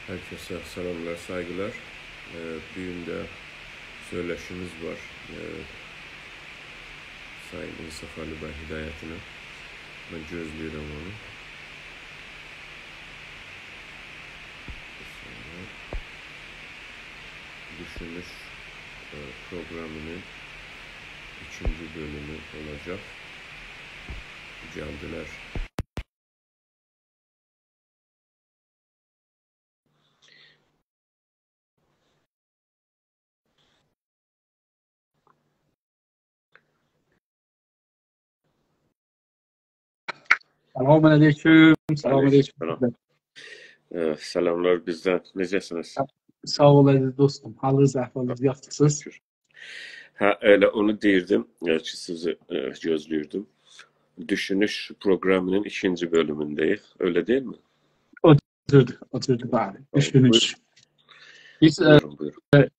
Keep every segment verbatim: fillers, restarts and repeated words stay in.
هر کسه سلاملار، سایغیلار. ائ، بو گون ده سؤیله‌شیمیز وار. ائ، سایین انصافعلی بی هدایتینن. من گؤزله‌ییرم اونو. سونرا دوشونوش، ائ، پروقرامی‌نین ایکینجی بؤلومو اولاجاق. گلدیلر. سلام علیکم. سلام علیکم. علیکم سلام. ائ، سلاملار بیزدن. نئجه‌سینیز؟ ساغ اول، عزیز دوستوم. حالینیز، احوالینیز، یاخشیسینیز؟ شوکور. هه، ائله اونو دئییردیم، ائ، کی، سیزی، ائ، گؤزله‌ییردیم. دوشونوش پروقرامی‌نین ایکینجی بؤلومونده‌ییک، ائله دئییلمی؟ او جوردور، او جوردور، بلی. تامام، دوشونوش. بویورون. بیز، ائ، بویورون، بویورون.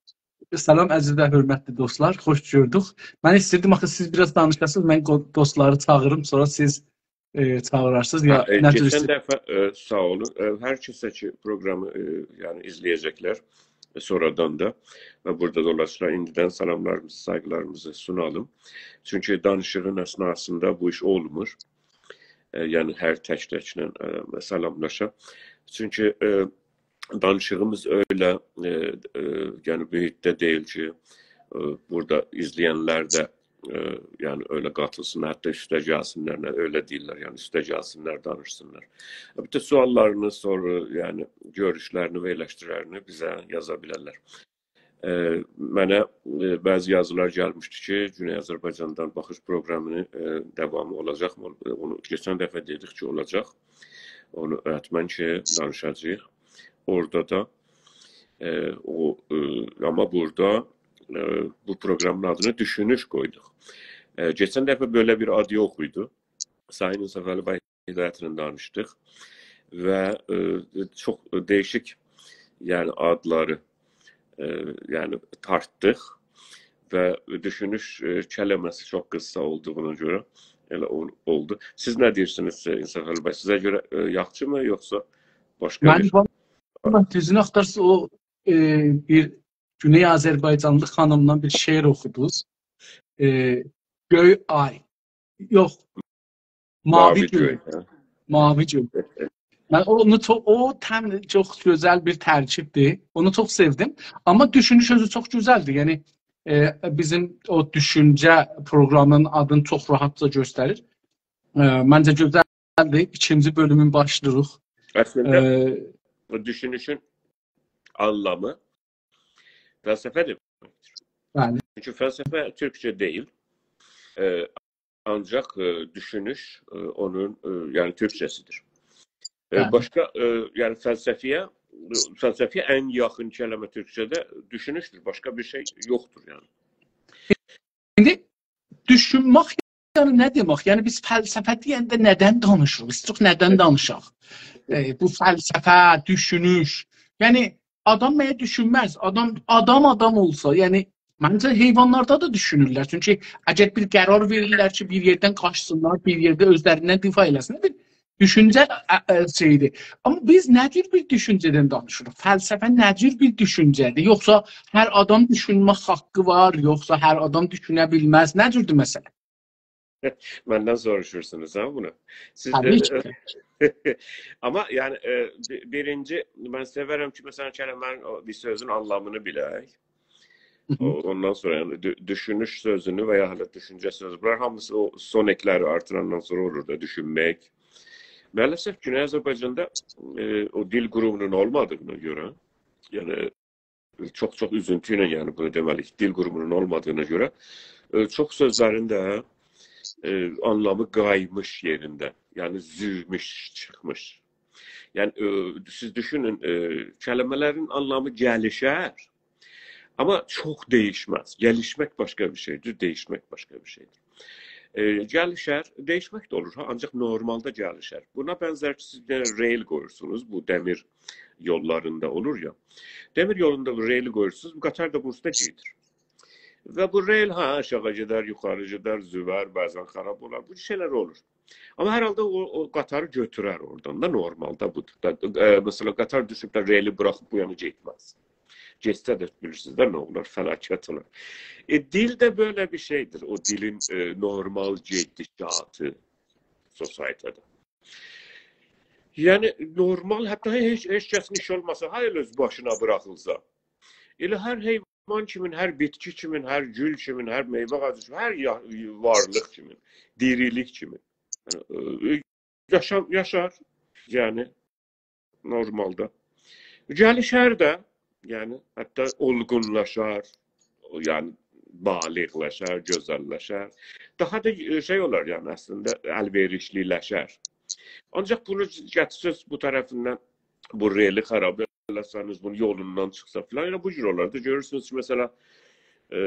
سلام، عزیز و حؤرمتلی دوستلار، خوش گؤردوک. من ایسته‌ییردیم آخی سیز بیر آز دانیشاسینیز، من قو-، دوستلاری چاغیریم، سونرا سیز، ائ، چاغیرارسینیز، هه، یا ائ، نه جور کئچن ایسته‌ییر؟ دفعه، ائ، ساغ اولون، ائ، هر کسه کی، پروقرامی، ائ، یعنی ایزله‌یه‌جکلر، ائ، سونرادان دا و بورادا دا اولاسیلار، ایندیدن سلاملاریمیزی، سایغیلاریمیزی سونالیم. چونکی دانیشیغین اثناسیندا بو ایش اولمور. ائ، یعنی هر تک-تکله، ائ، سلاملاشا. چونکی، ائ، دانیشیغیمیز ائله، ائ، ائ، یعنی بویوکده دئییل کی، ائ، بورادا ایزله‌ینلر ده، ائ، یعنی ائله قاتیلسینلار، حتی اوسته گلسینلر، نه، ائله دئییرلر، یعنی اوسته گلسینلر، دانیشسینلار. بوتون سؤاللارینی، سونرا، یعنی گؤروشلرینی و ائلشتیریلرینی بیزه یازا بیلرلر. ائ، منه، ائ، بعضی یازیلار گلمیشدی کی، گونئی آذربایجاندان باخیش پروقرامی‌نین، ائ، داوامی اولاجاقمی؟ اونو کئچن دفعه دئدیک کی، اولاجاق. اونو حتماً کی، دانیشاجاغیق. اورادا دا، ائ، او، ائ، آمما بورادا، ائ، بو پروقرامی‌نین آدینی دوشونوش قویدوق. ائ، کئچن دفعه بئله بیر آد یوخ ایدی. سایین انصافعلی بی هدایتینن دانیشدیق و، ائ، چوخ دییشیک، یعنی، آدلاری، ائ، یعنی، تارتدیق و دوشونوش، ائ، کلمه‌سی چوخ قیسا اولدوغونا گؤره ائله اول-، اولدو. سیز نه دئییرسینیز، ائ، انصافعلی بی؟ سیزه گؤره، ائ، یاخشی‌می، یوخسا باشقا من بیر؟ والله، دوزونو آختارسا، او، ائ، بیر گونئی آذربایجانلی خانیمدان بیر شعر اوخودونوز. ائ، گؤی آی. یوخ. ماوی ماوی گؤی. گؤی، هه؟ ماوی گؤی. من اونو چوخ، او تم-، چوخ گؤزل بیر ترکیبدیر. اونو چوخ سئودیم. آمما دوشونوش اؤزو چوخ گؤزلدیر. یعنی، ائ، بیزیم او دوشونجه پروقرامی‌نین آدینی چوخ راحتجا گؤستریر. ائ، منجه گؤزلدیر. ایکینجی بؤلومون باشلاییریق. اصلینده، ائ، او دوشونوشون آنلامی فلسفه دئمکدیر. بلی. چونکی فلسفه تورکجه دئییل. ائ، آنجاق، ائ، دوشونوش، ائ، اونون، ائ، یعنی تورکجه‌سیدیر. ائ، بلی. باشقا، ائ، یعنی فلسفه‌یه، فلسفه‌یه ان یاخین کلمه تورکجه‌ده دوشونوشدور. باشقا بیر شئی یوخدور، یعنی. ایندی دوشونمک، یعنی، نه دئمک؟ یعنی، بیز فلسفه دئینده ندن دانیشیریق؟ ایسته‌ییریک ندن دانیشاق؟ ائ، بو فلسفه، دوشونوش. یعنی، آدام مگه دوشونمز؟ آدام، آدام آدام اولسا، یعنی، منجه حیوانلاردا دا دوشونورلر. چونکی اگر بیر قرار وئریرلر کی، بیر یئردن قاچسینلار، بیر یئرده اؤزلریندن دفاع ائله‌سینلر. بیر دوشونجه، ا، ا، شئیدیر. آمما بیز نه جور بیر دوشونجه‌دن دانیشیریق؟ فلسفه نه جور بیر دوشونجه‌دیر؟ یوخسا هر آدام دوشونمک حاققی وار، یوخسا هر آدام دوشونه بیلمز؟ نه جوردور مسئله؟ مندن سوروشورسونوز، ها، بونو؟ سیز، طبیعی کی. آمما، یعنی، ائ، بی-، بیرینجی، من سئورم کی، مثلا، کلمه‌نین، او، بیر سؤزون آنلامینی بیلک. هی هی. او، اوندان سونرا، یعنی، دو-، دوشونوش سؤزونو و یا هله دوشونجه سؤزو. بونلار هامیسی او سونکلری آرتیراندان سونرا اولور دا، دوشونمک. مع‌الاسف، گونئی آذربایجاندا، ائ، او دیل قورومونون اولمادیغینا گؤره، یعنی، چوخ-چوخ اوزونتو ایله، یعنی، بونو دئمه‌لی‌ییک، دیل قورومونون اولمادیغینا گؤره، ائ، چوخ سؤزلرین ده، ائ، آنلامی قایمیش یئریندن، یعنی زووموش، چیخمیش. یعنی، ائ، سیز دوشونون، ائ، کلمه‌لرین آنلامی گلیشر، آمما چوخ دییشمز. گلیشمک باشقا بیر شئیدیر، دییشمک باشقا بیر شئیدیر. ائ، گلیشر، دییشمک ده اولور، ها، آنجاق نورمالدا گلیشر. بونا بنزر کی، سیز بیر دنه ریل قویورسونوز، بو دمیر یوللاریندا اولور یا. دمیر یولوندا بو ریلی قویورسونوز، بو قطار دا بونون اوستونه گئدیر. و بو ریل، ها، آشاغی گئدر، یوخاری گئدر، زوور، بعضا خراب اولار. بو شئیلر اولور. آمما هر حالدا او، او قطاری گؤتورر اورادان دا، نورمالدا بودور. دا، ائ، مثلا، قطار دوشوب ده ریلی بوراخیب بو یانا گئتمز. گئتسه ده بیلیرسینیز ده نه اولار، فلاکت اولار. ائ، دیل ده بئله بیر شئیدیر، او دیلین، ائ، نورمال گئدیشاتی سوسایتی‌ده. یعنی، نورمال، حتی هئچ، هئچ کسین ایشی اولماسا، هر ائله اؤز باشینا بوراخیلسا، ائله هر حیوان کیمین، هر بیتکی کیمین، هر گول کیمین، هر میوه آغاجی کیمین، هر یا-، وارلیق کیمین، دیریلیک کیمین. یعنی، ائ، یاشا-، یاشار، یعنی، نورمالدا. گلیشر ده، یعنی، حتی اولغونلاشار، یعنی، بالغلشر، گؤزللشر. داها دا، ائ، شئی اولار، یعنی، اصلینده الوئریشلی‌لشر. آنجاق بونو گتیرسز بو طرفیندن، بو ریلی خراب ائله‌سه‌نیز، بونون یولوندان چیخسا فلان، یعنی، بو جور اولار دا. گؤرورسونوز کی، مثلا، ائ،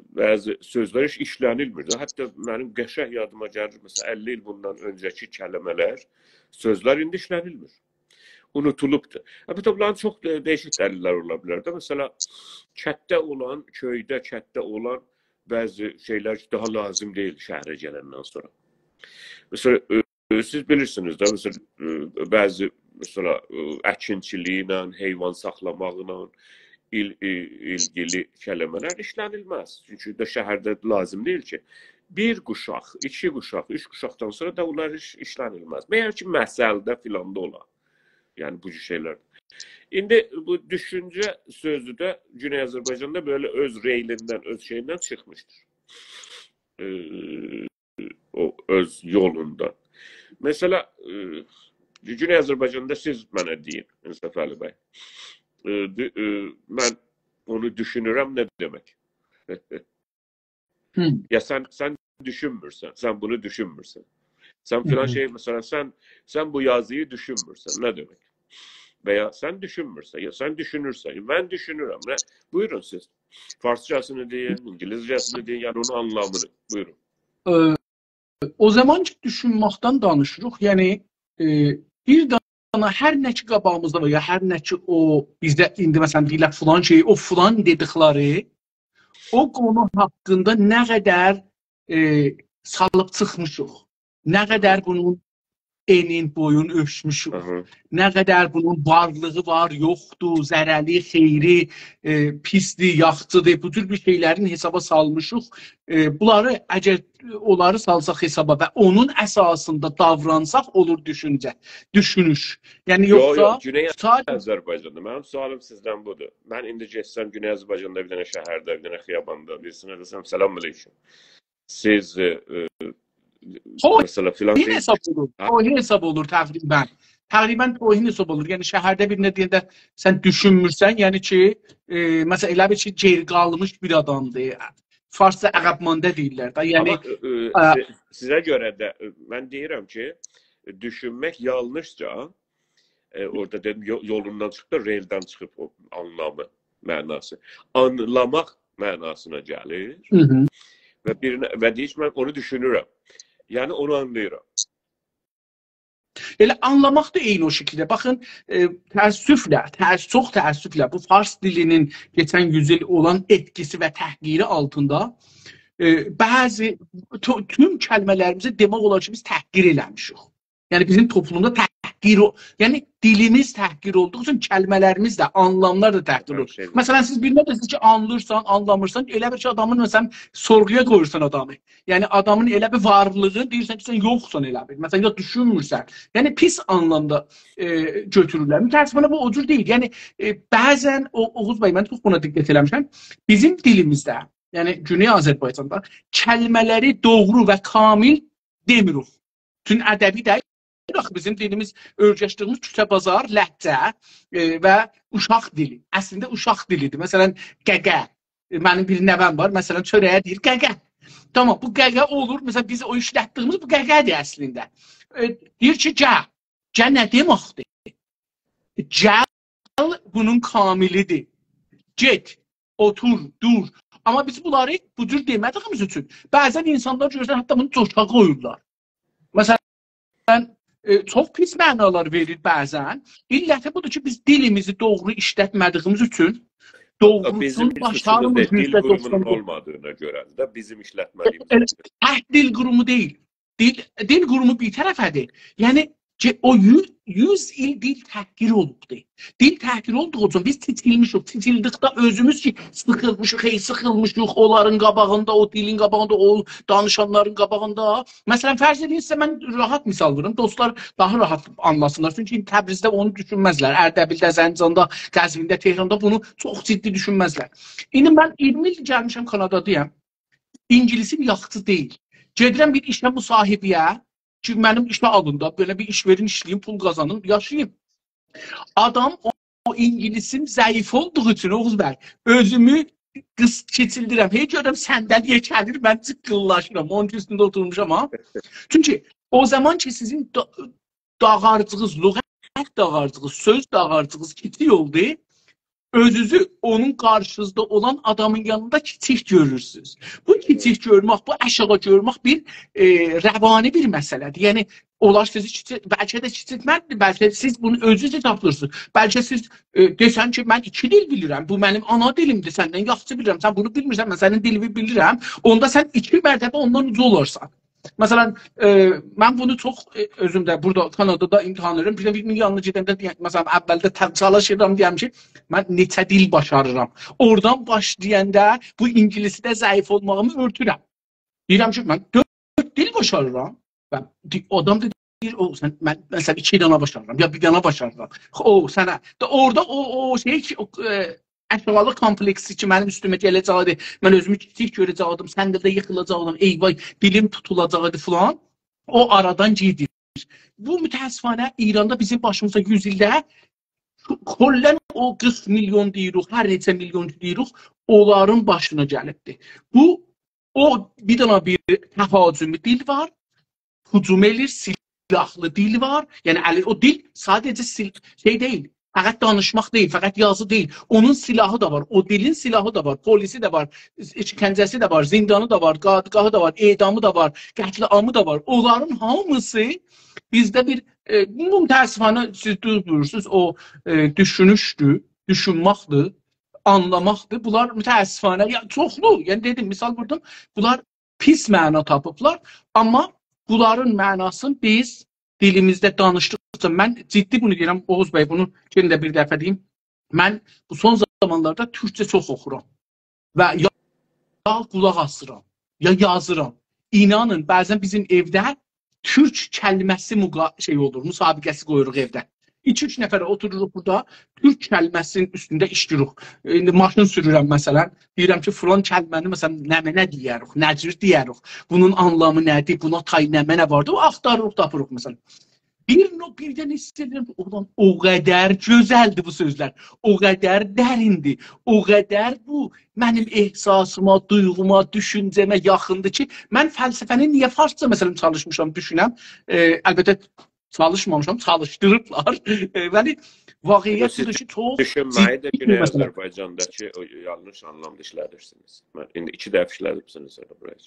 بعضی سؤزلر هئچ ایشله‌نیلمیر ده. حتی منیم قشنگ یادیما گلیر، مثلا، اللی ایل بوندان اؤنجه‌کی کلمه‌لر، سؤزلر ایندی ایشله‌نیلمیر. اونوتولوبدور. البته، بونلارین چوخ، ائ، دییشیک دلیل‌لر اولا بیلر ده. مثلا، کتده اولان، کؤیده، کتده اولان بعضی شئیلر کی، داها لازیم دئییل شهره گلندن سونرا. مثلا، ائ، سیز بیلیرسینیز ده، مثلا، ائ، بعضی، مثلا، ائ، اکینچیلیکله، حیوان ساخلاماقلا ایل-، ائ، ایلگیلی کلمه‌لر ایشله‌نیلمز. چونکی ده شهرده لازیم دئییل کی. بیر قوشاق، ایکی قوشاق، اوچ قوشاقدان سونرا دا اونلار ایش-، ایشله‌نیلمز. مگر کی، مثلده فلاندا اولا. یعنی، بو جور شئیلر. ایندی بو دوشونجه سؤزو ده گونئی آذربایجاندا بئله اؤز ریلیندن، اؤز شئییندن چیخمیشدیر. ائ، او اؤز یولوندا. مثلا، ائ، گونئی آذربایجاندا سیز منه دئیین، انصافعلی بی. ائ، دو-، ائ، من اونو دوشونورم، نه دئمک؟ هی. یا سن، سن دوشونمورسن، سن بونو دوشونمورسن. سن فلان، هی هی، شئی، مثلا، سن، سن بو یازی‌یی دوشونمورسن، نه دئمک؟ و یا سن دوشونمورسن، یا سن دوشونورسن، من دوشونورم. نه؟ بویورون سیز. فارسجاسینی دئیین، اینگیلیسجه‌سینی دئیین، یعنی اونون آنلامینی. بویورون. ائ، او زامان کی، دوشونمکدن دانیشیریق، یعنی، ائ، بیر دانا هر نه کی قاباغیمیزدا وار، یا هر نه کی او بیزده ایندی، مثلا، دئییرلر فلان شئی، او فلان دئدیکلری، او قونو حاقیندا نه قدر، ائ، سالیب چیخمیشیق، نه قدر بونون انین، بویون اؤلچموشوک، آها، نه قدر بونون وارلیغی وار، یوخدور، ضرری، خیری، ائ، پیسدیر، یاخشیدیر، بو جور بیر شئیلرین حسابا سالمیشیق. ائ، بونلاری، اگر اونلاری سالساق حسابا و اونون اساسیندا داورانساق، اولور دوشونجه، دوشونوش. یعنی، یوخ، یوخسا یوخ، گونئی ساده آذربایجاندا. منیم سؤالیم سیزدن بودور. من ایندی گئتسم گونئی آذربایجاندا بیر دنه شهرده، بیر دنه خیاباندا، بیریسینه دئسم، «سلام علیکم. سیز، ائ، ائ، توهین مثلا، فلان شئی»، حساب اولور. هه؟ توهین حساب اولور تقریبا. تقریبا توهین حساب اولور. یعنی، شهرده بیرینه دئینده سن دوشونمورسن، یعنی کی، ائ، مثلا، ائله بیل کی، گئری قالمیش بیر آدامدیر. فارسدا عقب‌مانده دئییرلر ده. یعنی، آمما، ائ، ائ، ا، سی-، سیزه گؤره ده، ائ، من دئییرم کی، دوشونمک یانلیشجا، ائ، اورادا دئدیم، یو-، یولوندان چیخیب دا، ریلدن چیخیب او آنلامی، معناسی. آنلاماق معناسینا گلیر. هی هی. و بیرینه، و دئییر کی، من اونو دوشونورم. یعنی اونو آنلاییرام. ائله آنلاماق دا عینی او شکیلده. باخین، ائ، تأسفله، تأس-، چوخ تأسفله بو فارس دیلینین کئچن یوز ایل اولان ائتکیسی و تحقیری آلتیندا، ائ، بعضی تو-، توم کلمه‌لریمیزی دئمک اولار کی، بیز تحقیر ائله‌میشیک. یعنی، بیزیم توپلومدا تحقیر او-، یعنی، دیلیمیز تحقیر اولدوغو اوچون کلمه‌لریمیز ده، آنلاملار دا تحقیر اولور. هر شئی. مثلا، سیز بیرینه دئسه‌سینیز کی، آنلیرسان، آنلاممیرسان، ائله بیل کی، آدامین، مثلا، سورغویا قویورسان آدامی. یعنی، آدامین ائله بیر وارلیغی، دئییرسن کی، سن یوخسان ائله بیل. مثلا، یا دوشونمورسن. یعنی، پیس آنلامدا، ائ، گؤتورورلر. متأسفانه، بو او جور دئییل. یعنی، ائ، بعضا، او-، اوغوز بی، من چوخ بونا دقت ائله‌میشم. بیزیم دیلیمیزده، یعنی گونئی آذربایجاندا کلمه‌لری دوغرو و کامیل دئمیریک. چونکی ادبی دئییل. آخی بیزیم دیلیمیز، اؤیرشدیگیمیز کوچه بازار، لهجه، ائ، و اوشاق دیلی. اصلینده اوشاق دیلیدیر. مثلا، قهقه. ائ، منیم بیر نوه‌م وار، مثلا، چؤره‌یه دئییر، «قهقه.» تامام، بو قهقه اولور. مثلا، بیز او ایشلتدیگیمیز بو قهقه‌دیر اصلینده. ائ، دئییر کی، «گل.» «گل» نه دئمکدیر؟ «گل» بونون کامیلیدیر. گئت، اوتور، دور. آمما بیز بونلاری بو جور دئمه‌دیگیمیز اوچون بعضا اینسانلار گؤرورسن، حتی بونو جوکا قویورلار. مثلا، ائ، چوخ پیس معنالار وئریر بعضا. علتی بودور کی، بیز دیلیمیزی دوغرو ایشلتمه‌دیگیمیز اوچون، او، بیزیم دوغروسونو ایشلتمه‌دیگیمیز اوچون دئییل، دیل باشاریمیز قورومونون یوزده دوخسان دوخوز. اولمادیغینا گؤره ده بیزیم ایشلتمه‌دیگیمیز، ائله، اوچون. هه، دیل قورومو دئییل. دیل، دیل قورومو بیر طرفه‌دیر. یعنی، کی، او یو-، یوز ایل دیل تحقیر اولوبدور. دیل تحقیر اولدوغو اوچون بیز کیچیلمیشیک. کیچیلدیکده اؤزوموز کی، سیخیلمیشیق، هئی سیخیلمیشیق اونلارین قاباغیندا، او دیلین قاباغیندا، او دانیشانلارین قاباغیندا. مثلا، فرض ائدین، سیزه من راحت مثال ووروم، دوستلار داها راحت آنلاسینلار. چونکی تبریزده اونو دوشونمزلر. اردبیلده، زنجاندا، قزوینده، تهراندا بونو چوخ جدی دوشونمزلر. ایندی من اییرمی ایل گلمیشم، کانادادایام. اینگیلیسیم یاخشی دئییل. گئدیرم بیر ایشه مصاحبه‌یه، کی، منیم ایشه آلین دا، بئله بیر ایش وئرین، ایشله‌ییم، پول قازانیم، یاشاییم. آدام او، او اینگیلیسیم ضعیف اولدوغو اوچون، اوغوز بی، اؤزومو قیس-، کیچیلدیرم. هئی گؤرورم صندلی‌یه گلیر، من جیققیللاشیرام. اونون اوستونده اوتورموشام ها. چونکی او زامان کی، سیزین دا-، داغارجیغیز، لغت داغارجیغیز، سؤز داغارجیغیز کیچیک اولدو، اؤزونوزو اونون قارشینیزدا اولان آدامین یانیندا کیچیک گؤرورسونوز. بو کیچیک گؤرمک، بو آشاغی گؤرمک بیر، ائ، روانی بیر مسئله‌دیر. یعنی، اولار سیزی کیچیک، بلکه ده کیچیلتمکدیر، بلکه سیز بونو اؤزونوز ده تاپیرسینیز. بلکه سیز، ائ، دئسن کی، «من ایکی دیل بیلیرم، بو منیم آنا دیلیمدیر، سندن یاخشی بیلیرم، سن بونو بیلمیرسن، من سنین دیلینی بیلیرم.» اوندا سن ایکی مرتبه اوندان اوجا اولارسان. مثلا، ائ، من بونو چوخ، ائ، اؤزوم ده بورادا کانادادا امتحان وئریرم. بیر ده بیرینین یانینا گئدنده دئیم، مثلا، اولده ت-، چالیشیرام، دئیم کی، من نئچه دیل باشاریرام. اورادان باشلایاندا بو اینگیلیسده ضعیف اولماغیمی اؤرتورم. دئییرم کی، من دؤرد دیل باشاریرام. و دی-، آدام دا دئییر، «او، سن، من، مثلا، ایکی دنه باشاریرام، یا بیر دنه باشاریرام.» او، سنه. دا اورادا او، او شئی کی، او، ائ، آشاغیلیق کامپلکسی کی، منیم اوستومه گله‌جکدی، من اؤزومو کیچیک گؤره‌جکدیم، صندلده ییخیلاجاقدیم، ای وای، دیلیم توتولاجاقدی فلان. او آرادان گئدیر. بو، متأسفانه، ایراندا بیزیم باشیمیزا یوز ایلده کلاً او قیرخ میلیون دئییریک، هر نئچه میلیون دئییریک، اونلارین باشینا گلیبدیر. بو، او بیر دنه بیر تهاجمی دیل وار، هجوم ائله‌ییر، سلاحلی دیل وار. یعنی، الی، او دیل ساده‌جه سیل-، شئی دئییل، فقط دانیشماق دئییل، فقط یازی دئییل. اونون سلاحی دا وار، او دیلین سلاحی دا وار، پلیسی ده وار، شکنجه‌سی ده وار، زندانی دا وار، دادگاهی دا وار، اعدامی دا وار، قتل‌عامی دا وار. اونلارین هامیسی بیزده بیر، ائ، بو متأسفانه سیز دوز بویورورسونوز، او، ائ، دوشونوشدور، دوشونمکدیر، آنلاماقدیر. بونلار متأسفانه، یا، چوخلو، یعنی دئدیم، مثال ووردوم، بونلار پیس معنا تاپیبلار، آمما بونلارین معناسینی بیز دیلیمیزده دانیشدیقجا، من جدی بونو دئییرم، اوغوز بی، بونو یئنه ده بیر دفعه دئییم، من بو سون زامانلاردا تورکجه چوخ اوخورام و یا، یا قولاق آسیرام، یا یازیرام. اینانین، بعضاً بیزیم ائوده تورک کلمه‌سی مقا-، شئی اولور، مسابقه‌سی قویوروق ائوده. ایکی-اوچ نفر اوتوروروق بورادا، تورک کلمه‌سینین اوستونده ایشله‌ییریک. ایندی ماشین سورورم، مثلا، دئییرم کی، فلان کلمه‌نی، مثلا، نمنه دئیه‌ریک، نه جور دئیه‌ریک، بونون آنلامی نه‌دیر، بونا تای نمنه واردیر، او آختاریریق، تاپیریق، مثلا. بیر نو-، بیردن حیس ائدیرم کی، اولان، او قدر گؤزلدیر بو سؤزلر، او قدر دریندیر، او قدر بو منیم احساسیما، دویغوما، دوشونجه‌مه یاخیندیر کی، من فلسفه‌نی نییه فارسجا، مثلا، چالیشمیشام، دوشونم. ائ، البته، چالیشمامیشام، چالیشدیریبلار. ائ، ولی واقعیت بودور کی، چوخ دوشونمه‌یی ده جدی بیر گونئی مسئله. آذربایجانداکی او یانلیش آنلامدا ایشله‌دیرسینیز. من ایندی ایکی دفعه ایشله‌دیبسینیز ائله بورایا.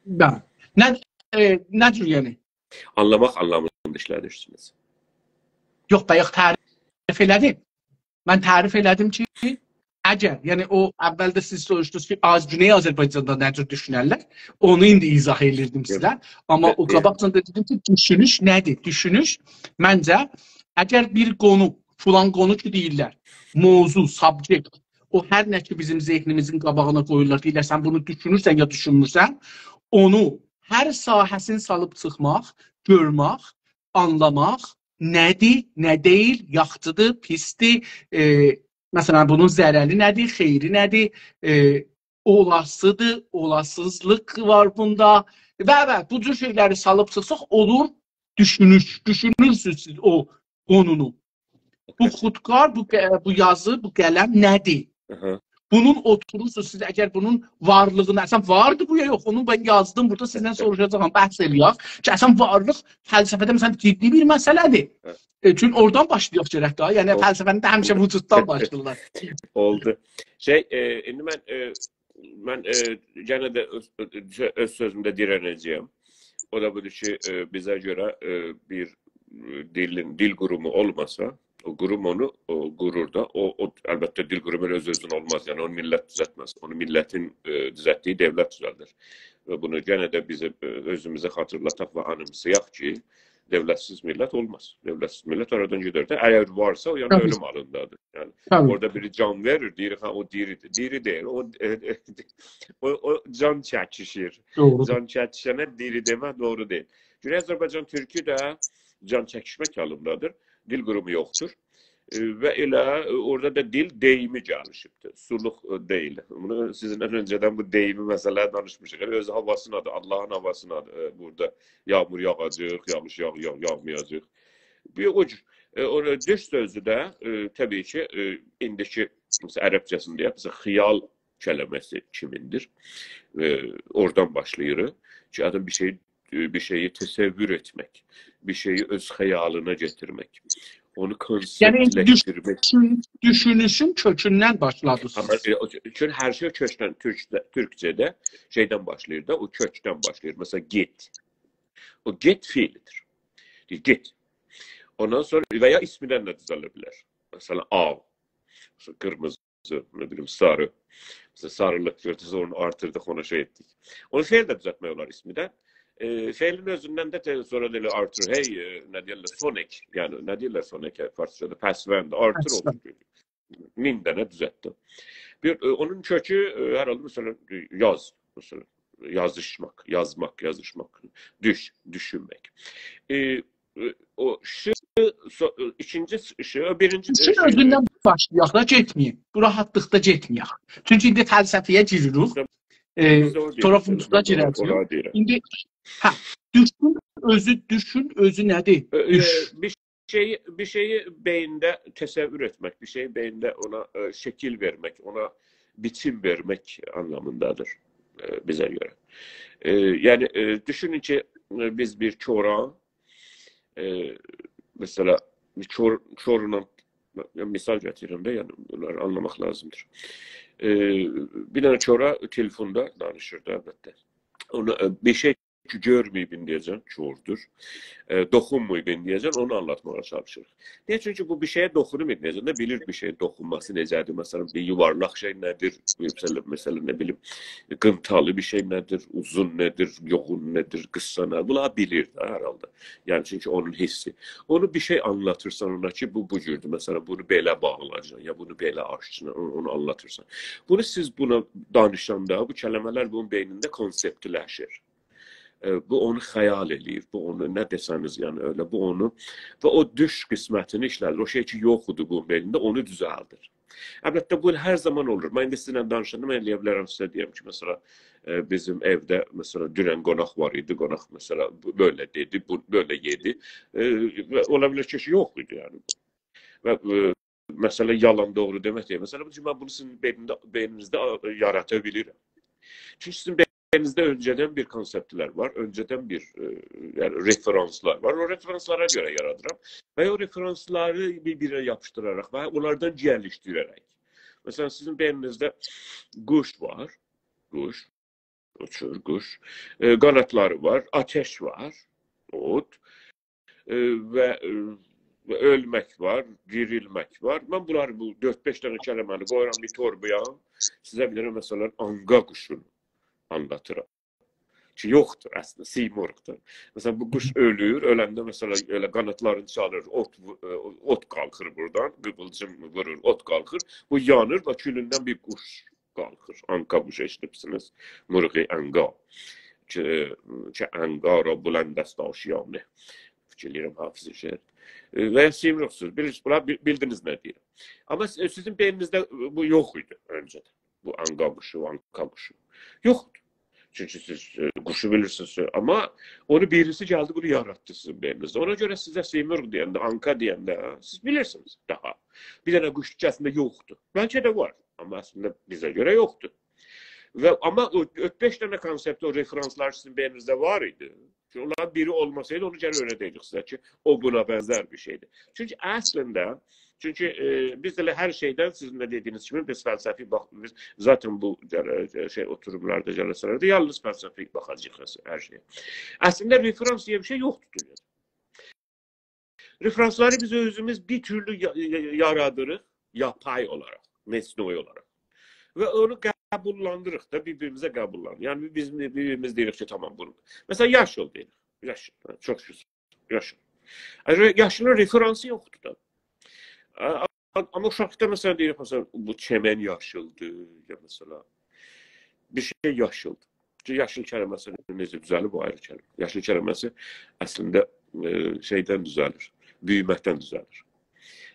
بلی. نه، ائ، نه جور یعنی؟ آنلاماق آنلامیندا ایشله‌دیرسینیز. یوخ، بایاق تعریف ائله‌دیم. من تعریف ائله‌دیم کی، اگر، یعنی او اولده سیز سوروشدونوز کی، آز-، گونئی آذربایجاندا نه جور دوشونرلر، اونو ایندی ایضاح ائلیردیم سیزه. آمما او قاباقجان دا دئدیم کی، دوشونوش نه‌دیر؟ دوشونوش، منجه، اگر بیر قونو، فلان قونو کی دئییرلر، موضوع، subject، او هر نه کی بیزیم ذهنیمیزین قاباغینا قویورلار، دئییرلر، سن بونو دوشونورسن یا دوشونمورسن، اونو هر ساحه‌سینی سالیب چیخماق، گؤرمک، آنلاماق، نه‌دیر، نه دئییل، یاخشیدیر، پیسدیر، ائ، مثلا، بونون ضرری نه‌دیر، خیری نه‌دیر، ائ، اولاسیدیر، اولاسیزلیق وار بوندا و، و بو جور شئیلری سالیب چیخساق، اولور دوشونوش، دوشونورسونوز سیز او قونونو. بو خودکار، بو ق-، بو یازی، بو قلم نه‌دیر؟ آها. بونون اوتورورسونوز سیز، اگر بونون وارلیغینا، اصلا واردی بو یا یوخ، اونو من یازدیم بورادا، سیزدن سوروشاجاغام، بحث ائله‌یک کی، اصلا وارلیق فلسفه‌ده، مثلا، جدی بیر مسئله‌دیر. هه. ائ، چونکی اورادان باشلایاق گرک ده، یعنی اولدو. فلسفه‌نی ده همیشه وجوددان باشلاییرلار. اولدو. شئی، ائ، ایندی من، ائ، من، ائ، یئنه ده اؤز، اؤز، اؤز سؤزومده دیره‌نه‌جه‌یم. او دا بودور کی، ائ، بیزه گؤره، ائ، بیر، ائ، دیلین، دیل قورومو اولماسا، او قوروم اونو، او قورور دا. او، او، البته، دیل قورومو اؤز-اؤزونه اولماز. یعنی، اونو میللت دوزلتمز. اونو میللتین، ائ، دوزلتدیگی دؤولت دوزلدر. و بونو یئنه ده بیزه، اؤ، اؤزوموزه خاطیرلاتاق و آنیمسایاق کی، دؤولتسیز میللت اولماز. دؤولتسیز میللت آرادان گئدر ده. اگر وارسا، او یعنی طبیعی. اؤلوم حالیندادیر. یعنی طبیعی. اورادا بیری جان وئریر، دئییر، «ها، او دیریدیر.» دیری دئییل، او، او، او جان چکیشیر. دوغرو. جان چکیشنه دیری دئمک دوغرو دئییل. گونئی آذربایجان تورکو ده جان چکیشمک حالیندادیر. دیل قورومو یوخدور. ائ، و ائله، ائ، اورادا دا دیل دئییمی گلیشیبدیر. سولوق، ائ، دئییل. بونو سیزینله اؤنجه‌دن بو دئییمی مسئله دانیشمیشیق. ائله اؤز هاواسینادیر، آللاهین هاواسینادیر. ائ، بورادا یاغمور یاغاجاق، یاغیش یاغ-، یاغ-، یاغمایاجاق. بیر او جور. ائ، او دوش سؤزو ده، ائ، طبیعی کی، ائ، ایندیکی، مثلا، عربجه‌سینده، مثلا، خیال کلمه‌سی کیمیندیر. ائ، اورادان باشلاییر کی، آدام بیر شئی، ائ، بیر شئیی تصور ائتمک، بیر شئیی اؤز خیالینا گتیرمک، اونو، یعنی، کونسپتلشدیرمک. دوشون-، دوشونوشون کؤکوندن باشلادینیز. آمما، ائ، او، چونکی هر شئی کؤکدن، تورک-، تورکجه‌ده شئیدن باشلاییر دا، او کؤکدن باشلاییر. مثلا، گئت. او گئت فعلیدیر. دئییر، گئت. اوندان سونرا و یا اسمیندن ده دوزه‌له بیلر. مثلا، آغ، مثلا، قیرمیزی، نه بیلیم، ساری. مثلا، ساریلیق گؤردونوز، اونو آرتیردیق، اونا شئی ائتدیک. اونو فعل ده دوزلتمک اولار اسمیندن. ائ، فعلین اؤزوندن ده ته-، سونرا دا ائله آرتیر، هئی، ائ، نه دئییرلر، سونک. یعنی، نه دئییرلر سونکه فارسجادا؟ پسوند، آرتیر، پسوند. اولور. مین دنه دوزلتدی. بیر، ائ، اونون کؤکو، ائ، هر حالدا، مثلا، یاز، مثلا، یازیشماق، یازماق، یازیشماق، دوش، دوشونمک. ائ، ائ، او شی، سو-، ائ، ایکینجی شی، او بیرینجی دوشون شی، اؤزوندن باشلایاق دا، گئتمه‌یک. بو راحاتلیقدا گئتمه‌یک. چونکی ایندی فلسفه‌یه گیریریک. بیز ده، ائ، بیز ده اونو سونرا دئییریک، فوندوسا من ده گیره‌جه‌ییک. اونو دئییرم. ایندی، هه، دوشون اؤزو، دوشون اؤزو نه‌دیر؟ ائ، ائ، دوش. بیر شئیی، بیر شئیی بئیینده تصور ائتمک، بیر شئیی بئیینده اونا، ائ، شکیل وئرمک، اونا بیچیم وئرمک آنلامیندادیر، ائ، بیزه گؤره. ائ، یعنی، ائ، دوشونون کی، ائ، بیز بیر کورا، ائ، مثلا، بیر کور-، کورلا، مثال گتیریرم ده، یعنی، بونلاری آنلاماق لازیمدیر. ائ، بیر دنه کورا تلفوندا دانیشیر دا، البته. اونا، ائ، بیر شئی کی، گؤرمه‌ییبین دئیه‌جم، کوردور. ائ، دوخونماییبین دئیه‌جم، اونو آنلاتماغا چالیشیریق. نییه؟ چونکی بو بیر شئیه دوخونوب، نئجه ده بیلیر بیر شئیین دوخونماسی نئجه‌دیر. مثلا، بیر یووارلاق شئی نه‌دیر؟ مثلا، مثلا، نه بیلیم، قینتالی بیر شئی نه‌دیر؟ اوزون نه‌دیر؟ یوغون نه‌دیر؟ قیسا نه؟ بونلاری بیلیر ده هر حالدا. یعنی، چونکی اونون حیسی. اونو بیر شئی آنلاتیرسان اونا کی، بو، بو جوردور. مثلا، بونو بئله باغلایاجاقسان، یا بونو بئله آچاجاقسان، اونو، اونو آنلاتیرسان. بونو سیز بونا دانیشاندا، بو کلمه‌لر بونون بئینینده کونسپتلشیر. ائ، بو اونو خیال ائله‌ییر، بو اونو، نه دئسه‌نیز، یعنی، ائله، بو اونو، و او دوش قسمتینی ایشله‌دیر. او شئی کی، یوخدور بونون بئینینده، اونو دوزلدیر. البته، بو هر زامان اولور. من ایندی سیزینله دانیشاندا، من ائلیه بیلرم سیزه دئیم کی، مثلا، ائ، بیزیم ائوده، مثلا، دونن قوناق وار ایدی، قوناق، مثلا، بو بئله دئدی، بو بئله یئدی. ائ، و اولا بیلر کی، یوخ ایدی، یعنی. و، ائ، مسئله یالان، دوغرو دئمک دئییل. مسئله بودور کی، من بونو سیزین بئینینده، بئینینیزده، آ، یارادا بیلیرم. چونکی سیزین بئینینیزده اؤنجه‌دن بیر کونسپتلر وار، اؤنجه‌دن بیر، ائ، یعنی، رفرانسلار وار. او رفرانسلارا گؤره یارادیرام. و او رفرانسلاری بیر-بیرینه یاپیشدیراراق و اونلاردان گلیشدیره‌رک. مثلا، سیزین بئینینیزده قوش وار، قوش، اوچور قوش. ائ، قانادلاری وار، آتش وار، اود. ائ، و، ائ، و اؤلمک وار، دیریلمک وار. من بونلاری، بو دؤرد-بئش دنه کلمه‌نی قویورام بیر توربایا، سیزه بیر دنه، مثلا، آنقا قوشونو آنلاتیرام. کی، یوخدور اصلینده، سیمرغدور. مثلا، بو قوش اؤلور، اؤلنده، مثلا، ائله قانادلارینی چالیر، اوت وو-، ائ، اوت قالخیر بورادان، قیویلجیم وورور، اوت قالخیر. بو یانیر، باخ، کولوندن بیر قوش قالخیر. آنقا قوشو ائشیدیبسینیز، مرغ عنقا. کی، کی، عنقا را بلند است آشیانه. فیکیر ائله‌ییرم، حافظ شعر. ائ، و یا سیمرغ سؤز. بیلیرسینیز، بونلاری بیل-، بیلدینیز نه دئییرم. آمما سی-، سیزین بئینینیزده بو یوخ ایدی اؤنجه‌دن. بو آنقا قوشو، آنقا قوشو. یوخدور. چونکی سیز، ائ، قوشو بیلیرسینیز، آمما اونو بیریسی گلدی، بونو یاراتدی سیزین بئینینیزده. اونا گؤره سیزه سیمرغ دئینده، آنقا دئینده، هه، سیز بیلیرسینیز داها. بیر دنه قوش کی، اصلینده یوخدور. بلکه ده وار، آمما اصلینده بیزه گؤره یوخدور. و آمما او دؤرد-بئش دنه کونسپت، او رفرانسلار سیزین بئینینیزده وار ایدی. چونکی اونلارین بیری اولماسایدی، اونو گرک اؤیره‌ده‌یدیک سیزه کی، او بونا بنزر بیر شئیدیر. چونکی اصلینده، چونکی، ائ، بیز ده ائله هر شئیدن، سیزین ده دئدیگینیز کیمی، بیز فلسفی باخ-، بیز ذاتاً بو جل-، شئی، اوتوروملاردا، جلسه‌لرده یالنیز فلسفی باخاجاغیق هر شئیه. اصلینده رفرانس دئیه بیر شئی یوخدور دونیادا. رفرانسلاری بیز اؤزوموز بیر تورلو یا-، یا-، یارادیریق، یاپای اولاراق، مصنوعی اولاراق. و اونو قبوللاندیریریق دا، بیر-بیریمیزه قبوللاندیریریق. یعنی، بیز بیر-بیریمیز دئییریک کی، تامام، بونو. مثلا، یاشیل دئییریک. یاشیل. چوخ گؤزل. یاشیل. آمما یاشیلین رفرانسی یوخدور دا. آ-، آ-، آمما اوشاقدا، مثلا، دئییریک، مثلا، بو چمن یاشیلدیر، یا، مثلا، بیر شئی یاشیلدیر. کی، یاشیل کلمه‌سی نئجه دوزه‌لیب، بو آیری کلمه. یاشیل کلمه‌سی اصلینده، ائ، شئیدن دوزه‌لیر، بویومکدن دوزه‌لیر.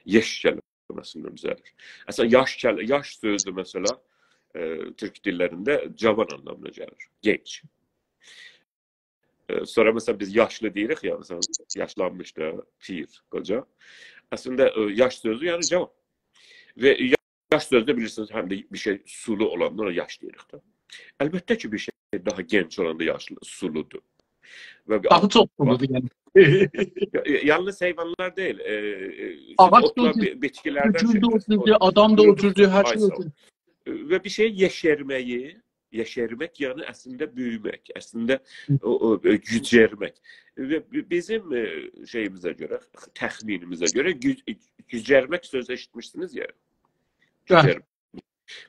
یش کلمه‌سیندن دوزه‌لیر. اصلا، یاش کل-، یاش سؤزو، مثلا، ائ، تورک دیللرینده جاوان آنلامینا گلیر، گنج. ائ، سونرا، مثلا، بیز یاشلی دئییریک یا، مثلا، یاشلانمیش دا، پیر، قوجا. اصلینده، ائ، یاش سؤزو، یعنی جاوان. و یاش سؤزو ده بیلیرسینیز، هم ده بیر شئی سولو اولاندا اونا یاش دئییریک ده. البته کی، بیر شئی داها گنج اولاندا یاشلی، سولودور. و بیر داها آغاج چوخ سولودور، یعنی. یا-، یالنیز حیوانلار دئییل، ائ، ائ، سیز آغاج دا اوتلار، او جور، بی-، بیتکیلردن گول ده او شئی جوردور، آدام دا او جوردور، هر شئی او جور. و بیر شئی یئشرمه‌یی، یئشرمک، یعنی اصلینده بؤیومک، اصلینده او، او، ائ، گوجرمک. و بی-، بیزیم، ائ، شئییمیزه گؤره، تخمینیمیزه گؤره گو-، گوجرمک سؤزو ائشیتمیشسینیز یا. بلی. گوجرمک.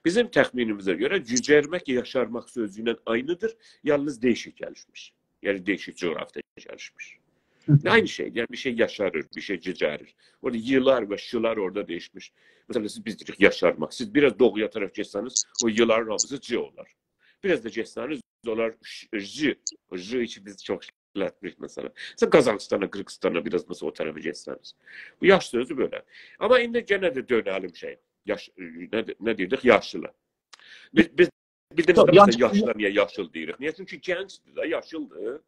بیزیم تخمینیمیزه گؤره گوجرمک یاشارماق سؤزو ایله عینیدیر، یالنیز دییشیک گلیشمیش. یعنی دییشیک جغرافیادا گلیشمیش. هی هی. عینی شئی، یعنی بیر شئی یاشاریر، بیر شئی گوجریر. اورادا ییلار و شیلار اورادا دییشمیش. مثلا، سیز، بیز دئییریک یاشارماق. سیز بیر آز دوغویا طرف گئتسه‌نیز، او ییلارین هامیسی ج اولار. بیر آز دا گئتسه‌نیز، اولار ش-، ژ. ژ کی، بیز چوخ ایشلتمیریک، مثلا. سیز قازاخیستانا، قیرغیزیستانا بیر آز، مثلا، او طرفه گئتسه‌نیز. بو یاش سؤزو بئله. آمما ایندی یئنه ده دؤنه‌لیم شئیه. یاش، نه، نه دئییردیک؟ یاشیلا. بیز، بیز بیلدینیز یوخ، ده، مثلا، یاشیل، یاشیلا نییه یاشیل دئییریک؟ نییه؟ چونکی گنجدیر ده، یاشیلدیر.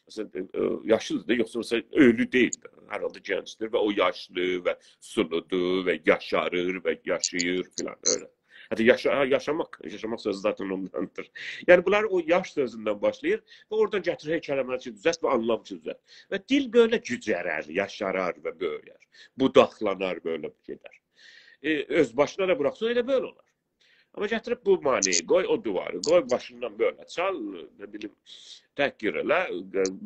مثلا، ائ، ائ، یاشیلدیر دا، یوخسا، مثلا، اؤلو دئییل ده. هر حالدا گنجدیر و او یاشلی و سولودور و یاشاریر و یاشاییر فلان، ائله. حتی یاشا-، یاشاماق، یاشاماق سؤزو ذاتاً اونداندیر. یعنی، بونلار او یاش سؤزوندن باشلاییر و اورادان گتیریر هی کلمه‌لر کی، دوزلت و آنلام کی، دوزلت. و دیل بئله گوجرر، یاشارار و بؤیور. بوداقلانار، بئله گئدر. ائ، اؤز باشینا دا بوراخسان، ائله بئله اولار. آمما گتیریب بو مانی‌نی قوی، او دیواری قوی، باشیندان بئله چال، نه بیلیم، تحقیر ائله،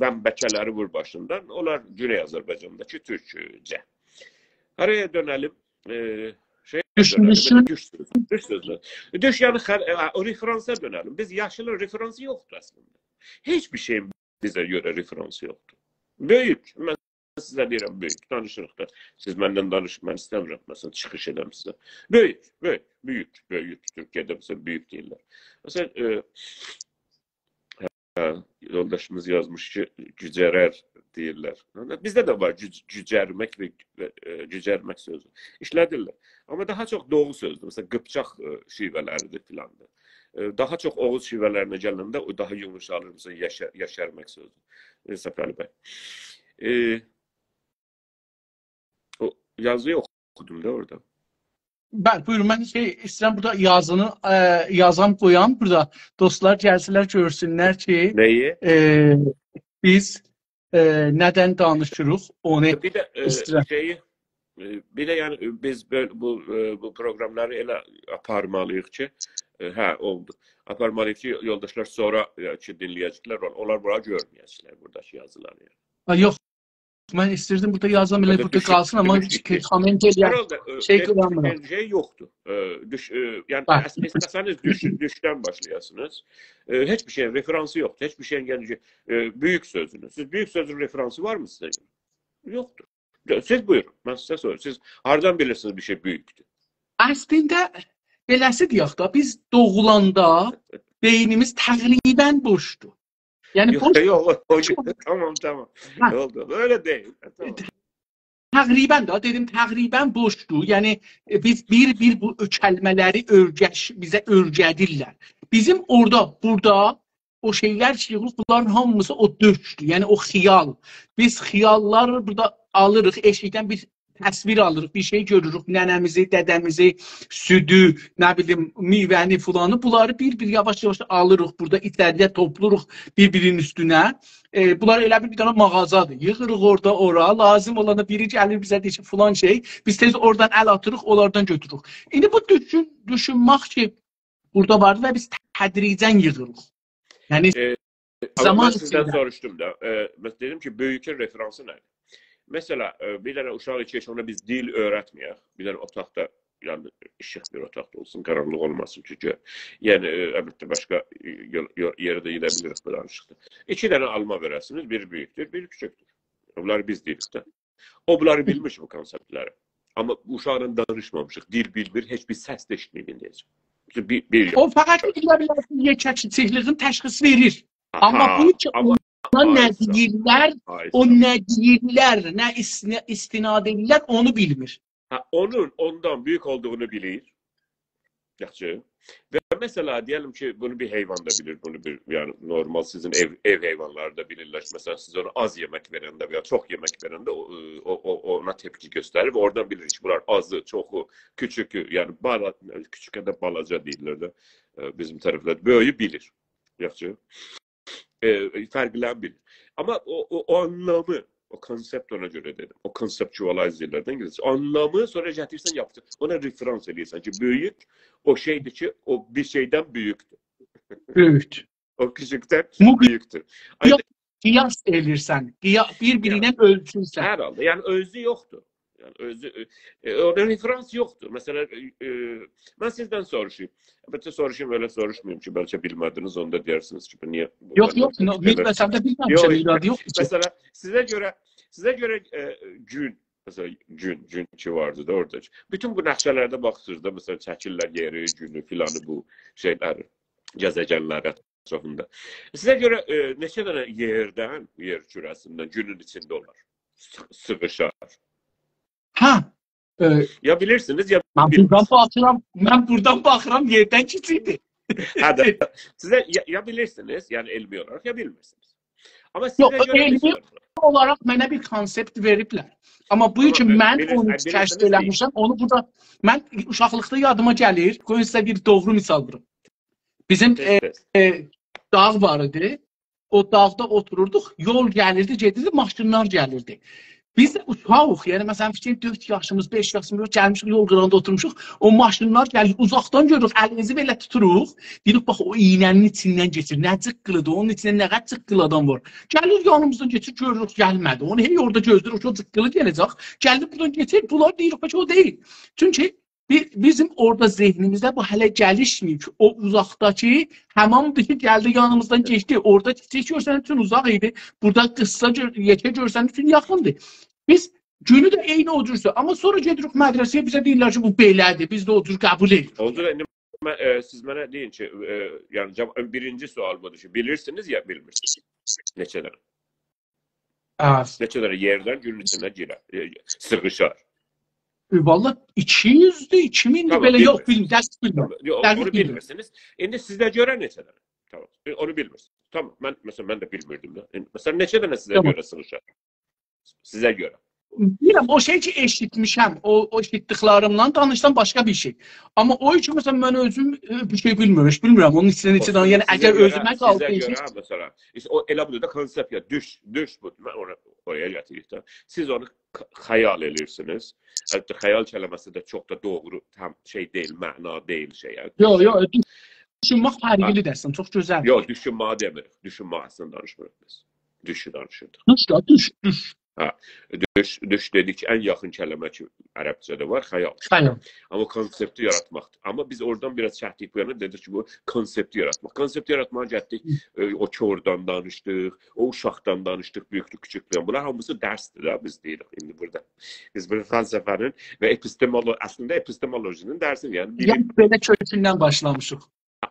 منبکه‌لری وور باشیندان. اونلار گونئی آذربایجانداکی تورکجه. هارایا دؤنه‌لیم؟ ائ، شئیه دؤنه‌لیم، دوشونورسن. ائله دوش سؤزو. دوش سؤزو. دوش، یعنی، خل-، ائ، او رفرانسا دؤنه‌لیم. بیز یاشیلین رفرانسی یوخدور اصلینده. هئچ بیر شئیین بیزه گؤره رفرانسی یوخدور. بؤیوک. من سیزه دئییرم، بؤیوک. دانیشیریق دا. سیز مندن دانیشین، من ایسته‌میرم، مثلا، چیخیش ائدم سیزه. بؤیوک، بؤیوک، بؤیوک، بؤیوک. تورکیه‌ده، مثلا، بؤیوک دئییرلر. مثلا، ائ، هه، یولداشیمیز یازمیش کی، گوجرر دئییرلر. بیزده ده وار گوج-، گوجرمک و، و، ائ، گوجرمک سؤزو. ایشله‌دیرلر. آمما داها چوخ دوغو سؤزدور. مثلا، قیپچاق، ائ، شیوه‌لریدیر فلاندیر. ائ، داها چوخ اوغوز شیوه‌لرینه گلنده او داها یوموشالیر. مثلا، یاشا-، یاشارماق سؤزو. ائ، صفالی بی. ائ، او یازی‌نی اوخودوم دا اورادا. بلی، بویورون. من شئی ایسته‌ییرم بورادا یازینی، ائ، یازام، قویام بورادا. دوستلار گلسینلر، گؤرسونلر کی، نه‌یی؟ ائ، بیز، ائ، نه‌دن دانیشیریق، اونو بیر ده، ائ، ایسته‌ییرم. شئیی، ائ، بیر ده، یعنی، ائ، بیز بؤل-، بو، ائ، بو پروقراملاری ائله آپارمالی‌ییق کی، ائ، هه، اولدو. آپارمالی‌ییق کی، یولداشلار سونرا، ائ، کی، دینله‌یه‌جکلر، اون-، اونلار بورانی گؤرمه‌یه‌جکلر، بوراداکی یازیلاری. ها، یوخ. من ایستیردیم بورادا یازام، ائله بورادا قالسین، آمما دوش-، هئچ کی، کامنت ائله‌یم، هر حالدا، ائ، شئی، هئچ، قویاممیرام. هئچ شئی یوخدور. ائ، دوش-، ائ، یعنی، بلی. اس-، اساساً دوش-، دوشدن باشلایاسینیز. ائ، هئچ بیر شئیین رفرانسی یوخدور. هئچ بیر شئیین، یعنی، ائ، بؤیوک سؤزونو. سیز بؤیوک سؤزون رفرانسی وارمی سیزه؟ یوخدور. سیز بویورون، من سیزه سوروم. سیز هاردان بیلیرسینیز بیر شئی بؤیوکدور؟ اصلینده، بئله‌سی دئیک دا، بیز دوغولاندا بئینیمیز تقریباً بوشدور. یعنی، یوخ، بوش-، یوخ، او، او، تامام، تامام. هه. اولدو، ائله دئییل. تامام. تقریباً ده، دئدیم، تقریباً بوشدور. یعنی، ائ، بیز بیر-بیر بو کلمه‌لری اؤرگش-، بیزه اؤرگدیرلر. بیزیم اورادا، بورادا او شئیلر کی، ییغیلیب، بونلارین هامیسی او دوشدور. یعنی، او خیال. بیز خیاللاری بورادا آلیریق، ائشیکدن بیر تصویر آلیریق، بیر شئی گؤروروک، ننه‌میزی، دده‌میزی، سودو، نه بیلیم، میوه‌نی، فلانی. بونلاری بیر-بیر یاواش-یاواش آلیریق بورادا، ایچری‌یه توپلوروق بیر-بیرینین اوستونه. ائ، بونلار ائله بیل بیر دنه مغازادیر. ییغیریق اورادا، اورا. لازیم اولاندا بیری گلیر بیزه دئییر کی، فلان شئی. بیز تئز اورادان ال آتیریق، اونلاردان گؤتوروروک. ایندی بو دوشون-، دوشونمک کی، بورادا واردی و بیز تدریجاً ییغیریق. یعنی، ائ، آمما زامان من سیزدن ایچینده سوروشدوم دا. ائ، من دئدیم کی، بؤیوکون رفرانسی نه‌دیر؟ مثلا، ائ، بیر دنه اوشاق ایکی یاشیندا بیز دیل اؤیرتمه‌یک. بیر دنه اوتاقدا یعنی، ایشیق بیر اوتاقدا اولسون، قارانلیق اولماسین کی، گؤ-، یعنی، ائ، البته، باشقا، ائ، یول، یول، یئره ده گئده بیلیریک بو دانیشیقدا. ایکی دنه آلما وئره‌سینیز، بیری بؤیوکدور، بیری کوچوکدور. بونلاری بیز دئییریک ده. او بونلاری بیلمیر بو کانسپتلری. آمما اوشاقلا دانیشمامیشیق، دیل بیلمیر، هئچ بیر سس ده ائشیتمه‌ییب ایندیه‌جن. بیر، بیر او فقط بیله بیلر کی، یئکه‌کیچیکلیگین تشخیص وئریر. آمما آها، بو کی، آمما اونا نه آیسا، دئییرلر، آیسا. او نه دئییرلر، نه ایس-، نه استناد ائدیرلر، اونو بیلمیر. هه، اونون اوندان بؤیوک اولدوغونو بیلیر. یاخشی. و مثلا، دئیه‌لیم کی، بونو بیر حیوان دا بیلیر، بونو بیر، یعنی، نورمال سیزین ائو، ائو حیوانلاری دا بیلیرلر کی، مثلا، سیز اونا آز یئمک وئرنده و یا چوخ یئمک وئرنده او، او، او، اونا تپکی گؤستریر و اورادان بیلیر کی، بونلار آزی، چوخو، کوچوکو، یعنی، بالا-، کوچوکه ده بالاجا دئییرلر ده، ائ، بیزیم طرفلرده. بؤیویو بیلیر. یاخشی. ائ، فرقلنمیر. آمما او، او، او آنلامی، او کانسپت، اونا گؤره دئدیم. او conceptualize ائدیرلر ده اینگیلیسجه. آنلامی سونرا گتیریرسن، یاپیشدیر. اونا رفرانس ائله‌ییرسن کی، بؤیوک او شئیدیر کی، او بیر شئیدن بؤیوکدور. بؤیوکدور. او کوچوکدن مو-، بؤیوکدور. آینی یوخ، قیاس ائله‌ییرسن. قیا-، بیر-بیری ایله یعنی، اؤلچورسن. هر حالدا. یعنی، اؤزو یوخدور. یعنی، اؤزو، ائ، ائ، اورادا رفرانس یوخدور. مثلا، ائ، ائ، من سیزدن سوروشاییم. البته، سوروشاییم، ائله سوروشماییم کی، بلکه بیلمه‌دینیز، اوندا دئیرسینیز کی، بو نییه یوخ، بونلاری یوخ، دئمه‌دینیز؟ نو-، بیر دئمک مثلا ده بیلمه‌میشم، یوخ، یوخ. ایرادی یوخدور کی. مثلا، سیزه گؤره، سیزه گؤره، ائ، گون، مثلا، گون، گون کی واردی دا اورادا. بوتون بو نقشه‌لرده باخیرسینیز دا، مثلا، چکیرلر یئری، گونو، فلانی، بو شئیلری، گزه‌گنلری اطرافیندا. سیزه گؤره، ائ، نئچه دنه یئردن، یئر کوره‌سیندن گونون ایچینده اولار؟ سی-، سیغیشار. هه، ائ، یا بیلیرسینیز، یا من بوردان بیلمیرسینیز. باخیرام، من بوردان باخیرام، یئردن کیچیکدیر. هه ده، سیزه یا، یا بیلیرسینیز، یعنی علمی اولاراق، یا بیلمیرسینیز. آمما یوخ، سیزه گؤره علمی نئچه دنه؟ اولاراق منه بیر کانسپت وئریبلر. آمما بو آمما کی، ائ، من بیلیر-، اونو ائ، کشف بیلیرسینیز دئییل. ائله‌میشم، اونو بورادا، من اوشاقلیقدا یادیما گلیر، قویون سیزه بیر دوغرو مثال ووروم. بیزیم، تئز، ائ، تئز. ائ، داغ وار ایدی. او داغدا اوتوروردوق، یول گلیردی، گئدیردی، ماشینلار گلیردی. بیز ده اوشاغیق، یعنی، مثلا، فیکیر ائت، دؤرد یاشیمیز، بئش یاشیمیز، گلمیشیک، یول قیراغیندا اوتورموشوق، او ماشینلار گلیر، اوزاقدان گؤروروک، الینیزی بئله توتوروق، دئییریک، «باخ، او ایینه‌نین ایچیندن کئچیر، نه جیققیلیدیر، اونون ایچینده نه قدر جیققیلی آدام وار.» گلیر، یانیمیزدان کئچیر، گؤروروک، گلمه‌دی. اونو هئی اورادا گؤزله‌ییریک، او جیققیلی گله‌جک، گلیب بورادان کئچیر، بونلار دئییریک، «بلکه او دئییل.» چونکی بی-، بیزیم اورادا ذهنیمیزده بو هله گلیشمه‌ییب کی، او اوزاقداکی هماندیر کی، گلدی یانیمیزدان کئچدی. اورادا کیچیک گؤرسن اوچون اوزاق ایدی. بورادا قیسا گؤر-، یئکه گؤرسن اوچون یاخیندیر. بیز گونو ده عینی او جورسه. آمما سونرا گئدیریک مدرسه‌یه، بیزه دئییرلر کی، بو بئله‌دیر. بیز ده او جور قبول ائدیریک. اوندا دا ایندی من، ائ، سیز منه دئیین کی، ائ، یعنی، جاوا-، بیرینجی سؤال بودور کی، بیلیرسینیز یا بیلمیرسینیز؟ نئچه دنه؟ هه. نئچه دنه یئردن گونون ایچینه گیرر، ائ، سیغیشار؟ ائ، والله ایکی یوزدور، ایکی مین‌دیر، تامام، بئله، یوخ، بیلمیرسینیز. بیلمیرم، دقیق بیلمیرم. تامام، یوخ، دقیق اونو بیلمیرم. بیلمیرسینیز. ایندی سیزه گؤره نئچه دنه؟ تامام، ائ، اونو بیلمیرسینیز. تامام، من، مثلا، من ده بیلمیردیم ده. ایندی، مثلا، نئچه دنه سیزه تامام. گؤره سیغیشار؟ سیزه گؤره. بیلیرم، او شئی کی، ائشیتمیشم، او، او ائشیتدیکلریمدن دانیشسام باشقا بیر شئی. آمما او کی، مثلا، من اؤزوم، ائ، بیر شئی بیلمیرم، هئچ بیلمیرم. اونون ایچینده نئچه دنه، اولسون، یعنی، سیزه اگر گؤره، اؤزومه سیزه قالسا گؤره، ایش، مثلا، ایشته او ائله بودور دا، کانسپت یا، دوش، دوش بودور. من اونا، اورایا گتیریریک ده. سیز اونو ک-، خیال ائدیرسینیز. البته، خیال کلمه‌سی ده چوخ دا دوغرو، تام شئی دئییل، معنا دئییل شئی، یعنی، یوخ، دوشون-، یوخ، دوشونمک فرقلیدیر اصلینده، چوخ گؤزل. یوخ، دوشونماغی دئمیریک. دوشونمک اصلینده دانیشمیریق بیز. دوشو دانیشیردیق. دوش دا، دوش، دوش. هه، دوش، دوش دئدیک کی، ان یاخین کلمه کی، عربجه‌ده وار، خیال. خیال. آمما کانسپتی یاراتماقدیر. آمما بیز اورادان بیر آز چکدیک بو یانا، دئدیک کی، بو کانسپتی یاراتماق. کانسپتی یاراتماغا گتدیک، هی. ائ، او کوردان دانیشدیق، او اوشاقدان دانیشدیق، بؤیوکدور، کوچوکدور. بونلار هامیسی درسدیر ده، بیز دئییریک ایندی بورادا. بیز بو فلسفه‌نین و اپیستمولو-، اصلینده اپیستمولوژی‌نین درسینی، یعنی بیلیم. یعنی، بئله کؤکوندن باشلامیشیق.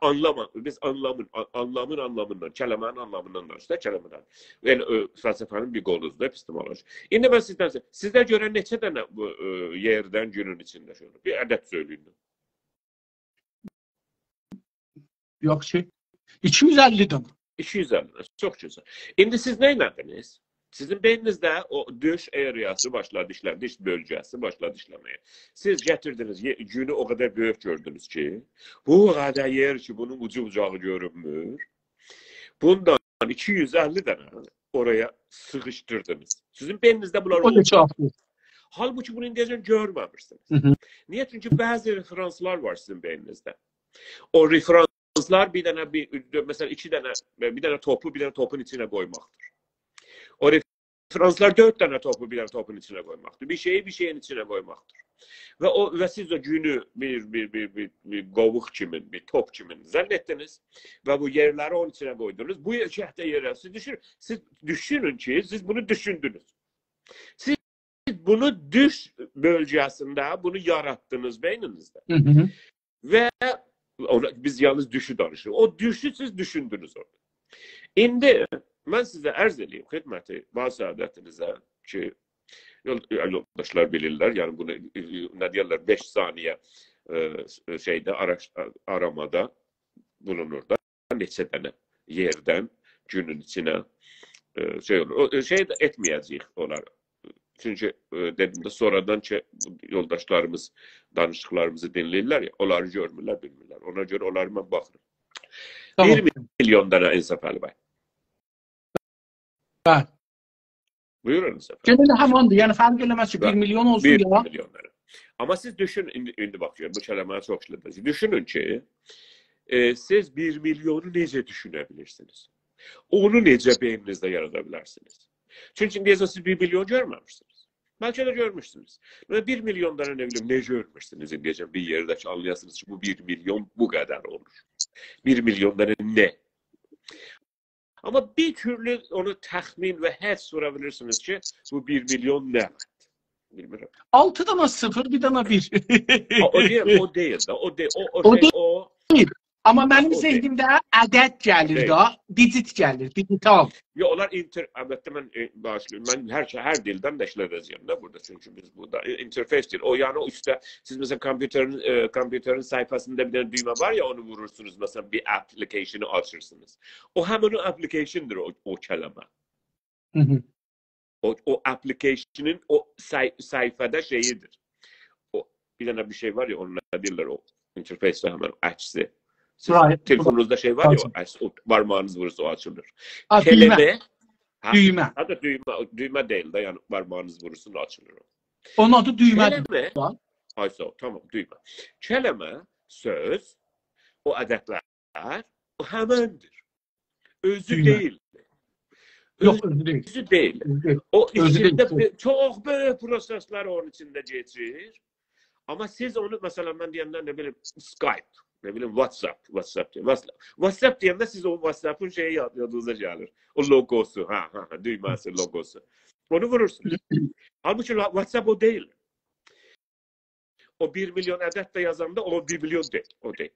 آنلام، بیز آنلامین، آ-، آنلامین آنلامیندان، کلمه‌نین آنلامیندان دانیشیریق دا، کلمه‌دن. یعنی، ائ، فلسفه‌نین بیر قولودور دا اپیستمولوژی. ایندی من سیزدن سو-، سیزه گؤره نئچه دنه بو، ائ، یئردن گونون ایچینده شئی اولور؟ بیر عدد سؤیله‌یین. یوخ کی. ایکی یوز اللی دنه. ایکی یوز اللی دنه، چوخ گؤزل. ایندی سیز نه ائله‌دینیز؟ سیزین بئینینیزده او دوش اریاسی باشلادی ایشله‌مه‌یه، دوش بؤلگه‌سی باشلادی ایشله‌مه‌یه. سیز گتیردینیز، یئ-، گونو او قدر بؤیوک گؤردونوز کی، بو قدر یئر کی، بونون اوجو بوجاغی گؤرونمور. بوندان ایکی یوز اللی دنه اورایا سیغیشدیردینیز. سیزین بئینینیزده بونلار او اولدو. نئچه آرتدی؟ حالبوکی بونو ایندیه‌جن گؤرمه‌میشسینیز. هی هی. نییه؟ چونکی بعضی رفرانسلار وار سیزین بئینینیزده. او رفرانسلار بیر دنه، بیر، مثلا، ایکی دنه، بیر دنه توپو بیر دنه توپون ایچینه قویماقدیر. او رفرانسلار دؤرد دنه توپو بیر دنه توپون ایچینه قویماقدیر. بیر شئیی بیر شئیین ایچینه قویماقدیر. و او، و سیز او گونو بیر، بیر، بیر، بیر، بیر قوووق کیمین، بیر توپ کیمین ظن ائتدینیز و بو یئرلری اونون ایچینه قویدونوز. بو یئر، جهت یئره سیز دوشون، سیز دوشونون کی، سیز بونو دوشوندونوز. سیز بونو دوش بؤلگه‌سینده، بونو یاراتدینیز بئینینیزده. هی هی. و اونا، بیز یالنیز دوشو دانیشیریق. او دوشو سیز دوشوندونوز اورادا. ایندی من سیزه عرض ائله‌ییم خدمتی، واز سعادتینیزه کی، یول-، یولداشلار بیلیرلر، یعنی بونو، ائ، نه دئیرلر، بئش ثانیه، ائ، شئیده، آراش-، آرامادا بولونور دا، نئچه دنه یئردن گونون ایچینه، ائ، شئی اولور. او، ائ، شئی ده ائتمه‌یه‌جه‌ییک اونلاری. چونکی، ائ، دئدیم ده، سونرادان کی، یولداشلاریمیز دانیشیقلاریمیزی دینله‌ییرلر یا، اونلاری گؤرمورلر، بیلمیرلر. اونا گؤره اونلاری من باخیرام. تامام. بیر میلیون دنه انصافعلی بی. بلی. بویورون، انصافعلی. گئنه ده هماندیر. یعنی فرق ائله‌مز کی، بلی. بیر میلیون اولسون بیر یا. میلیون دنه. آمما سیز دوشون، ایندی، ایندی باخ، بو کلمه‌نی چوخ ایشله‌ده‌جک. دوشونون کی، ائ، سیز بیر میلیونو نئجه دوشونه بیلیرسینیز؟ اونو نئجه بئینینیزده یارادا بیلرسینیز؟ چونکی ایندییه‌جن سیز بیر میلیون گؤرمه‌میشسینیز. بلکه ده گؤرموشسونوز. و بیر میلیون دنه، نه بیلیم، نه گؤرموشسونوز ایندییه‌جن بیر یئرده کی، آنلایاسینیز کی، بو بیر میلیون بو قدر اولور. بیر میلیون دنه نه؟ آمما بیر تورلو اونو تخمین و حدس وورا بیلیرسینیز کی، بو بیر میلیون نه وار؟ بیلمیرم. آلتی دنه صفر، بیر دنه بیر. او، او دئییل، او دئییل ده، او دئییل، او، او او شئی، دئییل. او آمما منیم او دئییل. ذهنیمده عدد گلیر دئییل. دا، دیجیت گلیر، دیجیتال. یوخ، اونلار اینتر-، البته من، ائ، باغیشلایین، من هر شئی، هر دیلدن ده ایشله‌ده‌جه‌یم ده بورادا، چونکی بیز بورادا، ائ، اینترفیس دئییل. او، یعنی، او اوسته، سیز، مثلا، کامپیوترین، ائ، کامپیوترین صفحه‌سینده بیر دنه دویمه وار یا، اونو وورورسونوز، مثلا، بیر اپلیکیشنی آچیرسینیز. او همین او اپلیکیشندیر، او، او کلمه. هی هی. او، او اپلیکیشنین او صی-، صفحه‌ده شئییدیر. او، بیر دنه بیر شئی وار یا، اونون نه دئییرلر، او اینترفیس ده همین عکسی. سیز رایت. تلفونونوزدا شئی وار یا، او رایت. عکس، او بارماغینیز وورورسا، او آچیلیر. آ، دویمه. کلمه. هه، دویمه. حتی دویمه، دویمه دئییل ده، یعنی بارماغینیز وورورسون، آچیلیر او. اونون آدی دویمه‌دیر. کلمه. آی، ساغ اول، تامام، دویمه. کلمه، سؤز، او عددلر، او همندیر. اؤزو دویمه. دئییل. یوخ، اؤزو دئییل. اؤزو دئییل. اؤزو دئییل. او اؤزو دئییل. ایچینده بؤ-، چوخ بؤیوک پروسسلر اونون ایچینده کئچیر. آمما سیز اونو، مثلا، من دئینده، نه بیلیم، اسکایپ، نه بیلیم، واتساپ، واتساپ دئییر. واتساپ، واتساپ دئینده سیز او واتساپین شئیی یاد-، یادینیزا گلیر. او لوگوسو، هه، هه، هه، دویمه‌سی، لوگوسو. اونو وورورسونوز. حالبوکی لا-، واتساپ او دئییل. او بیر میلیون عدد ده یازاندا او بیر میلیون دئییل، او دئییل.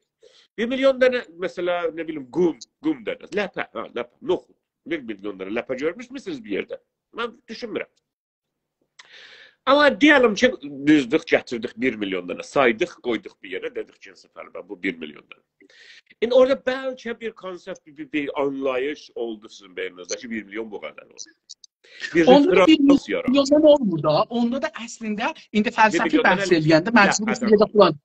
بیر میلیون دنه، مثلا، نه بیلیم، قوم، قوم دنه، لپه، هه، لپه، نوخود. بیر میلیون دنه لپه گؤرموشموسونوز بیر یئرده؟ من دوشونمورم. آمما دئیه‌لیم کی، دوزدوک، گتیردیک بیر میلیون دنه، سایدیق، قویدوق بیر یئره، دئدیک کی، انصافعلی بی، بو بیر میلیون دنه. ایندی اورادا بلکه بیر کانسپت، بیر، بیر، بیر آنلاییش اولدو سیزین بئینینیزده کی، بیر میلیون بو قدر اولور. بیر اوندا دا بیر رفرانس یارانیر. میلیوندان اولمور دا. اوندا دا اصلینده ایندی بیر فلسفی میلیوندان بحث ائل-، ائله‌ینده مجبور لپه‌دن اولور. فیکیرده فلان،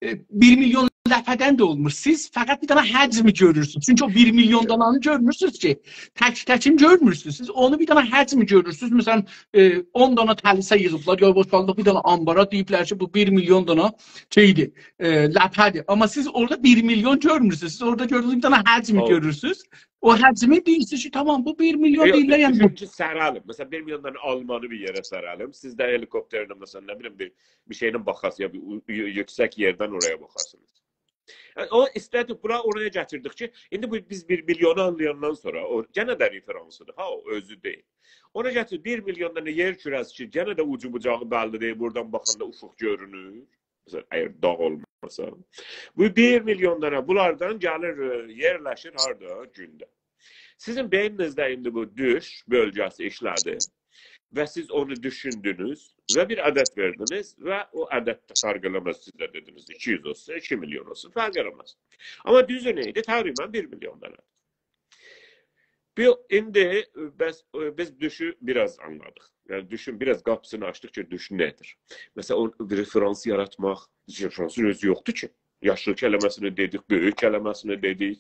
ائ، بیر میلیون لپه‌دن ده اولمور. سیز فقط بیر دنه حجمی گؤرورسونوز. چونکی او بیر میلیون دنه‌نی گؤرمورسونوز کی، تک-تکین گؤرمورسونوز. سیز اونو بیر دنه حجمی گؤرورسونوز. مثلا، ائ، اون دنه تلیسه ییغیبلار، یا بوشالدیق بیر دنه آنبارا، دئییبلر کی، بو بیر میلیون دنه شئیدیر، ائ، لپه‌دیر. آمما سیز اورادا بیر میلیون گؤرمورسونوز. سیز اورادا گؤردویونوز بیر دنه حجمی او گؤرورسونوز. او حجمی دئییرسینیز کی، تامام، بو بیر میلیون یوخ، دئییل، یعنی دوشون بو کی، سره‌لیم. مثلا، بیر میلیون دنه آلمانی بیر یئره سره‌لیم. سیز ده هلیکوپترله، مثلا، نه بیلیم، بیر، بیر شئیله باخاسینیز، یا بیر یو-، یو-، یوکسک یئردن اورایا باخاسینیز. یعنی، او ایسته‌دی، بورا اورایا گتیردیک کی، ایندی بو، بیز بیر میلیونو آنلایاندان سونرا، او، گئنه ده رفرانسیدیر، ها، او اؤزو دئییل. اونا گتیر، بیر میلیون دنه یئر کوره‌سی کی، گئنه ده اوجو بوجاغی بللی دئییل، بورادان باخاندا اوفوق گؤرونور. مثلا، اگر داغ اولماسا. بو بیر میلیون دنه بونلاردان گلیر، ائ، یئرلشیر هاردا؟ گونده. سیزین بئینینیزده ایندی بو دوش بؤلگه‌سی ایشله‌دی و سیز اونو دوشوندونوز و بیر عدد وئردینیز و او عدد ده فرق ائله‌مز، سیز ده دئدینیز ایکی یوز اولسون، ایکی میلیون اولسون، فرق ائله‌مز. آمما دوزو نه ایدی؟ تقریبا بیر میلیون دنه. بو، ایندی، ائ، بس، ائ، بیز دوشو بیر آز آنلادیق. یعنی، دوشون بیر آز قاپیسینی آچدیق کی، دوش نه‌دیر؟ مثلا، او رفرانس یاراتماق، رفرانسین اؤزو یوخدور کی. یاشیل کلمه‌سینی دئدیک، بؤیوک کلمه‌سینی دئدیک.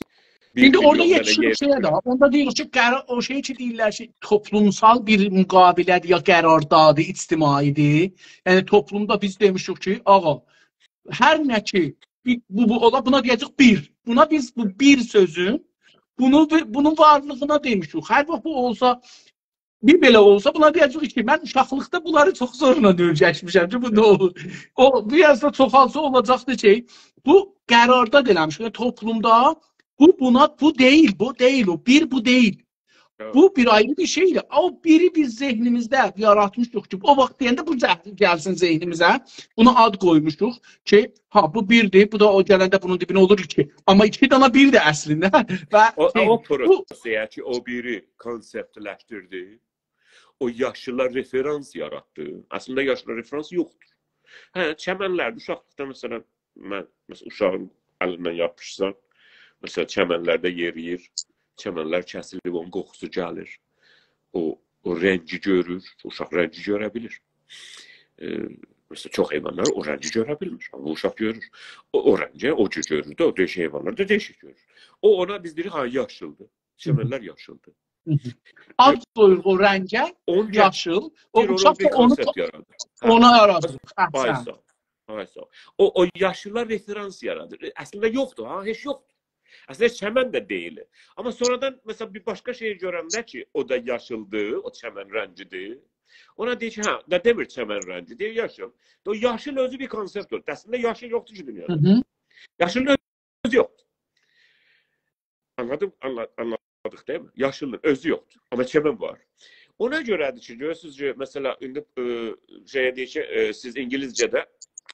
بیر ایندی اورادا میلیون دنه یئتیشیریک یئر شئیه ده، اوندا دئییریک کی، قرار، او شئی کی دئییرلر کی، توپلومسال بیر مقابله‌دیر، یا قرارداد اجتماعی‌دیر. یعنی، توپلومدا بیز دئمیشیک کی، آغا، هر نه کی، بیر، بو، بو اولا، بونا دئیه‌جک بیر. بونا بیز بو بیر سؤزون، بونو، بونون وارلیغینا دئمیشیک. هر واخت بو اولسا، بیر بئله اولسا، بونا دئیه‌جک کی، من اوشاقلیقدا بونلاری چوخ زورلا اؤیرشمیشم کی، بو نه اولور؟ او، بیر آز دا چوخالسا اولاجاقدی کی، بو قرارداد ائله‌میش، یعنی توپلومدا بو بونا، بو دئییل، بو دئییل، او بیر بو دئییل. هه. بو بیر آیری بیر شئیدیر. او بیری بیز ذهنیمیزده یاراتمیشیق کی، او واخت دئینده بو ذه-، گلسین ذهنیمیزه، بونا آد قویموشوق کی، ها، بو بیردیر، بو دا او گلنده بونون دیبینه اولور ایکی. آمما ایکی دانا بیردیر اصلینده. و او، شئی، او بو پروسه‌یه کی، او بیری کانسپتلشدیردی، او یاشیلا رفرانس یاراتدی. اصلینده یاشیلا رفرانس یوخدور. هه، چمنلرده اوشاقلیقدا، مثلا، من، مثلا، اوشاغین الیندن یاپیشسان، مثلا، چمنلرده یئرییر، چمنلر کسیلیب، اونون قوخوسو گلیر. او، او رنگی گؤرور، اوشاق رنگی گؤره بیلیر. ائ، مثلا، چوخ حیوانلار او رنگی گؤره بیلمیر، آمما اوشاق گؤرور. او، او رنگی او جور گؤرور ده، او دئییشن حیوانلار دا دئییشیک گؤرور. او، اونا بیز دئییریک، ها، یاشیلدیر. هی هی. چمنلر یاشیلدیر. هی هی. آد قویور او رنگه، اونو گه-، یاشیل. او بیر اوشاق اونو دا بیر اونو کانسپت تو-، یارادیر. هه. اونا یارادیر. احسن. آی ساغ اول، آی ساغ اول. او، او یاشیلا رفرانس یارادیر. ائ، اصلینده یوخدور، ها، هئچ یوخدور. اصلینده چمن ده دئییل. آمما سونرادان، مثلا، بیر باشقا شئی گؤرنده کی، او دا یاشیلدیر، او چمن رنگیدیر. اونا دئییر کی، هه، نه دئمیر چمن رنگی، دئییر یاشیل. او یاشیل اؤزو بیر کانسپت اولور. اصلینده یاشیل یوخدور کی دونیادا. هی هی. یاشیلین اؤزو یوخدور. آنلادین؟ آنلا-، آنلادیق دئییلمی؟ یاشیلین اؤزو یوخدور. آمما چمن وار. اونا گؤره‌دیر کی، گؤرورسونوز کی، مثلا، ایندی، ائ، شئیه دئییر کی، ائ، سیز اینگیلیسجه‌ده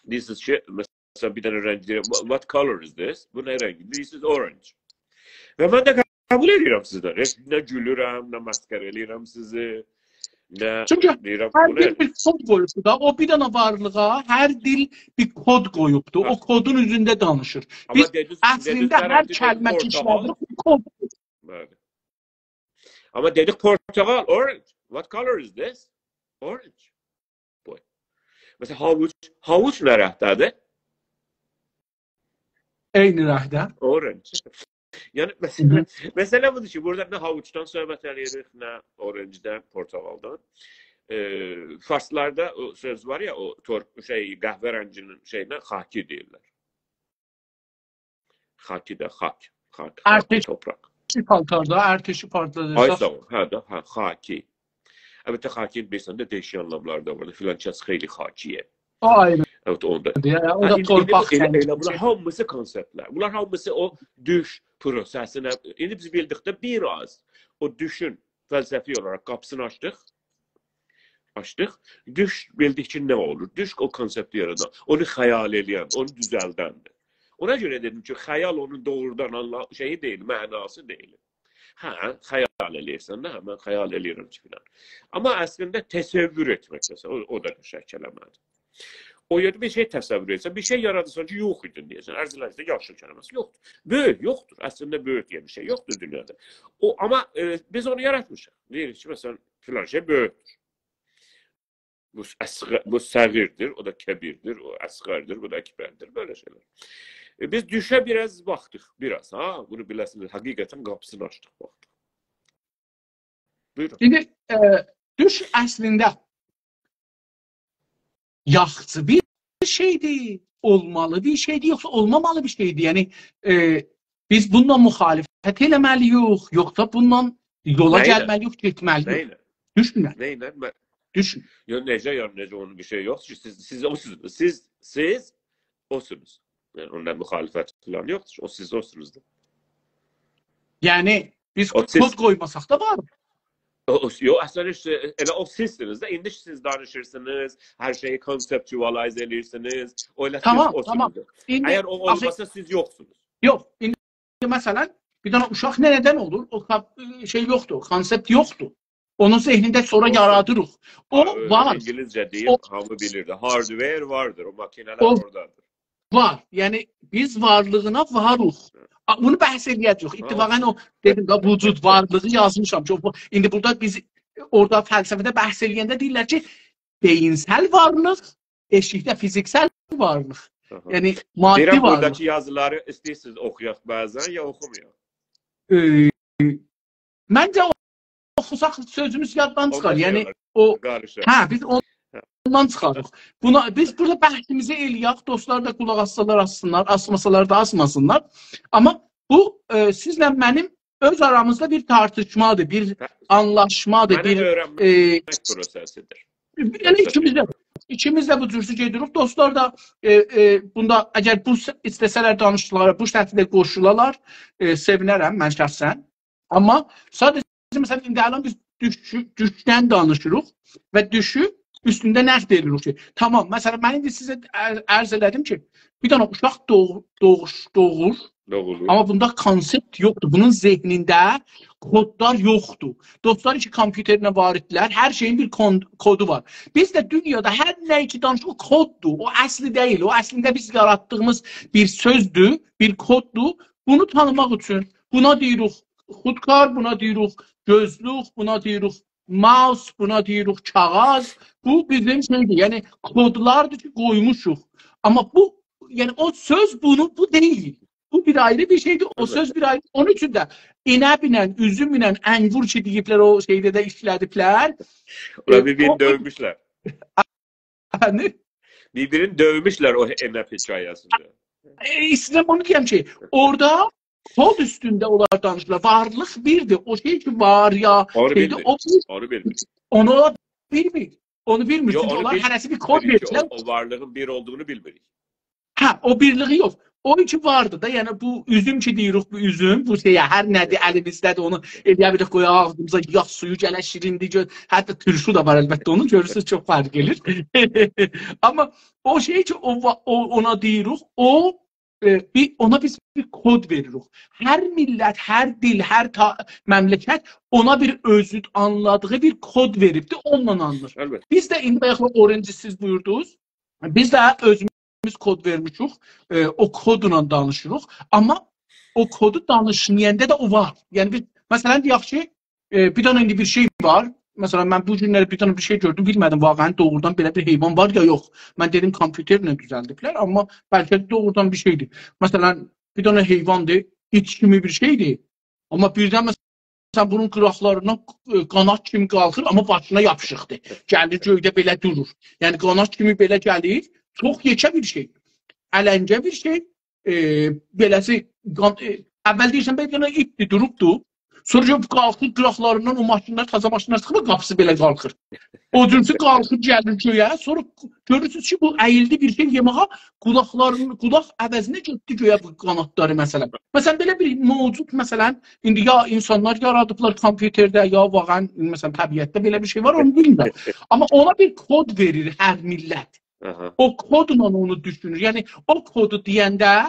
دئییرسینیز کی، مثلا، بیر دنه رنگ دئییر، "What, what color is this?" بو نه رنگیدیر؟ دئییرسینیز، "Orange." و من ده قبول ائدیرم سیزدن. هئچ نه گولورم، نه مسخره ائله‌ییرم سیزی، نه چونکی دئییرم، هر بو نه؟ دیل بیر کد قویوبدور دا. او بیر دنه وارلیغا، هر دیل بیر کد قویوبدور. هه. او کدون اوزونده دانیشیر. آمما بیز دئدینیز، اصلینده دئدینیز، هر طرف دئدینیز کلمه کی پورتاغال. ایشله‌دیریک، بیر کد. بلی. آمما دئدیک پورتاغال، orange. What color is this? Orange. بو. مثلا، هاووج، هاووج نه رنگده‌دیر؟ عینی رنگده. Orange. یعنی، هی هی. مثلا، مسئله بودور کی، بورادا نه هاووجدان صحبت ائدیریک، نه اورنجدن، پورتاغالدان. ائ، فارسلاردا او سؤز وار یا، او تور-، شئی، قهوه رنگینین شئیینه خاکی دئییرلر. خاکی ده، خاک، خاک، خاک، ارتشی توپراق. پالتاردا، ارتشی پالتاردا. آی ساغ اول، هه ده، هه، خاکی. البته، خاکی‌نین بیلیرسن ده دَییشیک آنلاملاری دا وار دا. فلان کس خیلی خاکیه. او آیری. البته، اوندا. یا، او هه، دا ایندی، ایندی تورپاق، بو ائله، یعنی. ائله بونلار هامیسی کانسپتلر. بونلار هامیسی او دوش پروسه‌سینه. ایندی بیز بیلدیک ده بیر آز او دوشون فلسفی اولاراق قاپیسینی آچدیق. آچدیق. دوش بیلدیک کی، نه اولور؟ دوش او کانسپتی یارادان، اونو خیال ائله‌ین، اونو دوزلدندیر. اونا گؤره دئدیم کی، خیال اونون دوغرودان آنلا-، شئیی دئییل، معناسی دئییل. هه، خیال ائله‌ییرسن ده، هه، من خیال ائله‌ییرم کی، فلان. آمما اصلینده تصور ائتمک، مثلا، او، او دا قشنگ کلمه‌دیر. او یئرده بیر شئی تصور ائتسن، بیر شئی یارادیرسان کی، یوخ ایدین دئیه‌سن. عرض ائله‌دیک، یاشیل کلمه‌سی یوخدور. بؤیوک، یوخدور. اصلینده بؤیوک دئیه بیر شئی یوخدور دونیادا. او، آمما، ائ، بیز اونو یاراتمیشیق. دئییریک کی، مثلا، فلان شئی بؤیوکدور. بو اصغ-، بو صغیردیر، او دا کبیردیر، او اصغردیر، بو دا اکبردیر، بئله شئیلر. ائ، بیز دوشه بیر آز باخدیق، بیر آز، ها، بونو بیله‌سینیز، حقیقتا قاپیسینی آچدیق، باخدیق. بویورون. ایندی، ائ، دوش اصلینده یاخشی بیر شئیدیر، اولمالی بیر شئیدیر، یوخسا اولمامالی بیر شئیدیر؟ یعنی، ائ، بیز بونونلا مخالفت ائله‌مه‌لی‌ییک، یوخسا بونونلا یولا نه ایله؟ گلمه‌لی‌ییک، گئتمه‌لی‌ییک؟ نه ایله؟ دوشونن. نه ایله؟ من دوشون. یوخ، نئجه، یعنی، نئجه، اونون بیر شئیی یوخدور کی، سیز، سیز اوسونوز، سیز، سیز اوسونوز. یعنی، اونونلا مخالفت فلان یوخدور. او سیز اوسونوز دا. یعنی، بیز او سیز کد قویماساق دا وار. او، او، یوخ، اصلینده هئچ، ائله او سیزسینیز ده. ایندی سیز دانیشیرسینیز، هر شئیی conceptualize ائله‌ییرسینیز. او ائله سیز تامام، اوسونوز تامام. دا. ایندی اگر او آخی اولماسا، سیز یوخسونوز. یوخ، ایندی مثلا، بیر دنه اوشاق نه‌دن اولور؟ او کا-، شئی یوخدور، کانسپت یوخدور. اونون ذهنینده سونرا اولسون. یارادیریق. او ها، اؤزو وار. اینگیلیسجه دئییر، او هامی بیلیر ده. Hardware واردیر، او ماکینه‌لر او اوردادیر. وار. یعنی، بیز وارلیغینا واریق. هه. آ، بونو بحث ائله‌یه‌جه‌ییک. ها. اتفاقا او، دئدیم ده، وجود وارلیغی یازمیشام کی، او، ایندی بورادا بیز، اورادا فلسفه‌ده بحث ائله‌ینده دئییرلر کی، بئیینسل وارلیق، ائشیکده فیزیکسل وارلیق. آها. یعنی، مادی دئییرم، وارلیق. بوراداکی یازیلاری ایسته‌ییرسینیز اوخویاق بعضا، یا اوخومایاق؟ ائ، منجه، او-، اوخوساق سؤزوموز یاددان چیخار. اوندا شئی یعنی، اولار، او، قاریشار. هه، بیز اون-، هه. اوندان چیخاریق. بونا، بیز بورادا بحثیمیزی ائله‌یک، دوستلار دا قولاق آسسالار، آسسینلار، آسماسالار دا آسماسینلار. آمما بو، ائ، سیزله منیم اؤز آرامیزدا بیر تارتیشمادیر، بیر آنلاشمادیر، منه بیر، اؤیرنمک، ائ، پروسه‌سیدیر. یعنی، یوخسا ایکیمیز ده، ایکیمیز ده بو جورسو گئدیریک. دوستلار دا، ائ، ائ، بوندا اگر بو س-، ایسته‌سه‌لر دانیشیقلارا، بو شکیلده قوشولالار، ائ، سئوینرم من شخصاً. آمما ساده‌جه، مثلاً، ایندی الان بیز دوش-، دوشدن دانیشیریق و دوشو اوستونده نقد ائدیریک کی، تامام، مثلاً، من ایندی سیزه عر-، عرض ائله‌دیم کی، بیر دنه اوشاق دوغ-، دوغوش-، دوغور، دوغولور. آمما بوندا کانسپت یوخدور. بونون ذهنینده کودلار یوخدور. دوستلار کی، کامپیوترله وارددیلر، هر شئیین بیر کون-، کودو وار. بیز ده دونیادا هر نه کی دانیشیریق، او کوددور. او اصلی دئییل. او اصلینده بیز یاراتدیغیمیز بیر سؤزدور، بیر کوددور. بونو تانیماق اوچون بونا دئییریک خودکار، بونا دئییریک گؤزلوک، بونا دئییریک ماوس، بونا دئییریک کاغاذ. بو بیزیم شئیدیر، یعنی کودلاردیر کی، قویموشوق. آمما بو، یعنی او سؤز بونو، بو دئییل. بو بیر آیری بیر شئیدیر، او، البته، سؤز بیر آیری. اونون اوچون ده عنبله، اوزومله، انگور کی دئییبلر، او شئیده ده ایشله‌دیبلر. اونلار، ائ، بیر-بیرینی، او، او دؤیموشلر. افندیم؟ بیر-بیرینی دؤیموشلر او عنب حکایه‌سینده. ائ، ایسته‌ییرم اونو دئیم کی، اورادا کود اوستونده اونلار دانیشیرلار. وارلیق بیردیر. او شئی کی وار یا، اونو شئیدیر، بیلمیر. او بیر، اونو بیلمیر. اونو بیلمیر. اونو بیلمیر. یوخ، چونکی اونو اونلار بیلمیریک هره‌سی بیر کود کی، وئردیلر. او، او وارلیغین بیر اولدوغونو بیلمیریک. هه، او بیرلیگی یوخ. او کی واردی دا، یعنی بو اوزوم کی دئییریک، بو اوزوم، بو شئیه، هر نه‌دیر، الیمیزده‌دیر، اونو ائلیه بیلیریک قویاق آغزیمیزا، یاغ سویو گله شیریندیر، گؤ-، حتی تورشو دا وار البته اونون، گؤرورسونوز چوخ فرق ائله‌ییر. آمما او شئی کی، او وا-، او، اونا دئییریک، او، ائ، بیر، اونا بیز بیر کود وئریریک. هر میللت، هر دیل، هر تا-، مملکت اونا بیر اؤزو آنلادیغی بیر کود وئریبدیر، اونونلا آنلیر. البته. بیز ده ایندی بایاق اورنجی سیز بویوردونوز. بیز ده اؤزوموز کود وئرمیشیک، ائ، او کودلا دانیشیریق. آمما او کودو دانیشمایاندا دا او وار. یعنی بیز، مثلاً، دئیک کی، ائ، بیر دنه ایندی بیر شئی وار. مثلاً، من بو گونلری بیر دنه بیر شئی گؤردوم، بیلمه‌دیم واقعاً دوغرودان بئله بیر حیوان وار یا یوخ. من دئدیم کامپیوترله دوزلدیبلر، آمما بلکه ده دوغرودان بیر شئیدیر. مثلاً، بیر دنه حیواندیر، ایت کیمی بیر شئیدیر. آمما بیردن، مثلاً، سن بونون قولاقلاریندان، ائ، قانات کیمی قالخیر، آمما باشینا یاپیشیقدیر. گلیر گؤیده بئله دورور. یعنی قانات کیمی بئله گلیر، چوخ یئکه بیر شئی. النگه بیر شئی، ائ، بئله‌سی قان-، ائ، اول دئییرسن، بلکه ایتدیر، دوروبدور. سونرا گؤر قالخیر قولاقلاریندان، او ماشینلار، تازا ماشینلار چیخیر، قاپیسی بئله قالخیر. او جورسو قالخیر، گلیر گؤیه. سونرا گؤرورسونوز کی، بو اییلدی بیر شئی یئمه‌یه، قولاقلارین، قولاق عوضینه گئتدی گؤیه بو قاناتلاری، مثلاً. مثلاً، بئله بیر موجود، مثلاً، ایندی یا اینسانلار یارادیبلار کامپیوترده، یا واقعاً، مثلاً، طبیعتده بئله بیر شئی وار، اونو بیلمیرم. آمما اونا بیر کود وئریر هر میللت. آها. او کودلا اونو دوشونور. یعنی، او کودو دئینده،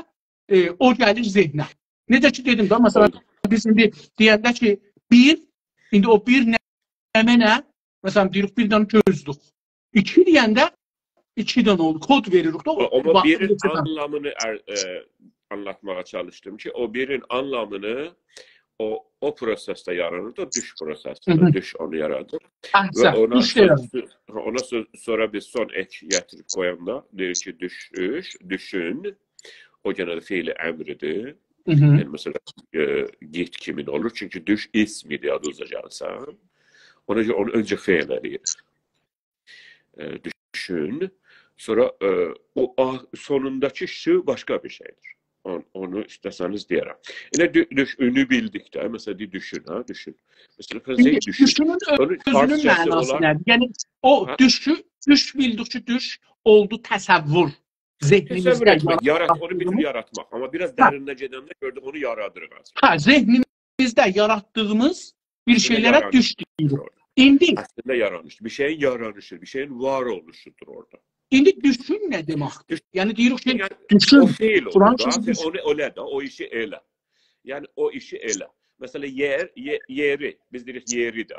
ائ، او گلیر ذهنه. نئجه کی دئدیم ده، مثلاً، اولدو. بیز ایندی دئینده کی، بیر، ایندی او بیر نه، نمنه؟ مثلاً، دئییریک، بیر دنه گؤزلوک. ایکی دئینده، ایکی دنه اولور. کود وئریریک ده، او، آمما باخ، بیرین نئجه دنه آنلامینی ار-، ائ، آنلاتماغا چالیشدیم کی، او بیرین آنلامینی او، او پروسسده یارانیر دا، او دوش پروسسینده، هی هی، دوش اونو یارادیر. احسن، و اونا دوش سؤز، یارانیر. اونا سؤز، سونرا بیز سون اک گتیریب قویاندا، دئییر کی، دوشوش، دوشون، او یئنه ده فعل امریدیر. هی هی. یعنی، مثلاً، ائ، گئت کیمین اولور، چونکی دوش اسم ایدی، آدینیزا گلسه. اونا گؤره اونو اؤنجه فعل ائله‌ییر. ائ، دوشون. سونرا، ائ، او آ-، سونونداکی ش باشقا بیر شئیدیر. اون-، اونو ایسته‌سه‌نیز دئیه‌رم. ائله دو-، دوشونو بیلدیک ده، مثلاً، دئییر، دوشون، ها، دوشون. مثلاً، ایندی سن دوشون. دوشونون اونون اؤزونون فارسجاسی معناسی اولار نه‌دیر؟ یعنی، او، هه؟ دوشو-، دوش بیلدیک کی، دوش اولدو تصور. ذهنیمیزده، تصور ائتمک، یارات-، اونو بیر جور یاراتدیغیمیز، یاراتماق. آمما بیر آز، هه، درینینه گئدنده گؤردوک، اونو یارادیریق آز. هه، ذهنیمیزده یاراتدیغیمیز بیر، اصلینده، شئیلره یارانیش دوش دئییریک. اورادا. ایندی، اصلینده یارانیش، بیر شئیین یارانیشی، بیر شئیین وار اولوشودور اورادا. ایندی دوشون نه دئمکدیر؟ دوش-، یعنی دئییریک کی، یعنی، دوشون، او فعل اولور قرآن دا، سؤزو سن دوشون. اونو ائله ده، او ایشی ائله. یعنی، او ایشی ائله. مثلاً، یئر، یئ-، یئری، بیز دئییریک یئری ده،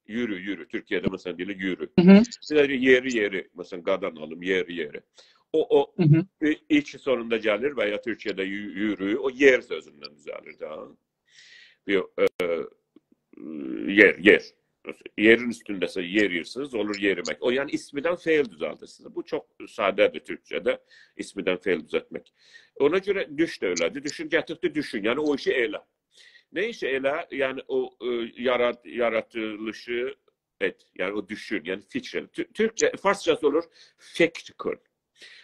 یورو، یورو. تورکیه‌ده، مثلاً، دئییرلر یورو. هی هی. بیز ده دئییریک یئری، یئری. مثلاً، قادان آلیم، یئری، یئری. او، او، هی هی. ای-، ایچ سونوندا گلیر و یا تورکیه‌ده یو-، یورو، او یئر سؤزوندن دوزه‌لیر ده. یوخ، ائ، یئر، یئر. یئرین اوستونده‌سه، یئریرسینیز، اولور یئریمک. او، یعنی، اسمیدن فعل دوزلدیرسینیز. بو چوخ ساده‌دیر تورکجه‌ده، اسمیدن فعل دوزلتمک. اونا گؤره دوش ده ائله‌دیر. دوشون گتیردی، دوشون. یعنی، او ایشی ائله. نه ایشی ائله؟ یعنی، او، ائ، یاراد-، یارادیلیشی ائت. یعنی، او دوشون، یعنی فیکر ائت. تو-، تورکجه، فارسجاسی اولور فکر کن.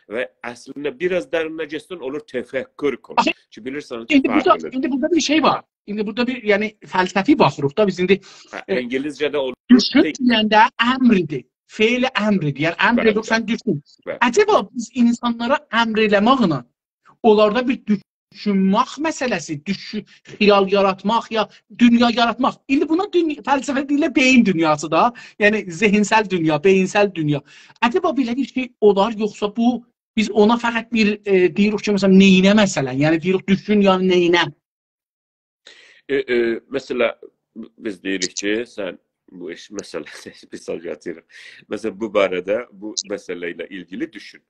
و اصلینده بیر آز درینینه گئتسن اولور تفکر کن. آخی، کی، بیلیرسن کی، ایندی بورادا، فرقلی‌دیر. ایندی بورادا بیر شئی وار. ایندی بورادا بیر، یعنی، فلسفی باخیریق دا بیز ایندی. هه، ائ، اینگیلیسجه‌ده اولور دوشون think. دئینده امردیر. فعل امردیر. یعنی، امر بلی، ائدیر، سن بلی. دوشون. بلی. عجبا بیز اینسانلارا امر ائله‌مکله اونلاردا بیر دوشونمک مسئله‌سی، دوشو-، خیال یاراتماق یا دونیا یاراتماق. ایندی بونا دونیا، فلسفه دئییرلر بئیین دونیاسی دا. یعنی ذهنسل دونیا، بئیینسل دونیا. عجبا بئله بیر شئی اولار، یوخسا بو بیز اونا فقط بیر، ائ، دئییریک کی، مثلا، نئینه مثلا؟ یعنی دئییریک دوشون، یعنی نئینه؟ ائ، ائ، مثلا، بیز دئییریک کی، سن بو ایش مسئله‌سی، مثال گتیرم. مثلا، بو باره‌ده، بو مسئله ایله ایلگیلی دوشون.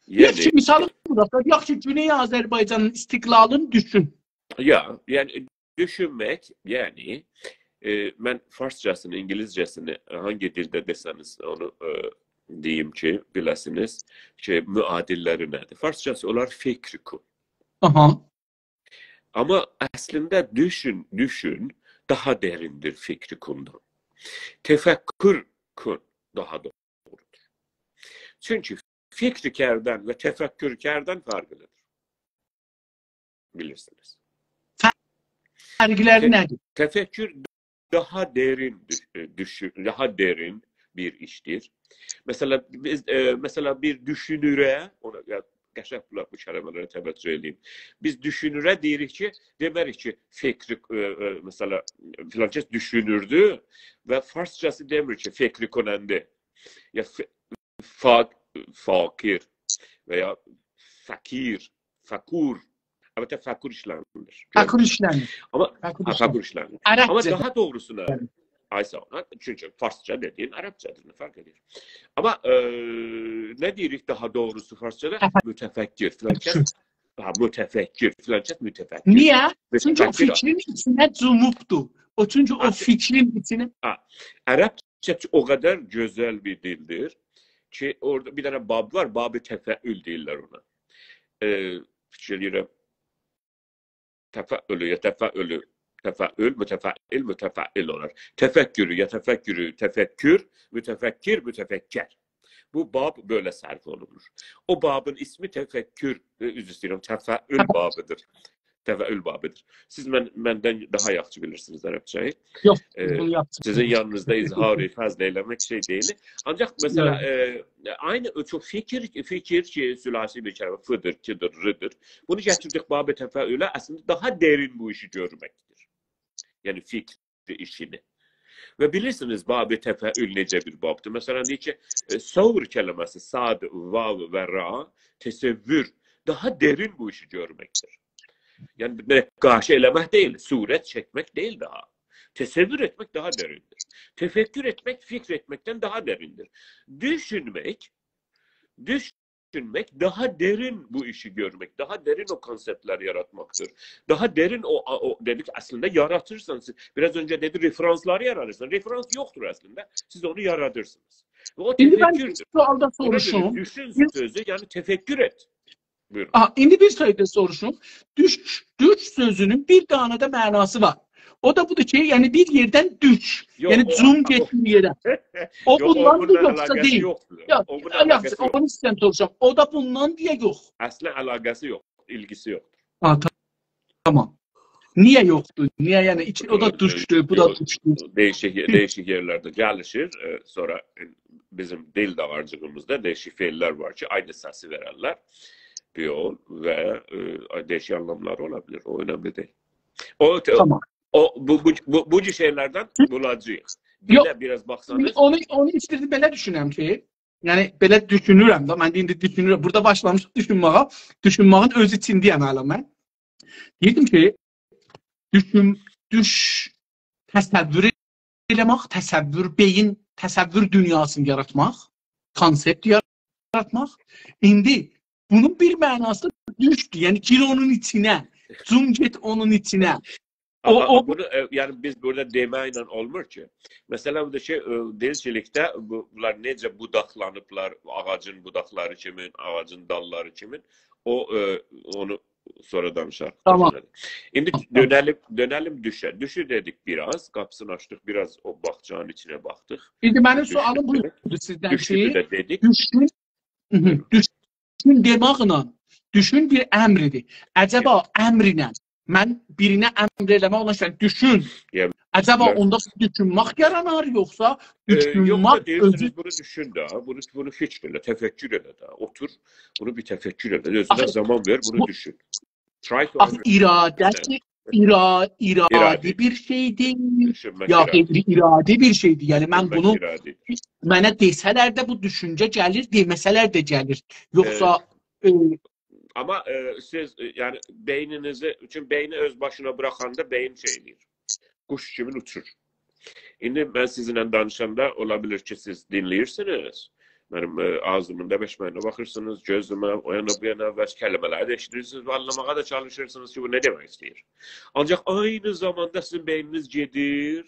یوخ کی، یعنی، مثالی بورادا، یوخ کی، گونئی آذربایجانین استقلالینی دوشون. یا، یعنی دوشونمک، یعنی، ائ، من فارسجاسینی، اینگیلیسجه‌سینی، هانگی دیلده دئسه‌نیز اونو، ائ، دئییم کی، بیله‌سینیز کی، معادل‌لری نه‌دیر. فارسجاسی اولار فکر کن. آها. آمما اصلینده دوشون، دوشون داها دریندیر فکر کندان. تفکر کن داها دوغرودور. چونکی فکر کردن و تفکر کردن فرقلی‌دیر. بیلیرسینیز. فرقلری ت-، نه‌دیر؟ تفکر داها درین دوش-، دوشو-، داها درین بیر ایشدیر. مثلا، بیز، ائ، مثلا، بیر دوشونوره، اونا، یا، قشنگ بو، بو کلمه‌لره توجه ائدین. بیز دوشونوره دئییریک کی، دئمه‌ریک کی، فکری، ائ، ائ، مثلا، فلان کس دوشونوردو و فارسجاسی دئمیر کی، فکری کننده. یا ف-، فا-، فاکیر و یا فقیر، فقور. البته، فقور ایشله‌نیلیر. فقور ایشله‌نیر. آمما، فقور ها، ایشله‌نیر. فقور ایشله‌نیر. عربجه آمما ده. داها دوغروسونا، بلی. آی ساغ اول، چونکی فارسجا دئدیگین عربجه‌دیر، نه فرق ائدیر؟ آمما، ائ، نه دئییریک داها دوغروسو فارسجادا؟ متفکر، فلان کس، ها، متفکر، فلان کس متفکر. نییه؟ چونکی او متفکر. فیکرین ایچینه جوموبدور. او، چونکی او ها، فیکرین ایچینه ها، عربجه او قدر گؤزل بیر دیلدیر کی، اورادا بیر دنه باب وار، باب تفعول دئییرلر اونا. ائ، فیکیر ائدیرم، تفعولو، یتفعلو، تفعول، متفعل، متفعل اولار. تفکرو، یتفکرو، تفکر، متفکر، متفکر. بو باب بئله صرف اولونور. او بابین اسمی تفکر، ائ، عذر ایسته‌ییرم، تفعول بابیدیر. تفعول بابیدیر. سیز من-، مندن داها یاخشی بیلیرسینیز عربجه‌یی. یوخ، ائ، بونو یاخشی سیزین بیلیرم. یانینیزدا اظهار فضل ائله‌مک شئی دئییل. آنجاق، مثلا، یوخ. ائ، عینی او چوخ فیکیر، فیکیر کی، ثلاثی بیر کلمه، فی‌دیر، کی‌دیر، ری‌دیر. بونو گتیردیک باب تفعوله، اصلینده داها درین بو ایشی گؤرمکدیر. یعنی فیکر ایشینی. و بیلیرسینیز، باب تفعول نئجه بیر بابدیر؟ مثلا، دئییر کی، ائ، ثور کلمه‌سی، صاد، واو و را، تصور، داها درین بو ایشی گؤرمکدیر. یعنی، نقاشی ائله‌مک دئییل، صورت چکمک دئییل داها. تصور ائتمک داها دریندیر. تفکر ائتمک فیکر ائتمکدن داها دریندیر. دوشونمک، دوشونمک داها درین بو ایشی گؤرمک، داها درین او کانسپت‌لری یاراتماقدیر. داها درین او، او، دئدیک، اصلینده یاراتیرسان. سیز بیر آز اؤنجه دئدی، رفرانس‌لاری یارادیرسان. رفرانس یوخدور اصلینده. سیز اونو یارادیرسینیز. و او تفکردیر. ایندی من بیر سؤال دا سوروشوم. اونا گؤره دوشون سؤزو، یعنی تفکر ائت. بویورون. آها، ایندی بیر شئی ده سوروشوم. دوش، دوش سؤزونون بیر دنه ده معناسی وار. او دا بودور کی، یعنی بیر یئردن دوش. یوخ، یعنی او، جوم او، گئتمیر یئره. او یوخ، بوندان دا اونونلا یوخسا علاقه‌سی دئییل. یوخدور. یوخ، اونون یوخ، علاقه‌سی یوخ. اونو ایسته‌ییرم سوروشام. او دا بوندان دئیه یوخ. اصلا علاقه‌سی یوخ، ایلگیسی یوخدور. ها، تا-، تامام. نییه یوخدور؟ نییه، یعنی ایکی، او دا دوشدو، بو دا دوشدو. دئییشیک، دئییشیک یئرلرده گلیشیر، ائ، سونرا، ائ، بیزیم دیل داغارجیغیمیزدا دئییشیک فعل‌لر وار کی، عینی سسی وئررلر. بیر یول و، ائ، دئییشیک آنلاملاری اولا بیلیر. او اؤنملی دئییل. او، تامام. او، بو، بو، بو، بو جور شئی‌لردن بولاجاغیق. یوخ. بیله‌سینیز، باخسانیز. اونو، اونو ایسته‌ییردیم، بئله دوشونم کی، یعنی بئله دوشونورم ده، من ایندی دوشونورم. بورادا باشلامیشام دوشونمه‌یه، دوشونمه‌یین اؤز ایچینده‌یم هله من. دئییردیم کی، دوشون، دوش، تصور ائله‌مک، تصور، بئیین، تصور دونیاسینی یاراتماق، کانسپت یاراتماق. ایندی بونون بیر معناسی دوشدو، یعنی گیر اونون ایچینه، جوم گئت اونون ایچینه. او، آمما او بونو، ائ، یعنی بیز بورادا دئمکله اولمور کی. مثلا، بودور کی، ائ، دئییر کی، ایلکده بو، بونلار نئجه بوداقلانیبلار، آغاجین بوداقلاری کیمین، آغاجین داللاری کیمین، او، ائ، اونو سونرا دانیشاریق. تامام. ایندی، تامام، دؤنه‌لیم، دؤنه‌لیم دوشه. دوشو دئدیک بیر آز، قاپیسینی آچدیق، بیر آز او باغچانین ایچینه باخدیق. ایندی منیم دوشو سؤالیم بو دئدیک. ایدی سیزدن دوشونو کی، ده دئدیک. دوشون، دوشون دئمکله، دوشون بیر امردیر. عجبا امرله، من بیرینه امر ائله‌مک اولان شئی، دوشون. یعنی، عجبا بله. اوندا دوشونمک یارانار، یوخسا ائ، یوخ دا دوشونمک اؤزو دئییرسینیز، بونو دوشون ده، بونو، بونو فیکیر ائله، تفکر ائله ده. اوتور، بونو بیر تفکر ائله، اؤزونه آخی، زامان وئر، بونو بو، دوشون. Try to آخی understand. اراده‌سی، ایرا-، ارادی ارادی. بیر شئیدیر، دوشونمک یا ارادی. غیر ارادی بیر شئیدیر. یعنی من دوشونمک بونو، ارادی. منه دئسه‌لر ده بو دوشونجه گلیر، دئمه‌سه‌لر ده گلیر. ائ، یوخسا، ائ، آمما، ائ، سیز، ائ، یعنی بئینینیزی، چونکی بئینی اؤز باشینا بوراخاندا بئین شئی ائله‌ییر. قوش کیمین اوچور. ایندی من سیزینله دانیشاندا اولا بیلیر کی، سیز دینله‌ییرسینیز. منیم، ائ، آغزیمین دا بئش معنینا باخیرسینیز، گؤزومه، او یانا بو یانا و کلمه‌لری ده ائشیدیرسینیز و آنلاماغا دا چالیشیرسینیز کی، بو نه دئمک ایسته‌ییر. آنجاق عینی زاماندا سیزین بئینینیز گئدیر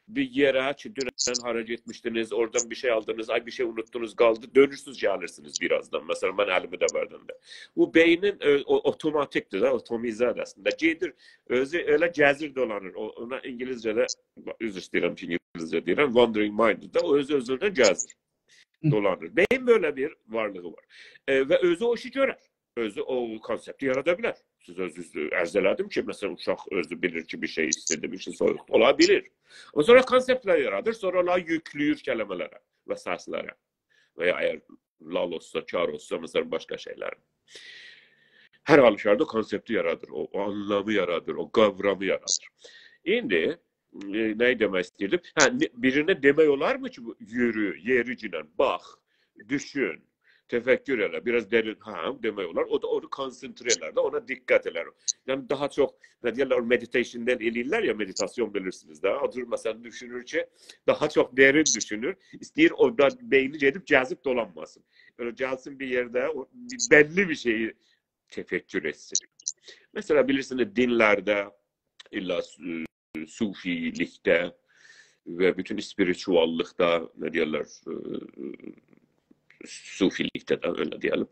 بیر یئره کی، دونن هارا گئتمیشدینیز، اورادان بیر شئی آلدینیز، آی، بیر شئی اونوتدونوز، قالدی، دؤنورسونوز، گلیرسینیز بیر آزدان. مثلا، من الیمی ده وئردیم ده. بو بئینین، ائ، او، اوتوماتیکدیر ده، اتومیزه‌دیر اصلینده. گئدیر، اؤزو ائله گزیر دولانیر. او، اونا اینگیلیسجه‌ده، عذر ایسته‌ییرم کی، اینگیلیسجه دئییرم، wandering mind ده، او اؤزو اؤزوندن گزیر، هی. دولانیر. بئیین بئله بیر وارلیغی وار. ائ، و اؤزو او ایشی گؤرر. اؤزو او کانسپتی یارادا بیلر. سیز اؤزونوز عرض ائله‌دیم کی، مثلا، اوشاق اؤزو بیلیر کی، بیر شئی ایستیدیر، بیر شئی سویوقدور. اولا بیلیر. آمما سونرا کانسپتلر یارادیر، سونرا اونلاری یوکله‌ییر کلمه‌لره و سسلره. و یا اگر لال اولسا، کار اولسا، مثلا، باشقا شئیلر. هر حالوکاردا او کانسپتی یارادیر، او، او آنلامی یارادیر، او قاورامی یارادیر. ایندی، ائ، نه دئمک ایسته‌ییردیم؟ هه، نه، بیرینه دئمک اولارمی کی، بو، یورو، یئریگینن، باخ، دوشون، تفکر ائله، بیر آز درین، هه، دئمک اولار. او دا اونو کونسنتره ائلر ده، اونا دقت ائلر. یعنی، داها چوخ، نه دئیرلر، او meditation-دن ائله‌ییرلر یا، مدیتاسیون بیلیرسینیز ده. او جور، مثلا، دوشونور کی، داها چوخ درین دوشونور. ایسته‌ییر او دا بئینی گئدیب گزیب دولانماسین. بئله گلسین بیر یئرده، او، بیر بللی بیر شئیی تفکر ائتسین. مثلا، بیلیرسینیز، دینلرده، الّا صو-، صوفی‌لیکده و بوتون اسپیریتواللیقدا، نه دئیرلر، ائ، صوفی‌لیکده ده، ائله دئیه‌لیم،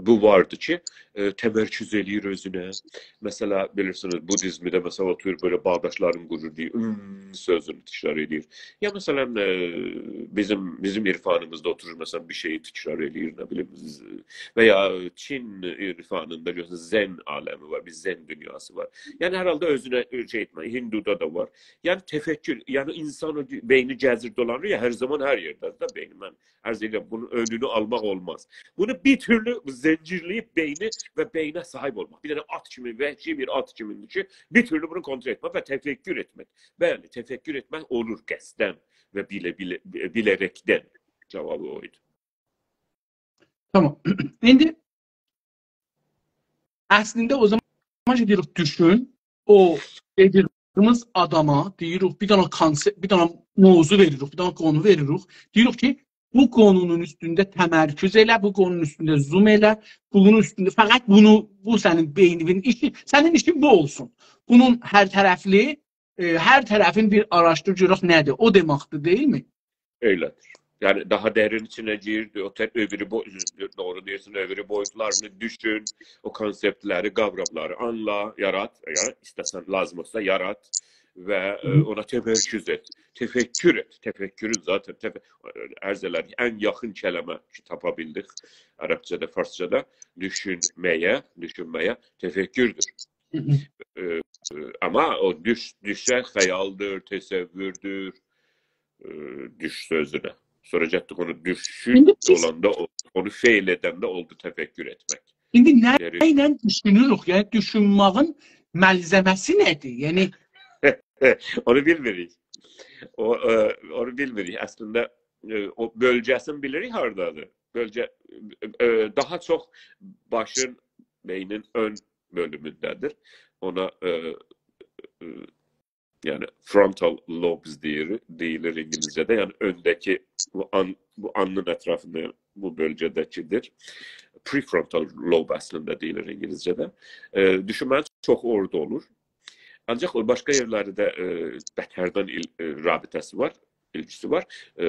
بو واردی کی، ائ، تمرکز ائله‌ییر اؤزونه. مثلا، بیلیرسینیز، بودیزمده، مثلا، اوتورور بئله باغداشلارین قورور، دئییر، «ام» سؤزونو تکرار ائدیر. یا، مثلا، ائ، بیزیم، بیزیم عرفانیمیزدا اوتورور، مثلا، بیر شئیی تکرار ائله‌ییر، نه بیلیم، ز-، و یا چین عرفانیندا گؤرورسن، زن عالمی وار، بیر زن دونیاسی وار. یعنی، هر حالدا اؤزونه شئی ائتمه، هیندودا دا وار. یعنی، تفکر، یعنی، اینسان او بئینی گزیر دولانیر یا، هر زامان هر یئرده‌دیر ده بئینی. من عرض ائدیرم، بونون اؤنونو آلماق اولماز. بونو بیر تورلو زنجیرله‌ییب بئینی و بئینه صاحیب اولماق. بیر دنه آت کیمی، وحشی بیر آت کیمی‌دیر کی، بیر تورلو بونو کنترل ائتمک و تفکر ائتمک. بلی، تفکر ائتمک اولور قصداً و بیله-، بیله-، بیله‌رکدن. جاوابی او ایدی. تامام. ایندی اصلینده او زامان کی، دئییریک، دوشون، او دئدیگیمیز آداما دئییریک، بیر دنه کانسپت، بیر دنه موضوع وئریریک، بیر دنه قونو وئریریک. دئییریک کی، بو قونونون اوستونده تمرکز ائله، بو قونونون اوستونده زوم ائله، بونون اوستونده فقط بونو، بو سنین بئینینین ایشی، سنین ایشین بو اولسون. بونون هر طرفلی، ائ، هر طرفین بیر آراشدیر، گؤرک نه‌دیر. او دئمکدیر، دئییلمی؟ ائله‌دیر. یعنی، داها درین ایچینه گیر، او ته-، او بیری بو-، دوغرو دئییرسن، او بیری بویوتلارینی دوشون، او کانسپتلری، قاوراملاری آنلا، یارات، یعنی، ایسته‌سن، لازیم اولسا، یارات و، ائ، هی. اونا تمرکز ائت، تفکر ائت. تفکرون ذاتاً، تف-، عرض ائله‌دیک، ان یاخین کلمه کی، تاپا بیلدیک عربجه‌ده، فارسجادا، دوشونمه‌یه، دوشونمه‌یه تفکردور. هی هی. ائ، ائ، آمما او دوش، دوشه خیالدیر، تصوردور، ائ، دوش سؤزونه. سونرا گلدیک اونو دوشون ایندی بیز اولاندا، او، اونو فعل ائدنده اولدو تفکر ائتمک. ایندی نه یعنی ایله دوشونوروک؟ یعنی، دوشونماغین ملزمه‌سی نه‌دیر؟ یعنی، اونو بیلمیریک. او، ائ، اونو بیلمیریک. اصلینده، ائ، او بؤلگه‌سینی بیلیریک هاردادیر. بؤلگه، ائ، ائ، داها چوخ باشین، بئینین اؤن بؤلومونده‌دیر. اونا، ائ، ائ، یعنی frontal lobes دئییر، دئییلیر اینگیلیسجه‌ده. یعنی اؤنده‌کی بو آن، بو آلنین اطرافیندا، بو بؤلگه‌ده‌کیدیر. Prefrontal lobe اصلینده دئییلیر اینگیلیسجه‌ده. ائ، دوشونمه‌نین چوخو اورادا اولور. آنجاق او باشقا یئرلرده، ائ، بتردن ایل-، ائ، رابطه‌سی وار، ایلگیسی وار. ائ،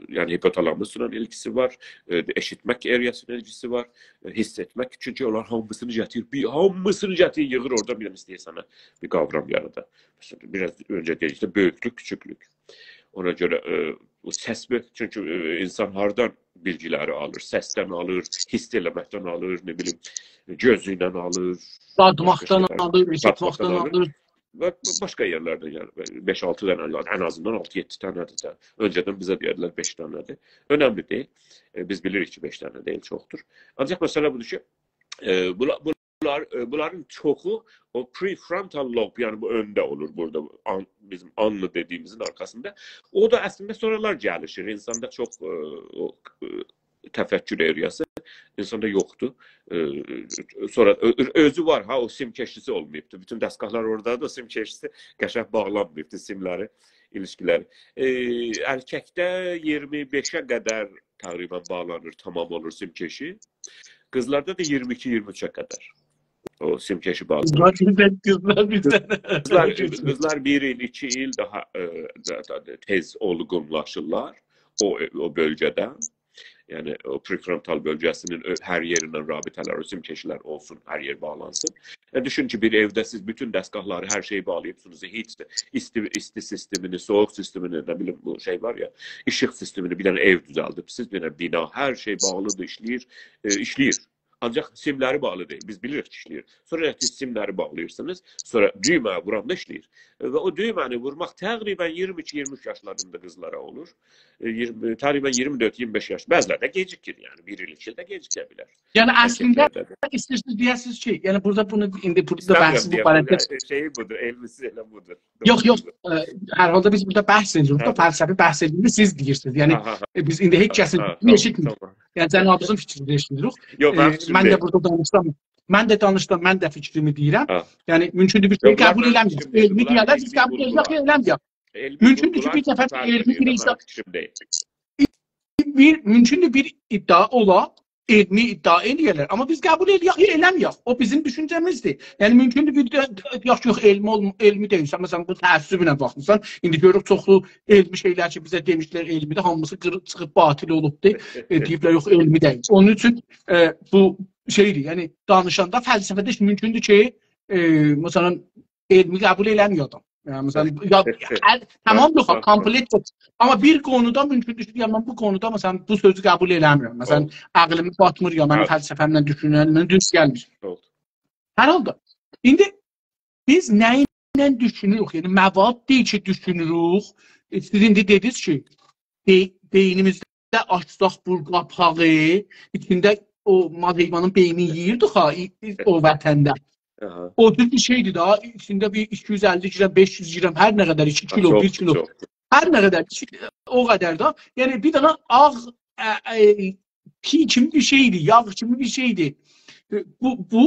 یعنی هیپوتالاموسلا ایلگیسی وار، ائ، ائشیتمک area-سینین ایلگیسی وار، ائ، حیس ائتمک. چونکی اونلار هامیسینی گتیریر، بیر، هامیسینی گتیریر، ییغیر اورادا، بیر دنه ایسته‌ییر سنه بیر قاورام یارادا. مثلا، بیر آز اؤنجه دئدیک ده، بؤیوکلوک، کیچیکلیک. اونا گؤره، ائ، بو چسبی، چونکی، ائ، اینسان هاردان بیلگی‌لری آلیر. سسدن آلیر، حیس ائله‌مکدن آلیر، نه بیلیم، گؤزو ایله آلیر، باشقا دادماقدان شئیلر، آلیر، دادماقدان ائشیتمکدن آلیر. آلیر. و باشقا یئرلردن، یعنی، بئش-آلتی دنه، ان آزیندان آلتی-یئددی دنه‌دیر ده. اؤنجه‌دن بیزه دئیردیلر بئش دنه‌دیر. اؤنملی دئییل. ائ، بیز بیلیریک کی، بئش دنه دئییل، چوخدور. آنجاق مسئله بودور کی، ائ، بولا-، بونلار، ائ، بونلارین چوخو او prefrontal lobe، یعنی بو اؤنده اولور بورادا، آن-، بیزیم آلنی دئدیییمیزین آرخاسیندا. او دا اصلینده سونرالار گلیشیر. اینساندا چوخ، ائ، او، ائ، تفکر اریاسی اینساندا یوخدور. ائ، سونرا اؤ-، اؤزو وار ها، او سیم کشی‌سی اولماییبدیر. بوتون دستگاهلار اورادادیر، او سیم کشی‌سی قشنگ باغلانماییبدیر، سیم‌لری، ایلیشکی‌لری. ائ، ارککده اییرمی بئشه قدر تقریباً باغلانیر، تمام اولور سیم کشی. قیزلاردا دا اییرمی ایکی، اییرمی اوچه قدر او سیم کشی باغلانیر. قیزلار بیزدن، قیزلار بیزدن. قیزلار، قیزلار بیر ایل، ایکی ایل داها، ائ، دا-، دا-، دا تئز اولغونلاشیرلار او، او بؤلگه‌ده. یعنی او prefrontal بؤلگه‌سینین اؤ-، هر یئریندن رابطه‌لر، او سیم کشی‌لر اولسون، هر یئر باغلانسین. ائ، دوشون کی، بیر ائوده سیز بوتون دستگاهلاری، هر شئیی باغلاییبسینیز، هئچ ده ایستی، ایستی سیستمینی، سویوق سیستمینی، نه بیلیم، بو شئی وار یا، ایشیق سیستمینی، بیر دنه ائو دوزلدیبسیز، بیر دنه بینا، هر شئی باغلیدیر، ایشله‌ییر، ائ، ایشله‌ییر. آنجاق سیم‌لری باغلی دئییل. بیز بیلیریک کی، ایشله‌ییر. سونرا کی، سیم‌لری باغلاییرسینیز، سونرا دویمه‌یه ووراندا ایشله‌ییر. ائ، و او دویمه‌نی وورماق تقریباً اییرمی ایکی، اییرمی اوچ یاشلاریندا قیزلارا اولور. ائ، اییرمی، تقریباً اییرمی دؤرد، اییرمی بئش یاش. بعضی‌لری ده گئجیکیر، یعنی بیر ایل، ایکی ایل ده گئجیکه بیلر. یعنی اصلینده ارککلرده ده. ایسته‌ییرسینیز دئیه‌سینیز کی، یعنی بورادا بونو ایندی بورادا ایسته‌میرم بحثی بو دئیم، باره‌ده بو شئی بودور، علمی‌سی ائله بودور. یوخ، یوخ. ائ، هر حالدا بیز بورادا بحث ائدیریک دا، هه. فلسفی بحث ائدیریک، سیز دئییرسینیز. یعنی، هه، هه، هه. ائ، بیز ایندی هئچ هه، کسین هه، فیکرینی تامام، ائشیتمیریک. تامام. یعنی، جنابینیزین فیکرینی ائشیدیریک. یوخ، ائ، منیم فیکریم من ده دئییل. بورادا دانیشدیم. من ده دانیشدیم، من ده فیکریمی دئییرم. هه. یعنی، مومکوندور بیر شئی قبول ائله‌مه‌یک. علمی دئیه‌لر، بیز قبول ائله‌یک، ائله‌مه‌یک. مومکوندور کی، بیر نفر علمی بیر اینسان، بیر، مومکوندور بیر ادعا اولا، علمی ادعا ائله‌یه‌لر، آمما بیز قبول ائله‌یک، یا ائله‌مه‌یک. او بیزیم دوشونجه‌میزدیر. یعنی، مومکوندور بیر ده، یاخشی، یوخ، علمی اول-، علمی دئییل. سن، مثلا، بو تعصبله باخمیسان. ایندی گؤروروک، چوخلو علمی شئیلر کی، بیزه دئمیشلر، علمی‌دیر، هامیسی قیریب چیخیب باطل اولوبدور. ائ، دئییبلر، یوخ، علمی دئییل. اونون اوچون، ائ، بو شئیدیر، یعنی، دانیشاندا فلسفه‌ده هئچ مومکوندور کی، ائ، مثلا، علمی قبول ائله‌مه‌یه آدام. یعنی، مثلا، یا، هر، تامام، یوخ، کامپلئت یوخ. آمما بیر قونودا مومکوندور کی، یعنی، من بو قونودا، مثلا، بو سؤزو قبول ائله‌میرم. مثلا، عقلیمه باتمیر یا، منیم فلسفه‌مله دوشوننله دوز گلمیر. هر حالدا، ایندی بیز نه ایله دوشونوروک؟ یعنی، مواد دئییل کی، دوشونوروک. ائ، سیز ایندی دئدینیز کی، بئ-، بئینیمیزده آچساق بو قاپاغی، ایچینده او مال حیوانین بئینینی یئییردیک ها، ای-، ای-، او وطنده. آها. او جور بیر شئیدیر دا، ایچینده بیر ایکی یوز اللی گرم، بئش یوز گرم، هر نه قدر، ایکی کیلو، بیر کیلو. هر نه قدر، ایکی، او قدر ده. یعنی، بیر دنه آغ، ا، ا، پی‌یی کیمی بیر شئیدیر، یاغ کیمی بیر شئیدیر. ائ، بو، بو،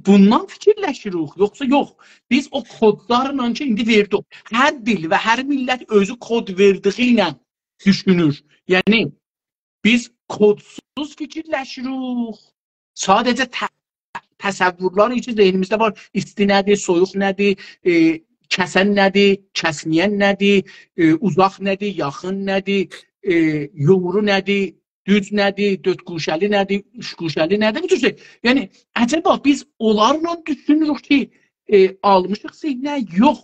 بوندان فیکیرلشیریک، یوخسا یوخ. بیز او کودلارلا کی، ایندی وئردیک. هر دیل و هر میللت اؤزو کود وئردیگی ایله دوشونور. یعنی، بیز کودسوز فیکیرلشیریک. ساده‌جه ت-، تصورلر کی، ذهنیمیزده وار. ایستی نه‌دیر، سویوق نه‌دیر، ائ، کسن نه‌دیر، کسمه‌ین نه‌دیر، ائ، اوزاق نه‌دیر، یاخین نه‌دیر، ائ، یومرو نه‌دیر، دوز نه‌دیر، دؤرد گوشه‌لی نه‌دیر، اوچ گوشه‌لی نه‌دیر، بو جور شئی. یعنی، عجبا بیز اونلارلا دوشونوروک کی، ائ، آلمیشیق ذهنه؟ یوخ.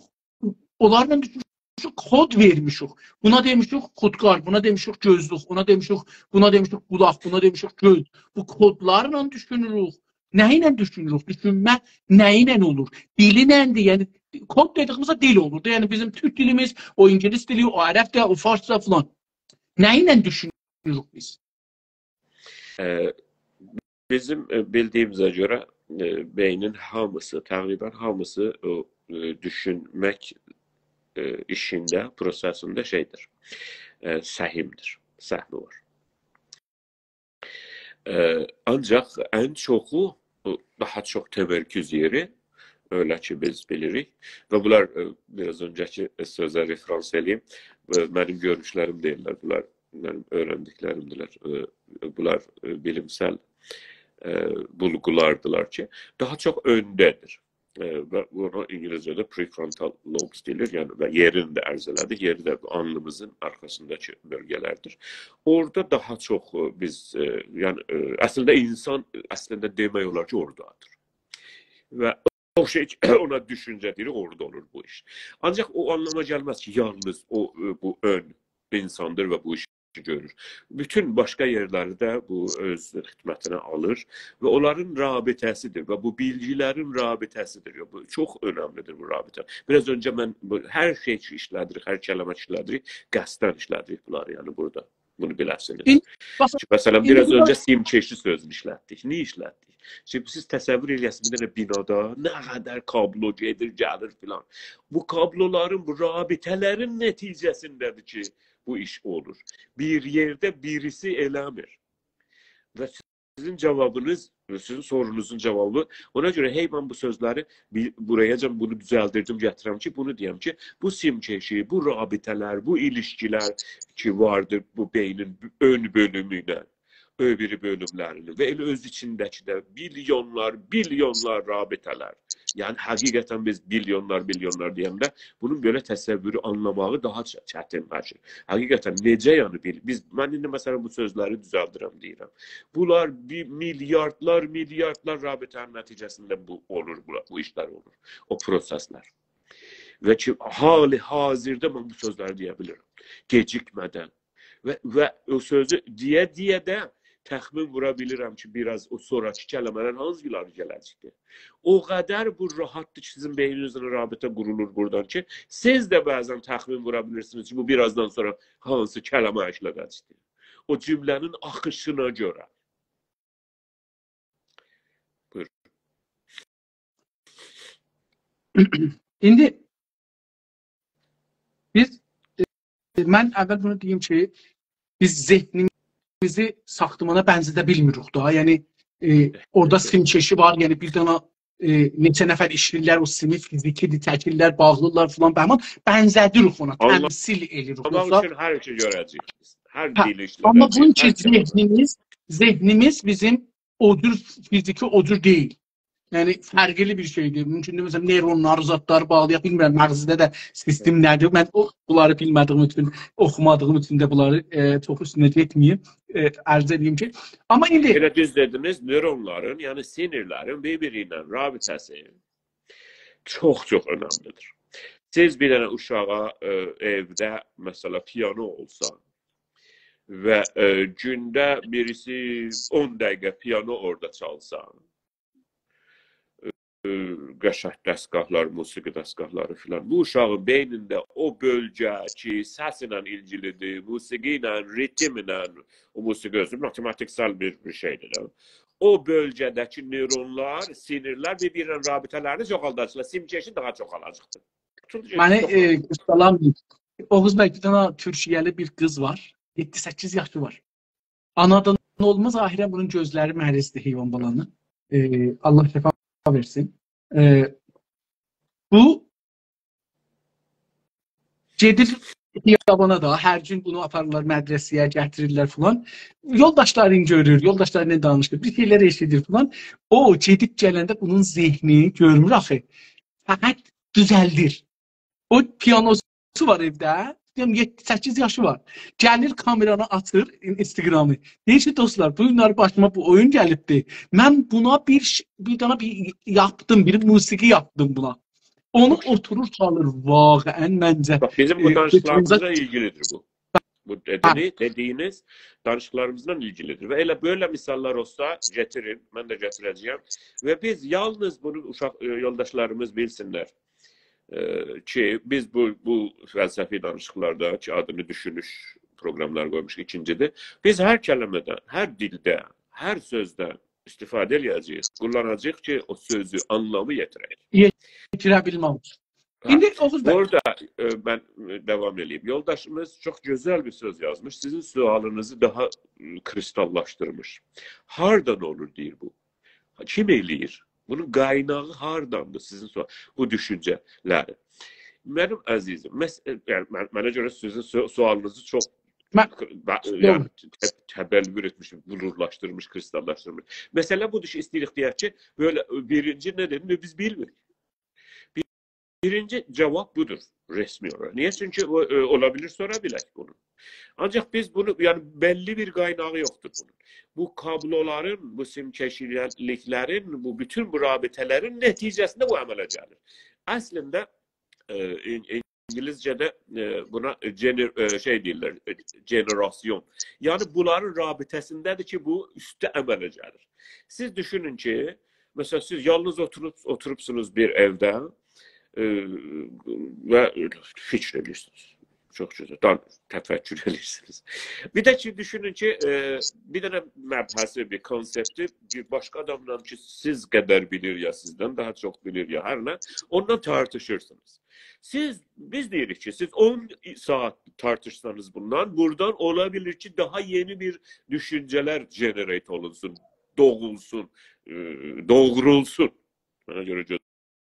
اونلارلا دوشونوروک کی، کود وئرمیشیک. بونا دئمیشیک خودکار، بونا دئمیشیک گؤزلوک، بونا دئمیشیک، بونا دئمیشیک قولاق، بونا دئمیشیک گؤز. بو کودلارلا دوشونوروک. نه ایله دوشونوروک؟ دوشونمه نه ایله اولور؟ دیلی نه‌دیر؟ یعنی، کود دئدیییمیزده دیل اولور دا. یعنی، بیزیم تورک دیلیمیز، او اینگیلیس دیلی، او عرب ده، او فارسجا فلان. نه ایله دوشونوروک بیز؟ ائ، بیزیم، ائ، بیلدیییمیزه گؤره، ائ، بئینین هامیسی، تقریباً هامیسی او، ائ، دوشونمک، ائ، ایشینده، پروسه‌سینده شئیدیر، ائ، سهمدیر، سهمی وار. ائ، آنجاق ان چوخو، ائ، داها چوخ تمرکز یئری، ائله کی، بیز بیلیریک. و بونلار، ائ، بیر آز اؤنجه‌کی سؤزه رفرانس ائله‌ییم. ائ، منیم گؤرموشلریم دئییللر، بونلار منیم اؤیرندیکلریمدیرلر. ائ، بونلار، ائ، بیلیمسل، ائ، بولغولاردیلار کی، داها چوخ اؤنده‌دیر. ائ، و بونا اینگیلیسجه‌ده prefrontal lobes دئییلیر، یعنی و یئرینی ده عرض ائله‌دیک، یئری ده آلنیمیزین آرخاسینداکی بؤلگه‌لردیر. اورادا داها چوخ، ائ، بیز، ائ، یعنی، ائ، اصلینده اینسان، اصلینده دئمک اولار کی، اورادادیر. و او شئی کی، اونا دوشونجه دئییریک، اورادا اولور بو ایش. آنجاق او آنلاما گلمز کی، یالنیز او، ائ، بو اؤن اینساندیر و بو ایشی گؤرور. بوتون باشقا یئرلری ده بو اؤز خدمتینه آلیر و اونلارین رابطه‌سیدیر و بو بیلگی‌لرین رابطه‌سیدیر. بو چوخ اؤنملیدیر، بو رابطه. بیر آز اؤنجه من بو، هر شئی کی ایشله‌دیریک، هر کلمه کی ایشله‌دیریک، قصداً ایشله‌دیریک بونلاری، یعنی بورادا. بونو بیله‌سینیز. این، باخ، کی، مثلا، ایندی بیر آز بونلار اؤنجه سیم‌کشی سؤزونو ایشلتدیک. نییه ایشلتدیک؟ شیمدی سیز تصور ائله‌یه‌سینیز، بیر دنه بینادا نه قدر کابلو گئدیر، گلیر فلان. بو کابلولارین، بو رابطه‌لرین نتیجه‌سینده‌دیر کی، بو ایش اولور. بیر یئرده بیریسی ائله‌میر. و سیزین جاوابینیز، سیزین سورونوزون جاوابی. اونا گؤره هئی من بو سؤزلری بی-، بورایا بونو دوزلدیردیم، گتیرم کی، بونو دئیم کی، بو سیم‌کشی، بو رابطه‌لر، بو ایلیشکی‌لر کی واردیر بو بئینین اؤن بؤلومو ایله او بیری بؤلوملرینی و ائله اؤز ایچینده‌کی ده بیلیونلار، بیلیونلار رابطه‌لر. یعنی، حقیقتاً بیز بیلیونلار، بیلیونلار دئینده بونون بئله تصوورو، آنلاماغی داها چ-، چتینلشیر. حقیقتاً نئجه، یعنی، بیل-، بیز، من ایندی، مثلا، بو سؤزلری دوزلدیرم، دئییرم. بونلار بیر میلیاردلار، میلیاردلار رابطه‌نین نتیجه‌سینده بو اولور، بو، بو ایشلر اولور، او پروسسلر. و کی، حال حاضردا من بو سؤزلری دئیه بیلیرم. گئجیکمه‌دن. و، و او سؤزو دئیه-دئیه ده تخمین وورا بیلیرم کی، بیر آز او سونراکی کلمه‌لر هانسیلاری گله‌جکدیر. او قدر بو راحتدیر کی، سیزین بئینینیزله رابطه قورولور بورادان کی، سیز ده بعضاً تخمین وورا بیلیرسینیز کی، بو بیر آزدان سونرا هانسی کلمه ایشله‌ده‌جکدیر. او جمله‌نین آخیشینا گؤره. بویورون. ایندی بیز، ائ، من اول بونو دئییم کی، بیز ذهنیمیزی ساختمانا بنزه‌ده بیلمیریک دا. یعنی، ائ، اورادا سیم‌کشی وار، یعنی بیر دنه، ائ، نئچه نفر ایشله‌ییرلر، او سیمی فیزیکی‌دیر، چکیرلر، باغلیرلار فلان، بهمان، بنزه‌دیریک اونا، تمثیل ائله‌ییریک. آنلاماق یوخسا، اوچون هر شئی گؤره‌جه‌ییک بیز. هر، هه، دیلی ایشله‌ده‌جه‌ییک، آمما بونون اوچون هر کلمه. ذهنیمیز، ذهنیمیز بیزیم او جور فیزیکی او جور دئییل. یعنی، فرقلی بیر شئیدیر. مومکوندور، مثلا، نئورونلاری، زادلاری باغلایاق، بیلمیرم، مغزده ده سیستم نه‌دیر. من او، بونلاری بیلمه‌دیییم اوچون، اوخومادیغیم اوچون ده بونلاری، ائ، چوخ اوستونه گئتمه‌ییم. ائ، عرض ائدییم کی، آمما ایندی ائله دوز دئدینیز، نئورونلارین، یعنی سینیرلرین بیر-بیری ایله رابطه‌سی چوخ-چوخ اؤنملیدیر. سیز بیر دنه اوشاغا، ائ، ائوده، مثلا، پیانو اولسا و، ائ، گونده بیریسی اون دقیقه پیانو اورادا چالسا، ائ، قشنگ دستگاهلار، موسیقی دستگاهلاری فلان، بو اوشاغین بئینینده او بؤلگه کی، سس ایله ایلگیلیدیر، موسیقی ایله، ریتم ایله، او موسیقی اؤزو ماتماتیکسل بیر، بیر شئیدیر ده. او بؤلگه‌ده‌کی نئورونلار، سینیرلر بیر-بیرینن رابطه‌لرینی چوخالداجاقلار. سیم‌کشی داها چوخالاجاقدیر. قوتولدو، گئتدی، معنی، چوخ ائ، قورتاردیم. سلام. اوغوز بی، بیر دنه تورکیه‌لی بیر قیز وار. یئددی سککیز یاشی وار. آنادان اولما، ظاهراً بونون گؤزلری مریضدیر، حیوان بالانی. ائ، الله شفا وئرسین. ائ، بو گئدیر خیابانا دا، هر گون بونو آپاریرلار مدرسه‌یه، گتیریرلر فلان. یولداشلارینی گؤرور، یولداشلاری ایله دانیشیر، بیر شئیلر ائشیدیر فلان. او گئدیب گلنده بونون ذهنی گؤرمور آخی. فقط دوزلدیر. او پیانوسو وار ائوده، دئییرم، یئددی سککیز یاشی وار. گلیر کامئرانی آچیر، این-، اینستاگرامی. دئییر کی، دوستلار، بو گونلری باشیما بو اویون گلیبدی. من بونا بیر ش-، بیر دنه بیر یاپدیم، بیر موسیقی یاپدیم بونا. اونو اوتورور چالیر، واقعاً منجه. باخ، بیزیم بو، ائ، دانیشیقلاریمیزلا ایلگیلیدیر بو. بو، ائ، هه، دئدی-، دئدیگینیز دانیشیقلاریمیزلا ایلگیلیدیر. و ائله بئله مثاللار اولسا، گتیرین، من ده گتیره‌جه‌یم. و بیز یالنیز بونو اوشاق، ائ، یولداشلاریمیز بیلسینلر، ائ، کی، بیز بو، بو فلسفی دانیشیقلاردا کی، آدینی دوشونوش پروگراملاری قویموشوق، ایکینجیدیر. بیز هر کلمه‌دن، هر دیلده، هر سؤزدن استفاده ائله‌یه‌جه‌ییک، قوللاناجاغیق کی، او سؤزو، آنلامی یئتیرک. یئتیره بیلمک اوچون. هه، ایندی اوغوز بی، بورادا، ائ، من، ائ، داوام ائله‌ییم. یولداشیمیز چوخ گؤزل بیر سؤز یازمیش. سیزین سؤالینیزی داها، ائ، کریستاللاشدیرمیش. هاردان اولور، دئییر بو. کیم ائله‌ییر؟ بونون قایناغی هارداندیر، سیزین سؤال-، بو دوشونجه‌لری؟ منیم عزیزیم، مس-، ائ، یعنی، من-، منه گؤره سیزین سؤ-، سؤالینیزی چوخ، من، با-، دوغرو، یعنی، ته-، تبلور ائتمیش، بلورلاشدیرمیش، کریستاللاشدیرمیش. مسئله بودور کی، ایسته‌ییریک دئیک کی، بئله، ائ، بیرینجی نه دئدیم، بیز بیلمیریک. بیرینجی جاواب بودور، رسمی اولاراق. نییه؟ چونکی او، ائ، اولا بیلیر، سورا بیلک بونو. آنجاق بیز بونو، یعنی، بللی بیر قایناغی یوخدور بونون. بو کابلولارین، بو سیم‌کشی‌لیکلرین، بو بوتون بو رابطه‌لرین نتیجه‌سینده بو عمله گلیر. اصلینده، ائ، این-، اینگیلیسجه‌ده، ائ، بونا، ائ، جنر-، ائ، شئی دئییرلر، ائ، جنراسیون. یعنی بونلارین رابطه‌سینده‌دیر کی، بو اوسته عمله گلیر. سیز دوشونون کی، مثلا، سیز یالنیز اوتوروب، اوتوروبسونوز بیر ائوده، ائ، و فیکر ائدیرسینیز. چوخ گؤزل، دان-، تفکر ائدیرسینیز. بیر ده کی، دوشونون کی، ائ، بیر دنه مبحثی، بیر کونسپتی بیر باشقا آداملا کی، سیز قدر بیلیر یا سیزدن داها چوخ بیلیر یا هر نه، اونونلا تارتیشیرسینیز. سیز، بیز دئییریک کی، سیز اون ساعت تارتیشسانیز بوندان، بورادان اولا بیلیر کی، داها یئنی بیر دوشونجه‌لر generate اولونسون، دوغولسون، ائ، دوغرولسون. منه گؤره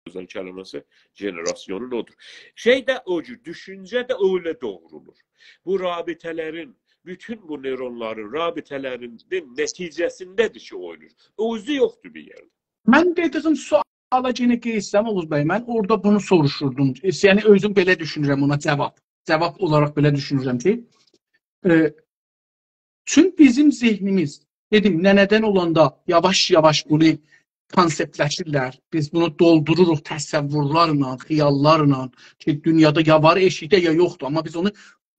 گؤزل کلمه‌سی جنراسیونون اودور. شئی ده او جور، دوشونجه ده ائله دوغرولور. بو رابطه‌لرین، بوتون بو نئورونلارین رابطه‌لرینین نتیجه‌سینده‌دیر کی، او اولور. اؤزو یوخدور بیر یئرده. من دئدیگیم سؤالا یئنه قئییتسم، اوغوز بی، من اورادا بونو سوروشوردوم. ائ، یعنی، اؤزوم بئله دوشونورم اونا جاواب. جاواب اولاراق بئله دوشونورم کی، ائ، چون بیزیم ذهنیمیز، دئدیم، ننه‌دن اولاندا یاواش-یاواش بونو کونسپتلشیرلر. بیز بونو دولدوروروق تصورلرله، خیاللارلا کی، دونیادا یا وار ائشیکده، یا یوخدور. آمما بیز اونو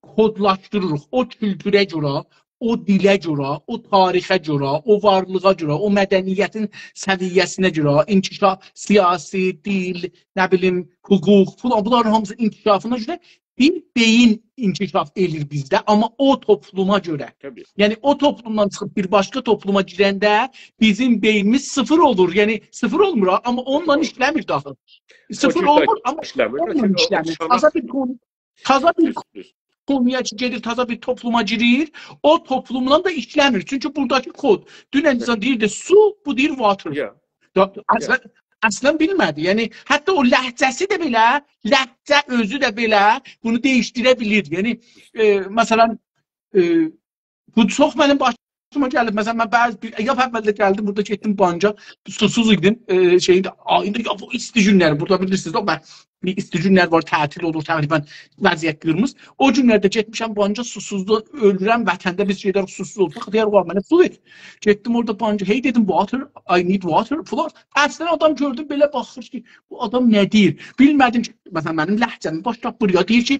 کودلاشدیریریق. او کولتوره گؤره، او دیله گؤره، او تاریخه گؤره، او وارلیغا گؤره، او مدنیتین سویه‌سینه گؤره، انکشاف، سیاسی، دیل، نه بیلیم، حقوق، فلان، بونلارین هامیسی انکشافینا گؤره بیر بئیین انکشاف ائله‌ییر بیزده، آمما او توپلوما گؤره. طبیعی. یعنی، او توپلومدان چیخیب بیر باشقا توپلوما گیرنده بیزیم بئینیمیز صفر اولور. یعنی، صفر اولمور ها، آمما اونونلا ایشله‌میر داها. او صفر جور ده اولمور، آمما ایشله‌میر، اونونلا چونکی او ایشله‌میر. چاناق تازا بیر قون-، تازا بیر دوز، دوز. قونویا کی، گئدیر، تازا بیر توپلوما گیریر، او توپلوملا دا ایشله‌میر. چونکی بوراداکی کود، دونن، هه، اینسان دئییردی سو، بو دئییر water. یا. دا، یا. اصلا، اصلا بیلمه‌دی. یعنی، حتی او لهجه‌سی ده بئله، لهجه اؤزو ده بئله بونو دییشدیره بیلیر. یعنی، ائ، مثلا، ائ، بو چوخ منیم باشیما گلیب. مثلا، من بعضی بیر، لاپ اولده گلدیم، بورادا گئتدیم بانکا، سوسوز ایدیم. ائ، شئیین ده، آیین دا، یا، بو ایستی گونلری، بورادا بیلیرسینیز، او، من، بیر ایستی گونلر وار، تعطیل اولور تقریبا، وضعیت قیرمیز. او گونلرده گئتمیشم بانکا، سوسوزلوقدان اؤلورم، وطنده بیز گئدریک، سوسوز اولساق، دئیر، «وار، منه سو وئر.» گئتدیم اورادا بانکا، «Hey,» دئدیم، «water, I need water,» فلان. اصلا آدام گؤردوم، بئله باخیر کی، بو آدام نه دئییر؟ بیلمه‌دیم کی، مثلا، منیم لهجه‌می باشلاییب بورایا دئییر کی،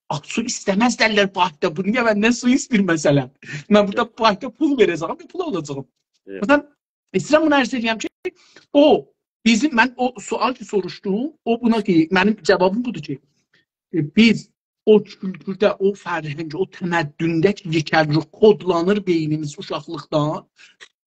«آ، سو ایسته‌مزلر بانکدا، بو نییه مندن سو ایسته‌ییر مثلا؟ من بورادا، ائوت، بانکدا پول وئره‌جه‌یم، بیر پول آلاجاغام.» ائوت. مثلا، ایسته‌ییرم بونو عرض ائله‌یم کی، او، بیزیم، من او سؤال کی سوروشدوم، او بونا کی، منیم جاوابیم بودور کی، ائ، بیز او کولتورده، او فرهنگ، او تمدنده کی یئکه‌لیریک، کودلانیر بئینیمیز اوشاقلیقدان،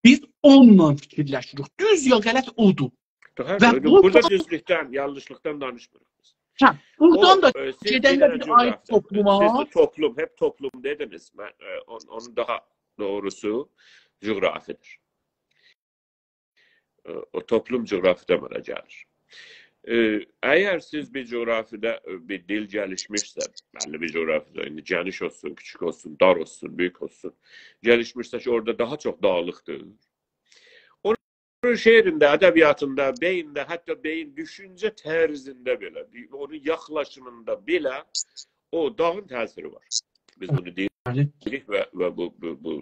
بیز اونونلا فیکیرلشیریک. دوز یا غلط اودور. هه، و بو بورادا دا دوزلوکدن، یانلیشلیقدان دانیشمیریق بیز. هه، بورادان او، دا ائ، سیز گئدنده بیر دنه بیر آیری جغرافیا، توپلوما. سیز بو توپلوم، هپ توپلوم دئدینیز. من، ائ، اون-، اونون داها دوغروسو جغرافی‌دیر. ائ، او توپلوم جغرافی‌ده عمله گلیر. ائ، اگر سیز بیر جغرافی‌ده، ائ، بیر دیل گلیشمیشسه، بللی بیر جغرافی‌ده، ایندی گئنیش اولسون، کیچیک اولسون، دار اولسون، بؤیوک اولسون، گلیشمیشسه کی، اورادا داها چوخ داغلیقدیر. اونون شعرینده، ادبیاتیندا، بئیینده، حتی بئیین دوشونجه طرزینده بئله، اونون یاخلاشیمیندا بئله او داغین تأثیری وار. بیز بونو دئییریک، بلی، و، و بو، بو، بو،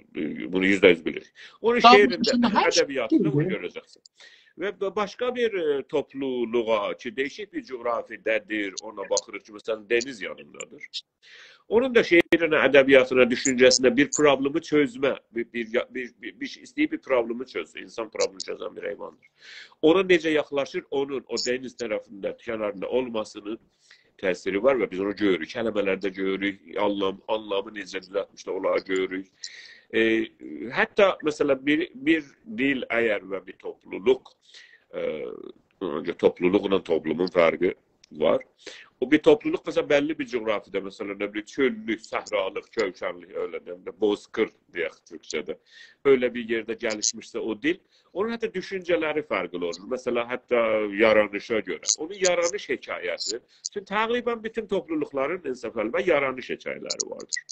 بونو یوزده یوز بیلیریک. اونون داغین شعرینده، ایچینده هر شئی، ادبیاتیندا بونو، دئییل می، گؤره‌جکسن. و با-، باشقا بیر، ائ، توپلولوغا کی، دییشیک بیر جغرافیادادیر، اونا باخیریق کی، مثلا، دنیز یانیندادیر. اونون دا شعرینه، ادبیاتینا، دوشونجه‌سینه بیر پروبلئمی چؤزمه، بیر، بیر، بیر، بیر، بیر شئی ایسته‌ییر، بیر پروبلئمی چؤزسون. اینسان پروبلئمی چؤزن بیر حیواندیر. اونا نئجه یاخلاشیر، اونون او دنیز طرفینده، کناریندا اولماسینین تأثیری وار و بیز اونو گؤروروک. کلمه‌لرده گؤروروک، آنلام، آنلامی نئجه دوزلتمیشلر، اونلاری گؤروروک. ائ، حتی، مثلا، بیر، بیر دیل اگر و بیر توپلولوق، ائ، اؤنجه توپلولوقلا توپلومون فرقی وار. او بیر توپلولوق، مثلا، بللی بیر جغرافیادا، مثلا، نه بیلیم، چؤللوک، صحرالیق، کؤوشنلیک، ائله، نه بیلیم، بوزقیر دئیک تورکجه‌ده. ائله بیر یئرده گلیشمیشسه او دیل، اونون حتی دوشونجه‌لری فرقلی اولور. مثلا، حتی یارانیشا گؤره. اونون یارانیش حکایه‌سی. چونکی تقریبا بوتون توپلولوقلارین، انصافعلی، یارانیش حکایه‌لری واردیر.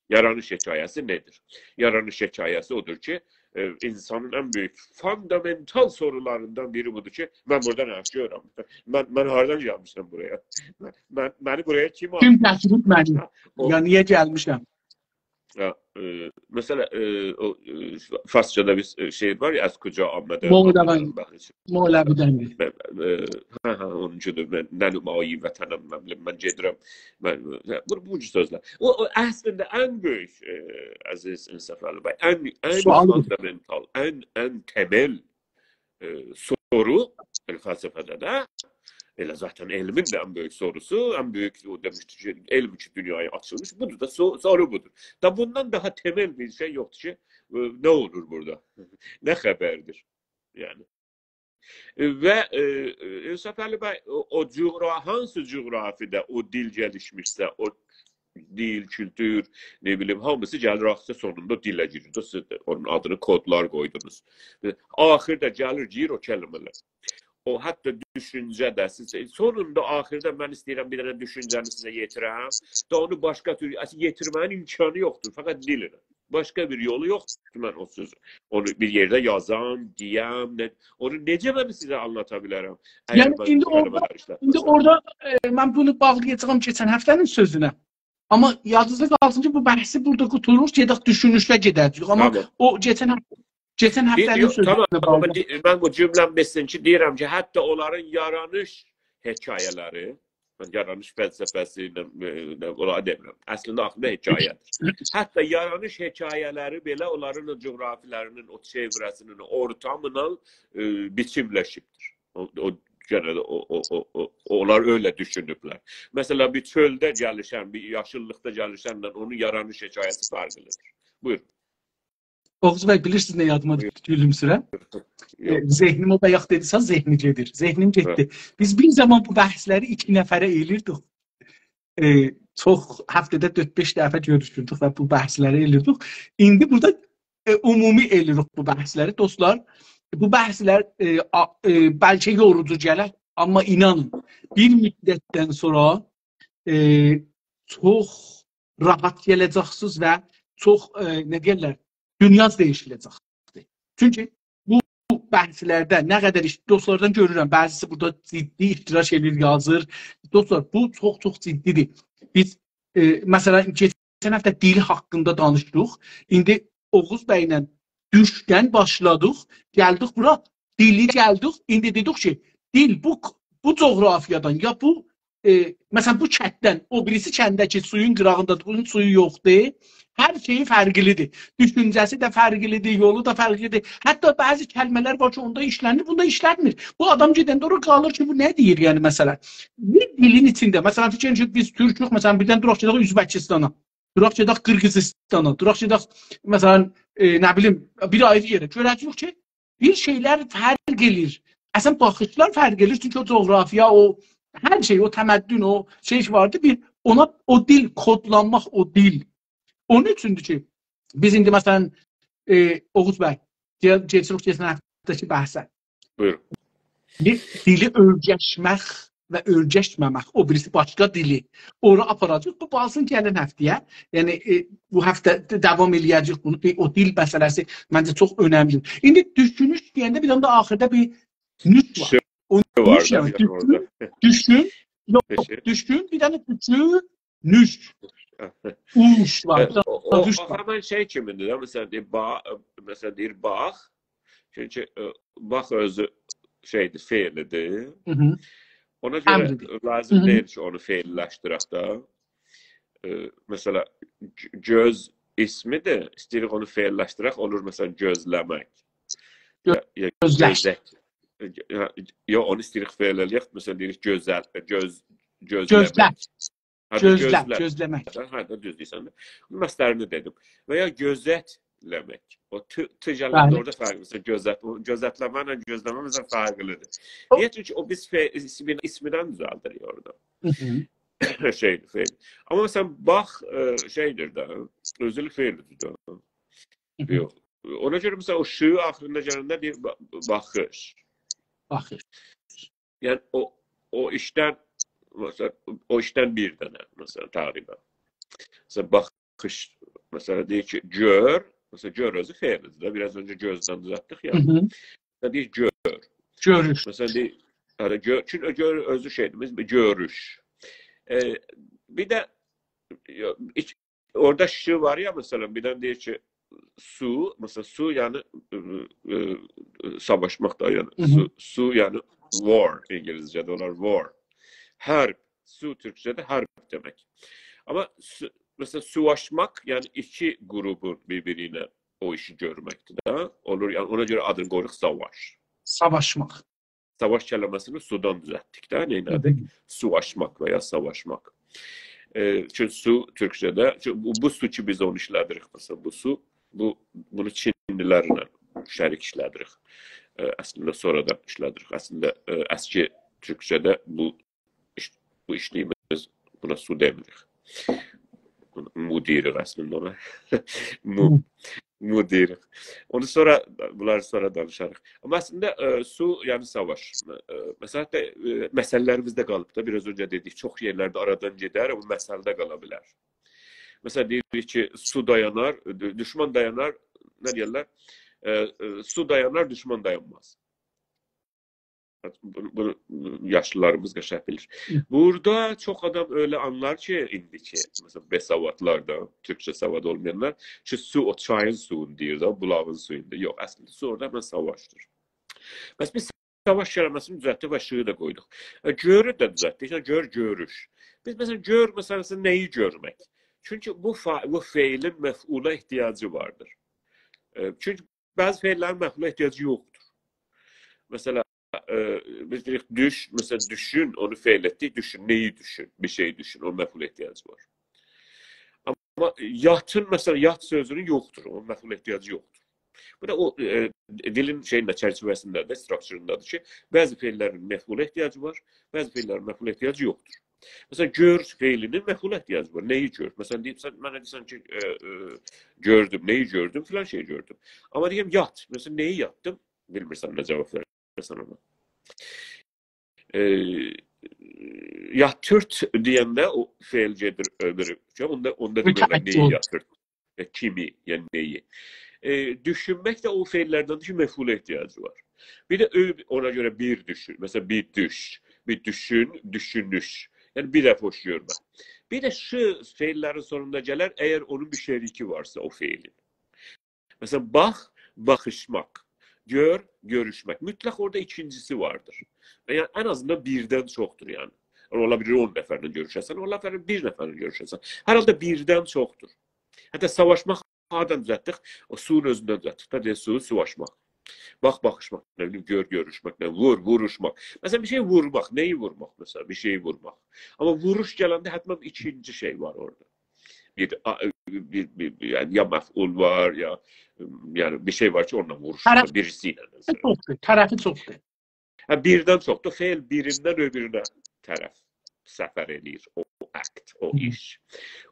یارانیش حکایه‌سی نه‌دیر؟ یارانیش حکایه‌سی اودور کی، ائ، اینسانین ان بؤیوک فوندامنتال سورولاریندان بیری بودور کی، من بورادا نه ایش گؤرورم؟ من، من هاردان گلمیشم بورایا؟ من، من، منی بورایا کیم آپاردی؟ کیم گتیریب منی؟ هه، او، یا نییه گلمیشم؟ ها، ائ، مثلا، ائ، او، ائ، فارسجادا بیر، ائ، شعر وار یا، «از کجا آمده»، مولوی. آمده‌دن بخش. مولوی‌دن. ائ، ائ، هه، هه، اونونجودور. «من نه نمایی وطنم»، من بیلیم، من گئدیرم. من، هه، بو، بو جور سؤزلر. او، او اصلینده ان بؤیوک، ائ، عزیز انصافعلی بی، ان، ان سؤال بودور. فوندامنتال، ان، ان تمل، ائ، سورو، ائله فلسفه‌ده ده، ائله ذاتاً علمین ده ان بؤیوک سوروسو، ان بؤیوک، او دئمیشدی کی، علم اوچون دونیایا آچیلمیش، بودور دا، سو-، سورو بودور. دا بوندان داها تمل بیر شئی یوخدور کی، ائ، نه اولور بورادا؟ نه خبردیر؟ یعنی. ائ، و، ائ، ائ، انصافعلی بی، او، او جغرا-، هانسی جغرافیادا او دیل گلیشمیشسه، او دیل، کولتور، نه بیلیم، هامیسی گلیر آخیردا سونوندا او دیله گیریر. سیز ده اونون آدینی کودلار قویدونوز. آخیردا گلیر، گیریر او کلمه‌لر. او حتی دوشونجه ده سیز، سونوندا آخیردا من ایسته‌ییرم بیر دنه دوشونجه‌نی سیزه یئتیرم. دا اونو باشقا تور، اصلینده یئتیرمه‌نین امکانی یوخدور. فقط دیل ایله. باشقا بیر یولو یوخدور کی، من او سؤزو، اونو بیر یئرده یازام، دئیم، نه، اونو نئجه من سیزه آنلاتا بیلرم؟ اگر یعنی من ایندی کلمه‌لر اورادا، ایندی ایشلتمه‌سم. اورادا، ائ، من بونو باغلایاجاغام کئچن هفته‌نین سؤزونه. آمما یادینیزدا قالسین کی، بو بحثی بورادا قوتاریر، گئدک دوشونوشله گئده‌جه‌ییک. آمما تامام. او کئچن هفته، کئچن دئ-، هفته‌نین یوخ، تامام، سؤزونه آمما باغلی. دئ-، من بو جمله‌می بیتسین کی، دئییرم کی، حتی اونلارین یارانیش حکایه‌لری، من یارانیش فلسفه‌سی ایله، ائ، نه، اونلاری دئمیرم. اصلینده آخیردا حکایه‌دیر. حتی یارانیش حکایه‌لری بئله اونلارین او جغرافیالارینین، او چئوره‌سینین، او اورتامی‌نان، ائ، بیچیملشیبدیر. او، او، یعنی او، او، او، او، اونلار ائله دوشونوبلر. مثلا، بیر چؤلده گلیشن، بیر یاشیللیقدا گلیشنله اونون یارانیش حکایه‌سی فرقلیدیر. بویورون. اوغوز بی، بیلیرسینیز نه یادیما دوشدو، گولومسورم؟ ائ، یوخ. ذهنیم، او بایاق دئدی، سن ذهنی گئدیر. ذهنیم گئتدی. هه. بیز بیر زامان بو بحثلری ایکی نفره ائلیردیک. ائ، چوخ، هفته‌ده دؤرد-بئش دفعه گؤروشوردوک و بو بحثلری ائلیردیک. ایندی بورادا، ائ، عمومی ائلیریک بو بحثلری. دوستلار، بو بحثلر، ائ، آ-، ائ، بلکه یوروجو گلر، آمما اینانین، بیر مدتدن سونرا، ائ، چوخ راحت گله‌جکسینیز و چوخ، ائ، نه دئیرلر، دونیاز دییشیله‌جکدیر. چونکی بو بحثلرده نه قدر ایش-، دوستلاردان گؤرورم، بعضیسی بورادا جدی اشتراک ائدیر، یازیر. دوستلار، بو چوخ-چوخ جدی‌دیر. بیز، ائ، مثلا، کئچن هفته دیل حاقیندا دانیشدیق. ایندی اوغوز بی‌له دوشدن باشلادیق، گلدیک بورا، دیلی گلدیک. ایندی دئدیک کی، دیل بو، بو جغرافیادان یا بو، ائ، مثلا، بو کنددن او بیریسی کنده کی، سویون قیراغیندادیر، بونون سویو یوخدور. هر شئیی فرقلیدیر. دوشونجه‌سی ده فرقلیدیر، یولو دا فرقلیدیر. حتی بعضی کلمه‌لر وار کی، اوندا ایشلنیر، بوندا ایشلنمیر. بو آدام گئدنده اورا قالیر کی، بو نه دئییر، یعنی، مثلا. بیر دیلین ایچینده، مثلا، فیکر ائدین کی، بیز تورکوک، مثلا، بیردن دوراق گئدک ازبکیستانا. دوراق گئدک قیرغیزیستانا، دوراق گئدک، مثلا، ائ، نه بیلیم، بیر آیری یئره. گؤره‌جه‌ییک کی، بیر شئیلر فرق ائله‌ییر. اصلا، باخیشلار فرق ائله‌ییر، چونکی او جغرافیا، او هر شئی، او تمدن، او شئی کی واردی، بیر اونا، او دیل، کودلانماق، او دیل. اونون اوچوندور کی، بیز ایندی، مثلا، ائ، اوغوز بی، گل-، کئچیریک کئچن هفته‌ده‌کی بحثه. بویورون. بیر دیلی اؤیرشمک و اؤیرشمه‌مک، او بیریسی باشقا دیلی اورا آپاراجاق. بو قالسین گلن هفته‌یه. یعنی، ائ، بو هفته ده داوام ائله‌یه‌جه‌ییک بونو. ائ، او دیل مسئله‌سی منجه چوخ اؤنملی‌دیر. ایندی دوشونوش دئینده بیر دنه ده آخیردا بیر نوش وار. شئی او وار نوش دا، نه؟ بیر دنه اورادا. دوشون، دوشون، یوخ، نوش. دوشون، بیر دنه دوشون، نوش. اوش وار. ائ، او، او، دوش او وار. همین شئی کیمی‌دیر ده، مثلا، دئییر، با-، مثلا، دئییر، باخ. چونکی، ائ، باخ اؤزو شئی‌دیر، فعلی‌دیر. هی هی. اونا گؤره امری‌دیر. لازیم هی هی. دئییل کی، اونو فعلی‌لشدیرک ده. ائ، مثلا، گ-، گؤز اسمی‌دیر، ایسته‌ییریک اونو فعلی‌لشدیرک، اولور، مثلا، گؤزله‌مک. یا، یا گؤزلش. گؤزک. یا، یا اونو ایسته‌ییریک فعل ائله‌یک، مثلا، دئییریک، گؤزل، گؤز، گؤزله‌مک. گؤزله. هه، گؤزله، گؤزله. گؤزله‌مک. هه، ده، دوز دئییرسن ده. مصدرینی دئدیم. و یا گؤزتله‌مک. او ت، ت گلنده بلی. اورادا فرق، مثلا، گؤزت، گؤزتله‌مه ایله گؤزله‌مک، مثلا، فرقلی‌دیر. او نییه؟ چونکی او بیز فعل، اسمی، اسمی‌دن دوزلدیریک اورادا. هی هی. شئی‌دیر، فعل. آمما، مثلا، باخ، ائ، شئی‌دیر ده، اؤزو فعلی‌دیر ده. هی هی. یوخ. اونا گؤره، مثلا، او «ش» آخیریندا گلنده دئییر، با-، باخیش. باخیش. یعنی، او، او ایشدن، مثلا، او ایشدن بیر دنه، مثلا، تقریبا. مثلا، باخیش، مثلا، دئییر کی، گؤر، مثلا، گؤر اؤزو فعلی‌دیر ده، بیر آز اؤنجه گؤزدن دوزلتدیک یا. هی هی. مثلا، دئییر، گؤر. گؤروش. مثلا، دئییر، هه، گؤر، چون گؤر اؤزو شئی‌دیر، بیز گؤروش. ائ، بیر ده، یو، ایک-، اورادا «ش» وار یا، مثلا، بیر دنه دئییر کی، سو، مثلا، سو، یعنی، ائ، ائ، ساواشماق دا، یعنی، هی هی. سو، سو، یعنی، war، اینگیلیسجه‌ده اولار war. حرب، سو تورکجه‌ده حرب دئمک. آمما سو-، مثلا، سوواشماق، یعنی، ایکی قروپون بیر-بیری ایله او ایشی گؤرمکدیر ده. اولور، یعنی، اونا گؤره آدینی قویوروق ساواش. ساواشماق. ساواش کلمه‌سینی سودان دوزلتدیک ده، هی نئینه‌دیک؟ هی. سوواشماق و یا ساواشماق. ائ، چونکی سو تورکجه‌ده، چونکی بو، بو سو کی، بیز اونو ایشله‌دیریک، مثلا، بو سو، بو، بونو چینلی‌لرله شریک ایشله‌دیریک. ائ، اصلینده سونرادان ایشله‌دیریک. اصلینده، ائ، اسکی تورکجه‌ده بو ایش-، بو ایچدیییمیز، بونا سو دئمیریک. مو دئییریک اصلینده اونا. مو. هی. مو دئییریک. اونو سونرا، بونلاری سونرا دانیشاریق. آمما اصلینده، ائ، سو، یعنی ساواش. ائ، مثلا، حتی، ائ، مثل‌لریمیزده قالیب دا، بیر آز اؤنجه دئدیک، چوخ یئرلرده آرادان گئدر، آمما مثلده قالا بیلر. مثلا، دئییریک کی، سو دایانار، دو-، دوشمان دایانار، نه دئیرلر؟ ائ، ائ، سو دایانار، دوشمان دایانماز. بونو، بونو یاشلیلاریمیز قشنگ بیلیر. هی. بورادا چوخ آدام ائله آنلار کی، ایندی کی، مثلا، بی‌سوادلار دا، تورکجه سواد اولمایانلار کی، سو، او چایین سویونو دئییر ده، بولاغین سویونو دا. یوخ، اصلینده سو اورادا من ساواشدیر. بس بیز ساواش کلمه‌سینی دوزلتدیک و «ش»نی ده قویدوق. ائ، «گؤر»ی ده دوزلتدیک. یعنی، گؤر، گؤروش. بیز، مثلا، گؤر، مثلا، نه‌یی گؤرمک؟ چونکی بو فا-، بو فعلین مفعولا احتیاجی واردیر. ائ، چونکی بعضی فعل‌لرین مفعولا احتیاجی یوخدور. مثلا، ائ، بیز دئییریک، دوش، مثلا، دوشون، اونو فعل ائتدیک، دوشون، نه‌یی دوشون؟ بیر شئی دوشون، اونون مفعولا احتیاجی وار. آمما یاتین، مثلا، یات سؤزونون یوخدور، اونون مفعولا احتیاجی یوخدور. بو دا او، ائ، دیلین شئیینده، چرچیوه‌سینده ده، structure-ایندادیر کی، بعضی فعل‌لرین مفعولا احتیاجی وار، بعضی فعل‌لرین مفعولا احتیاجی یوخدور. مثلا، گؤر فعلینین مفعولا احتیاجی وار. نه‌یی گؤر؟ مثلا، دئییب، سن منه دئییرسن کی، ائ، ائ، گؤردوم، نه‌یی گؤردوم؟ فلان شئیی گؤردوم. آمما دئییرم، یات. مثلا، نه‌یی یاتدیم؟ بیلمیرسن نه جاواب وئره‌سن اونا. ائ، «یاتیرت» دئینده او فعل گئدیر اؤبورو. اوندا، اوندا دئمک اولار، متعدی نه‌یی اولور. یاتیرت؟ ائ، کیمی، یعنی نه‌یی؟ ائ، دوشونمک ده او فعل‌لردندیر کی، مفعولا احتیاجی وار. بیر ده اؤ-، اونا گؤره بیر دوشون. مثلا، بیر دوش، بیر دوشون، دوشونوش. یعنی، بیر دفعه اوخ گؤرمه. بیر ده «ش» فعل‌لرین سونوندا گلر، اگر اونون بیر شریکی وارسا او فعلین. مثلا، باخ، باخیشماق. گؤر، گؤروشمک. مطلق اورادا ایکینجیسی واردیر. و یعنی، ان آزیندان بیردن چوخدور، یعنی. اولا بیلیر اون نفرله گؤروشه‌سن، اولا بیلیر بیر نفرله گؤروشه‌سن. هر حالدا بیردن چوخدور. حتی ساواشماق هاردان دوزلتدیک؟ او سویون اؤزوندن دوزلتدیک. دا دئییر، سو، سوواشماق. باخ، باخیشماق، نه بیلیم، گؤر، گؤروشمک، نه، وور، ووروشماق. مثلا، بیر شئی وورماق، نه‌یی وورماق؟ مثلا، بیر شئی وورماق. آمما ووروش گلنده حتما ایکینجی شئی وار اورادا. بیر، آ، بیر، بیر، بیر، یعنی، یا مفعول وار، یا، یعنی، بیر شئی وار کی، اونونلا ووروشور، طرف بیریسی ایله، مثلا. چوخدور، طرفی چوخدور. هه، بیردن چوخدور. فعل بیریندن اؤبورونه طرف سفر ائله‌ییر، او act، او هی هی. ایش.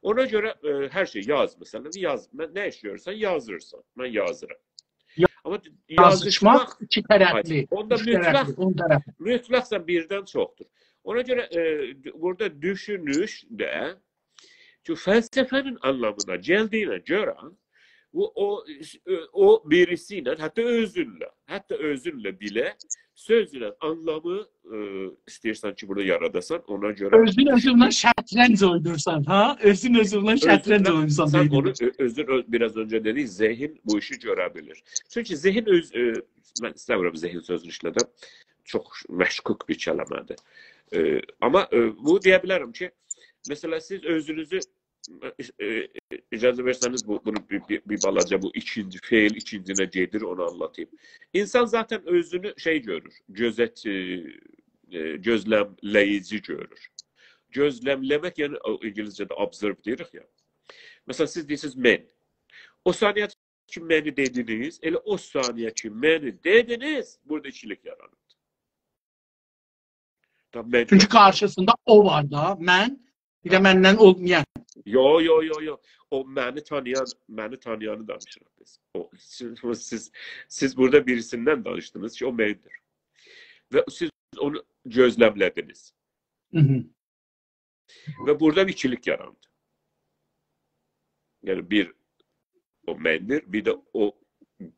اونا گؤره، ائ، هر شئی یاز، مثلا، یاز. من نه ایش گؤرورسن، یازیرسان. من یازیرام. یا-، آمما یازیشماق یازیشماق، ایکی آی، طرفلی، اوندا اوچ طرفلی، مطلق، اون طرفلی. مطلقاً بیردن چوخدور. اونا گؤره، ائ، بورادا دوشونوش ده، چونکی فلسفه‌نین آنلامینا گلدیگینه گؤره، بو، او، او بیریسی ایله، حتی اؤزونله، حتی اؤزونله بئله سؤز ایله آنلامی، ائ، ایسته‌ییرسن کی، بورادا یاراداسان، اونا گؤره اؤزون اؤزونله شطرنج اوینایرسان، ها؟ اؤزون اؤزونله شطرنج اؤزونله، اوینایرسان سن اونو بئینینده. اؤ-، اؤزون اؤ-، بیر آز اؤنجه دئدیک، ذهن بو ایشی گؤره بیلیر. چونکی ذهن اؤز، ائ، من ایسته‌میرم ذهن سؤزونو ایشله‌دم. چوخ مشکوک بیر کلمه‌دیر. ائ، آمما، ائ، بونو دئیه بیلرم کی، مثلا، سیز اؤزونوزو، ائ، ائ، اجازه وئرسه‌نیز، بو، بونو بیر، بیر، بیر بالاجا، بو ایکینجی، فعل ایکینجینه گئدیر، اونو آنلاتاییم. اینسان ذاتاً اؤزونو شئی گؤرور، گؤزت-، ائ، ائ، گؤزلمله‌ییجی گؤرور. گؤزلمله‌مک، یعنی، او، اینگیلیسجه‌ده observe دئییریک یا. مثلا، سیز دئییرسینیز «من». او ثانیه کی، «منی» دئدینیز، ائله او ثانیه کی، «منی» دئدینیز، بورادا ایکیلیک یاراندی. تامام، من چونکی دئدیم. قارشیسیندا او وار دا، من، بیر ده مندن اولمایان. یو، یو، یو، یو. او منی تانییان، منی تانییانی دانیشیریق بیز. او، سیز، سیز، سیز بورادا بیریسیندن دانیشدینیز کی، او منیمدیر. و سیز اونو گؤزلمله‌دینیز. هی هی. و بورادا بیر ایکیلیک یاراندی. یعنی، بیر او مندیر، بیر ده او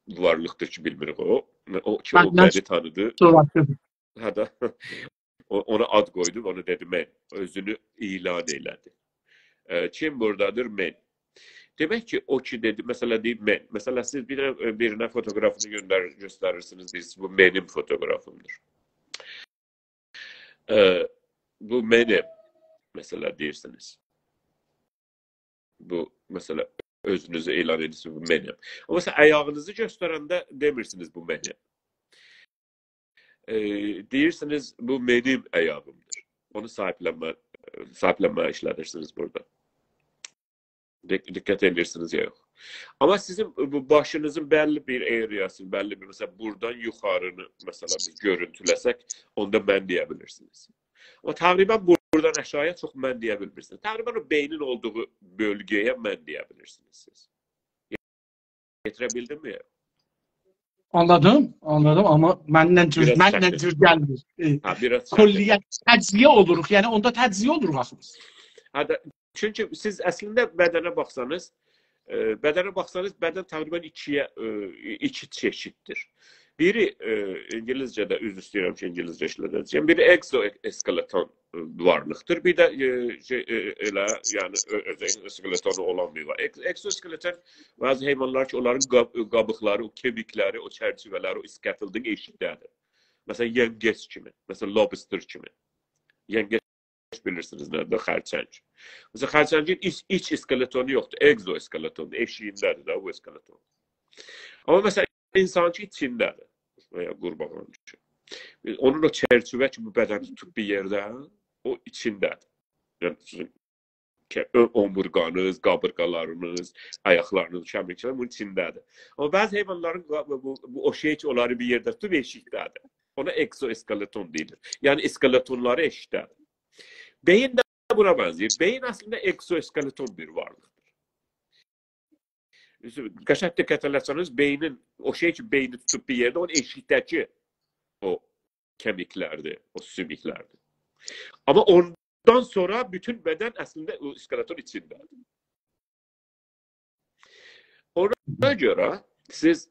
وارلیقدیر کی، بیلمیریک او. او کی، او مندن منی تانیدی. سونراسی. هه ده. او، اونا آد قویدو، اونا دئدی «من». اؤزونو اعلان ائله‌دی. ائ، کیم بورادادیر؟ من. دئمک کی، او کی دئدی، مثلا، دئییر، «من.» مثلا، سیز بیر، بیرینه فوتوگرافینی گؤندر-، گؤستریرسینیز، دئییرسینیز، «بو منیم فوتوگرافیمدیر.» ائ، «بو منیم.» مثلا، دئییرسینیز. بو، مثلا، اؤزونوزو اعلان ائدیرسینیز، «بو منیم.» آمما مثلا، آیاغینیزی گؤسترنده دئمیرسینیز، «بو منیم.» ائ، دئییرسینیز، «بو منیم آیاغیمدیر.» اونو صاحیبلنمه، صاحیبلنمه‌یه ایشله‌دیرسینیز بورادا. دق-، دقت ائدیرسینیز یا یوخ؟ آمما سیزین بو باشینیزین بللی بیر اریاسی، بللی بیر، مثلا، بورادان یوخارینی، مثلا، بیز گؤرونتوله‌سک، اوندا «من» دئیه بیلیرسینیز. آمما تقریبا بورادان آشاغییا چوخ «من» دئیه بیلمیرسینیز. تقریبا او بئینین اولدوغو بؤلگه‌یه «من» دئیه بیلیرسینیز سیز. گتیره بیلدیم‌می؟ آنلادیم، آنلادیم، آمما منله جور، بیر آز منله چتین. جور گلمیر. ائ، هه، بیر آز چتین. کلیت تجزیه اولوروق، یعنی اوندا تجزیه اولوروق آخی بیز. هه ده، چونکی سیز اصلینده بدنه باخسانیز، ائ، بدنه باخسانیز، بدن تقریبا ایکی‌یه، ائ، ایکی چئشیددیر. بیری، ائ، اینگیلیسجه‌ده، عذر ایسته‌ییرم کی، اینگیلیسجه ایشله‌ده‌جه‌یم. بیری اگزواسکلتون، ائ، وارلیقدیر. بیر ده، ائ، شئی، ائ، ائله، یعنی، اؤ-، اؤزو اسکلتونو اولان بیر وار. اگز-، اگزواسکلتون بعضی حیوانلار کی، اونلارین قاب-، قابیقلاری، او کمیکلری، او چرچیوه‌لری، او اسکلتون ائشیکده‌دیر. مثلا، ینگج کیمی، مثلا، لابستر کیمی. ینگج بیلیرسینیز نه‌دیر؟ خرچنگ. مثلا، خرچنگین ایچ، ایچ اسکلتونو یوخدور، اگزواسکلتوندور، ائشیگینده‌دیر ده بو اسکلتون. آمما، مثلا، اینسانین کی، ایچینده‌دیر. و یا قورباغانین کی. اونون او چرچیوه کی، بو بدنی توتوب بیر یئرده، او ایچینده‌دیر. یعنی، سیزین که-، اؤ-، اونبورگانیز، قابیرغالارینیز، آیاقلارینیز، کمیکلر بونون ایچینده‌دیر. آمما بعضی حیوانلارین قا-، بو، بو، بو، او شئی کی، اونلاری بیر یئرده توتوب ائشیکده‌دیر. اونا اگزواسکلتون دئییلیر. یعنی، اسکلتونلاری ائشیکده‌دیر. بئیین ده بونا بنزه‌ییر. بئیین اصلینده اگزواسکلتون بیر وارلیقدیر. قشنگ دقت ائله‌سه‌نیز، بئینین، او شئی کی، بئینی توتوب بیر یئرده، اونون ائشیکده‌کی او کمیکلردیر، او سوموکلردیر. آمما اوندان سونرا بوتون بدن اصلینده او اسکلتون ایچینده‌دیر. اونا گؤره سیز،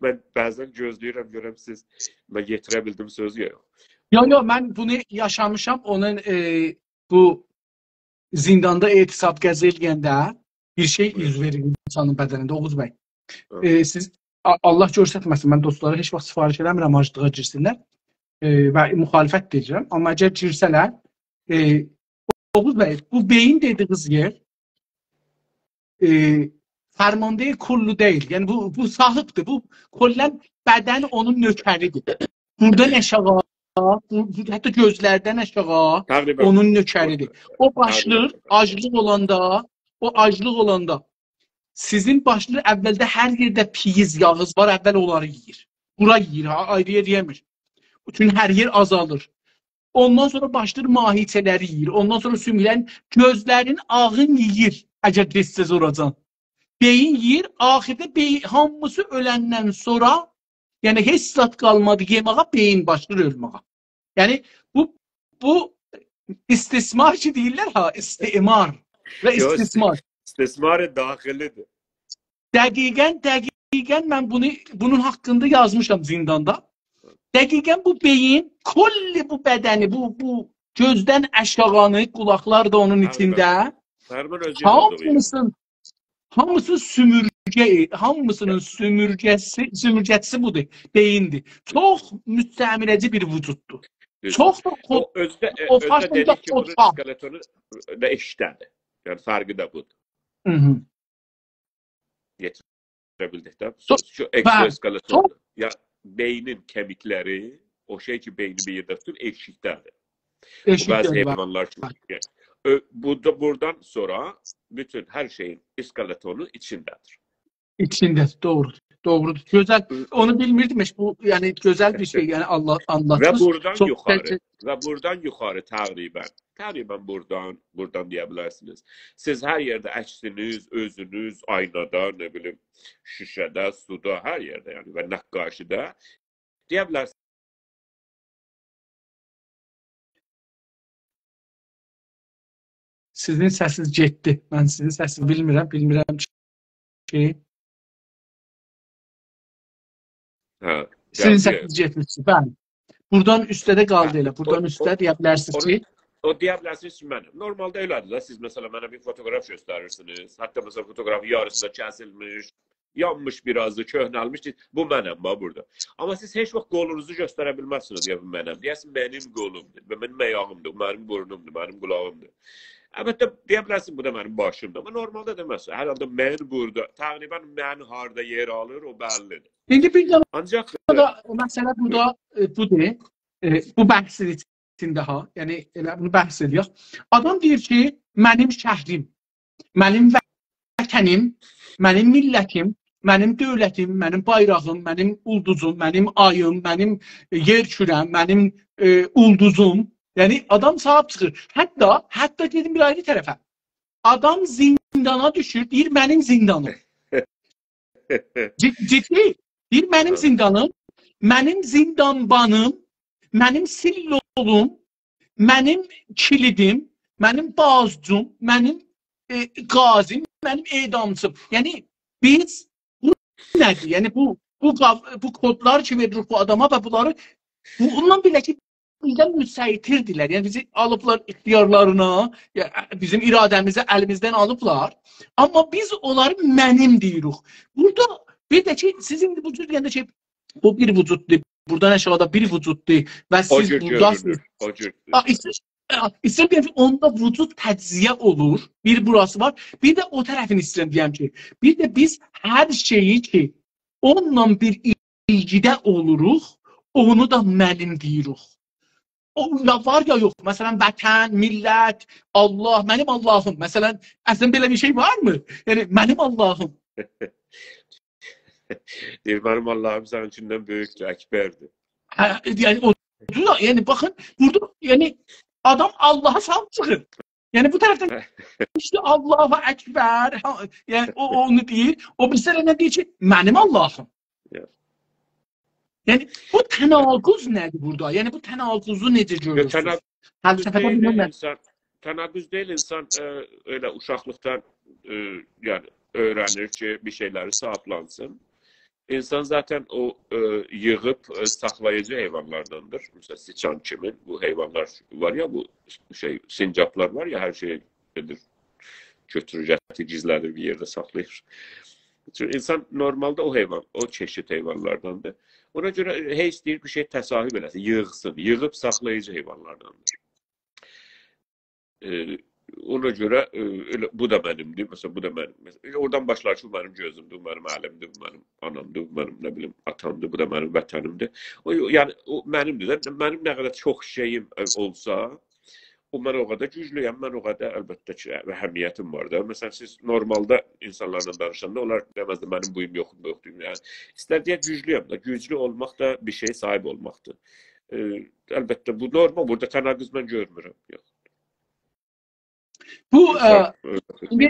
من بعضا گؤزله‌ییرم، گؤرم سیز، من یئتیره بیلدیم سؤزو یا یوخ. یو، یو، من بونو یاشامیشام. اونون، ائ، بو زینداندا اعتصاب قضا ائله‌ینده بیر شئی بویورون. اوز وئریر اینسانین بدنینده، اوغوز بی. هه. ائ، سیز، آ-، الله گؤسترمه‌سین، من دوستلارا هئچ واخت سفارش ائله‌میرم آجلیغا گیرسینلر. ائ، و مخالفت ده ائدیرم. آمما اگر گیرسه‌لر، ائ، اوغوز بی، بو بئیین دئدیگینیز یئر، ائ، فرمانده کلی دئییل. یعنی بو، بو صاحیبدیر. بو کلاً بدن اونون نؤکریدیر. بورادان آشاغی، بو، بو، حتی گؤزلردن آشاغی تقریباً اونون نؤکریدیر. او باشلاییر، تقریباً. آجلیق اولاندا، او آجلیق اولاندا سیزین باشلاییر اولده هر یئرده پیییز، یاغیز وار، اول اونلاری یئییر. بورا یئییر، ها، آیری یئر یئمیر. بوتون هر یئر آزالیر. اوندان سونرا باشلاییر ماهیچه‌لری یئییر. اوندان سونرا سوموکلرین، گؤزلرین آغین یئییر، اگر گئتسز اوراجان. بئیین یئییر، آخیردا بئیین، هامیسی اؤلندن سونرا، یعنی هئچ زاد قالمادی یئمه‌یه، بئیین باشلاییر اؤلمه‌یه. یعنی بو، بو استثمار کی دئییرلر ها، استعمار و یو، است-، استثمار. استثمار داخلی‌دیر. دقیقاً، دقیقاً من بونو، بونون حاقیندا یازمیشام زینداندا. دقیقاً بو بئیین، کلی بو بدنی، بو، بو گؤزدن آشاغانی، قولاقلار دا اونون ایچینده. فرمان اؤزو یازدیغی. هامیسین، هامیسین سومورگه، هامیسینین سومورگه‌سی، سومورگه‌چیسی بودور، بئییندیر. چوخ مستعمره‌جی بیر وجوددور. دوز. چوخ دا او، او اؤزو ده، ائ، او اؤزو ده فاشیزم دئدی کی، بونون اوتاق. اسکلتونو دا ائشیکده‌دیر. یعنی، فرقی ده بودور. هی هی. یئتیره بیلدیک ده. سو-، سو-، سو-، بلی. اگزواسکلتون. سو-، یا، بئینین کمیکلری، او شئی کی، بئینی بیر یئرده توتور، ائشیکده‌دیر. بو ائشیکده‌دیر، بعضی بلی. حیوانلار کیمی. یعنی، اؤ-، بو دا، بورادان سونرا بوتون هر شئیین اسکلتونو ایچینده‌دیر. ایچینده، دوغرودور. دوغرودور. گؤزل، هی. اونو بیلمیردیم هئچ. بو، یعنی، گؤزل بیر شئی، یعنی، الله، و آنلاتمیش. بورادان چوخ یوخاری، تأثیر- و بورادان یوخاری تقریباً، تقریباً بورادان، بورادان دئیه بیلرسینیز. سیز هر یئرده عکسینیز، اؤزونوز، آینادا، نه بیلیم، شیشه‌ده، سودا، هر یئرده، یعنی، و نقاشی‌ده دئیه بیلرسینیز. سیزین سسینیز گئتدی. من سیزین سسینیزی بیلمیرم، بیلمیرم کی. هه، سیزین یعنی سسینیز گئتمیشدی، بلی. بورادان اوسته ده قالدی، هه، ائله. بورادان او، اوسته او، دئیه بیلرسینیز اونو کی، او دئیه بیلرسینیز کی، منم. نورمالدا ائله‌دیر ده، سیز، مثلا، منه بیر فوتوگراف گؤستریرسینیز. حتی، مثلا، فوتوگرافین یاریسی دا کسیلمیش، یانمیش بیر آز دا، کؤهنلمیش. بو منم، باخ، بورادا. آمما سیز هئچ واخت قولونوزو گؤستره بیلمزسینیز، دئیه، «بو منم.» دئیه‌سیز، «منیم قولومدور، بو منیم آیاغیمدیر، بو منیم بورنومدور، منیم قولاغیمدیر.» البته، دئیه بیلرسینیز، «بو دا منیم باشیمدیر.» آمما نورمالدا دئمزسینیز. هر حالدا من بورادا، تقریبا من هاردا یئر آلیر، او بللی‌دیر. ایندی بیر دنه آنجاق، دا مسئله بورادا، ائ، بودور. ائ، بو بحثین ایچینده ها، یعنی ائله بونو بحث ائله‌یک. آدام دئییر کی، «منیم شهریم، منیم وطنیم، منیم میللتیم، منیم دؤولتیم، منیم بایراغیم، منیم اولدوزوم، منیم آییم، منیم، ائ، یئر کوره‌م، منیم، ائ، اولدوزوم.» یعنی آدام صاحیب چیخیر. حتی، حتی گئدیم بیر آیری طرفه. آدام زیندانا دوشور، دئییر، «منیم زیندانیم.» جد-، جدی. دئییر، «منیم زیندانیم، منیم زیندانبانیم، منیم سلولوم، منیم کلیدیم، منیم بازجوم، منیم، ائ، قاضیم، منیم اعدامچیم.» یعنی بیز، بو نه‌دیر؟ یعنی بو، بو قاو-، بو کودلار کی وئریریک بو آداما و بونلاری، بو، بونونلا بئله کی بیزدن مسیطردیرلر. یعنی بیزی آلیبلار اختیارلارینا، یا، بیزیم اراده‌میزی الیمیزدن آلیبلار. آمما بیز اونلاری «منیم» دئییریک. بورادا بیر ده کی، سیز ایندی بو جور دئینده کی، بو بیر وجوددور، بورادان آشاغیدا بیر وجوددور و او سیز جور بوراداسینیز. گؤرونور، او جور. آ، ایستر، آ، ایستر دئیم کی، اوندا وجود تجزیه اولور، بیر بوراسی وار، بیر ده او طرفینی ایسته‌ییرم دئیم کی، بیر ده بیز هر شئیی کی، اونونلا بیر ایلگیده اولوروق، اونو دا «منیم» دئییریک. او یا وار یا یوخ. مثلا، وطن، میللت، الله، «منیم اللهیم». مثلا، اصلا بئله بیر شئی وارمی؟ یعنی، «منیم اللهیم». دئییر، «منیم اللهیم سنینکیندن بؤیوکدور، اکبردیر.» هه، یعنی، او، یعنی، باخین، بورادا، یعنی، آدام اللها صاحیب چیخیر. یعنی، بو طرفدن ایشته «الله اکبر»، ها، یعنی، او، او اونو دئییر، او بیریسی ائله دئییر کی، «منیم اللهیم.» یا. یعنی، بو تناقض نه‌دیر بورادا؟ یعنی، بو تناقضو نئجه یا، گؤرورسونوز؟ تناقض فلسفه‌ده دئییل، بونو من انسان، تناقض دئییل، انسان، ائ، ائله اوشاقلیقدان، ائ، یعنی، اؤیرنیر کی، بیر شئیلری صاحیبلنسین. انسان ذاتا او، ائ، ییغیب، ائ، ساخلاییجی حیوانلارداندیر. مثلا، سیچان کیمی بو حیوانلار وار یا، بو شئی، سنجابلار وار یا، هر شئیی ائدیر، گؤتورور، گتیریر، گیزله‌دیر، بیر یئرده ساخلاییر. چونکی انسان نورمالدا او حیوان، او چئشید حیوانلارداندیر. اونا گؤره هئی ایسته‌ییر بیر شئی تصاحب ائله‌سین، ییغسین، ییغیب ساخلاییجی حیوانلارداندیر. ائ، اونا گؤره، ائ، ائله، بو دا منیمدیر، مثلا، بو دا منیم. مثلا، ائله اورادان باشلار کی، بو منیم گؤزومدور، بو منیم الیمدیر، بو منیم آنامدیر، بو منیم، نه بیلیم، آتامدیر، بو دا منیم وطنیمدیر. او، یعنی، او منیمدیر ده. منیم نه قدر چوخ شئییم، ائ، اولسا، او، من او قدر گوجلویم، من او قدر، البته کی، اهمیتیم وار دا. مثلا، سیز نورمالدا انسانلارلا دانیشاندا اونلار دئمزلر، «منیم بویوم یوخدور، بو یوخدور.» یعنی، ایستر دئیه، گوجلویم ده، گوجلو اولماق دا بیر شئیه صاحیب اولماقدیر. ائ، البته، بو نورمال، بورادا تناقض من گؤرمورم. یوخ. بو، ائ، انسان، ائ، ایندی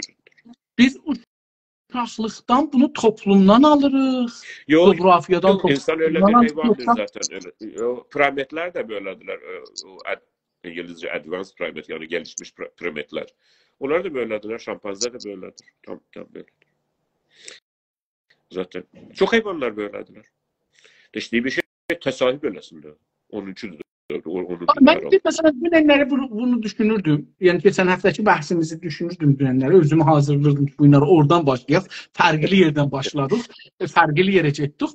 بیز اوشاقلیقدان بونو توپلومدان آلیریق، یوخ، جغرافیادان، یوخ، انسان ائله توپلومدان بیر آلیریق، حیواندیر یوخسا ذاتا، ائله. او، پرایمتلر ده بئله‌دیرلر، ائ، او اد-، اینگیلیسجه advanced primate، یعنی گلیشمیش پر-، پرایمتلر. اونلار دا بئله‌دیرلر، شامپانزه ده بئله‌دیر. تام، تام بئله‌دیر. ذاتا چوخ حیوانلار بئله‌دیرلر. ایسته‌ییر بیر شئی تصاحب ائله‌سین ده. اونونکودور. او، اونو آمما من بیلمه‌رم. بیر، مثلا، دوننلری بونو، بونو دوشونوردوم. یعنی، کئچن هفته‌کی بحثیمیزی دوشونوردوم دوننلری. اؤزومو حاضیرلیردیم کی، بونلاری اورادان باشلایاق. فرقلی یئردن باشلادیق. ائ، فرقلی یئره گئتدیک.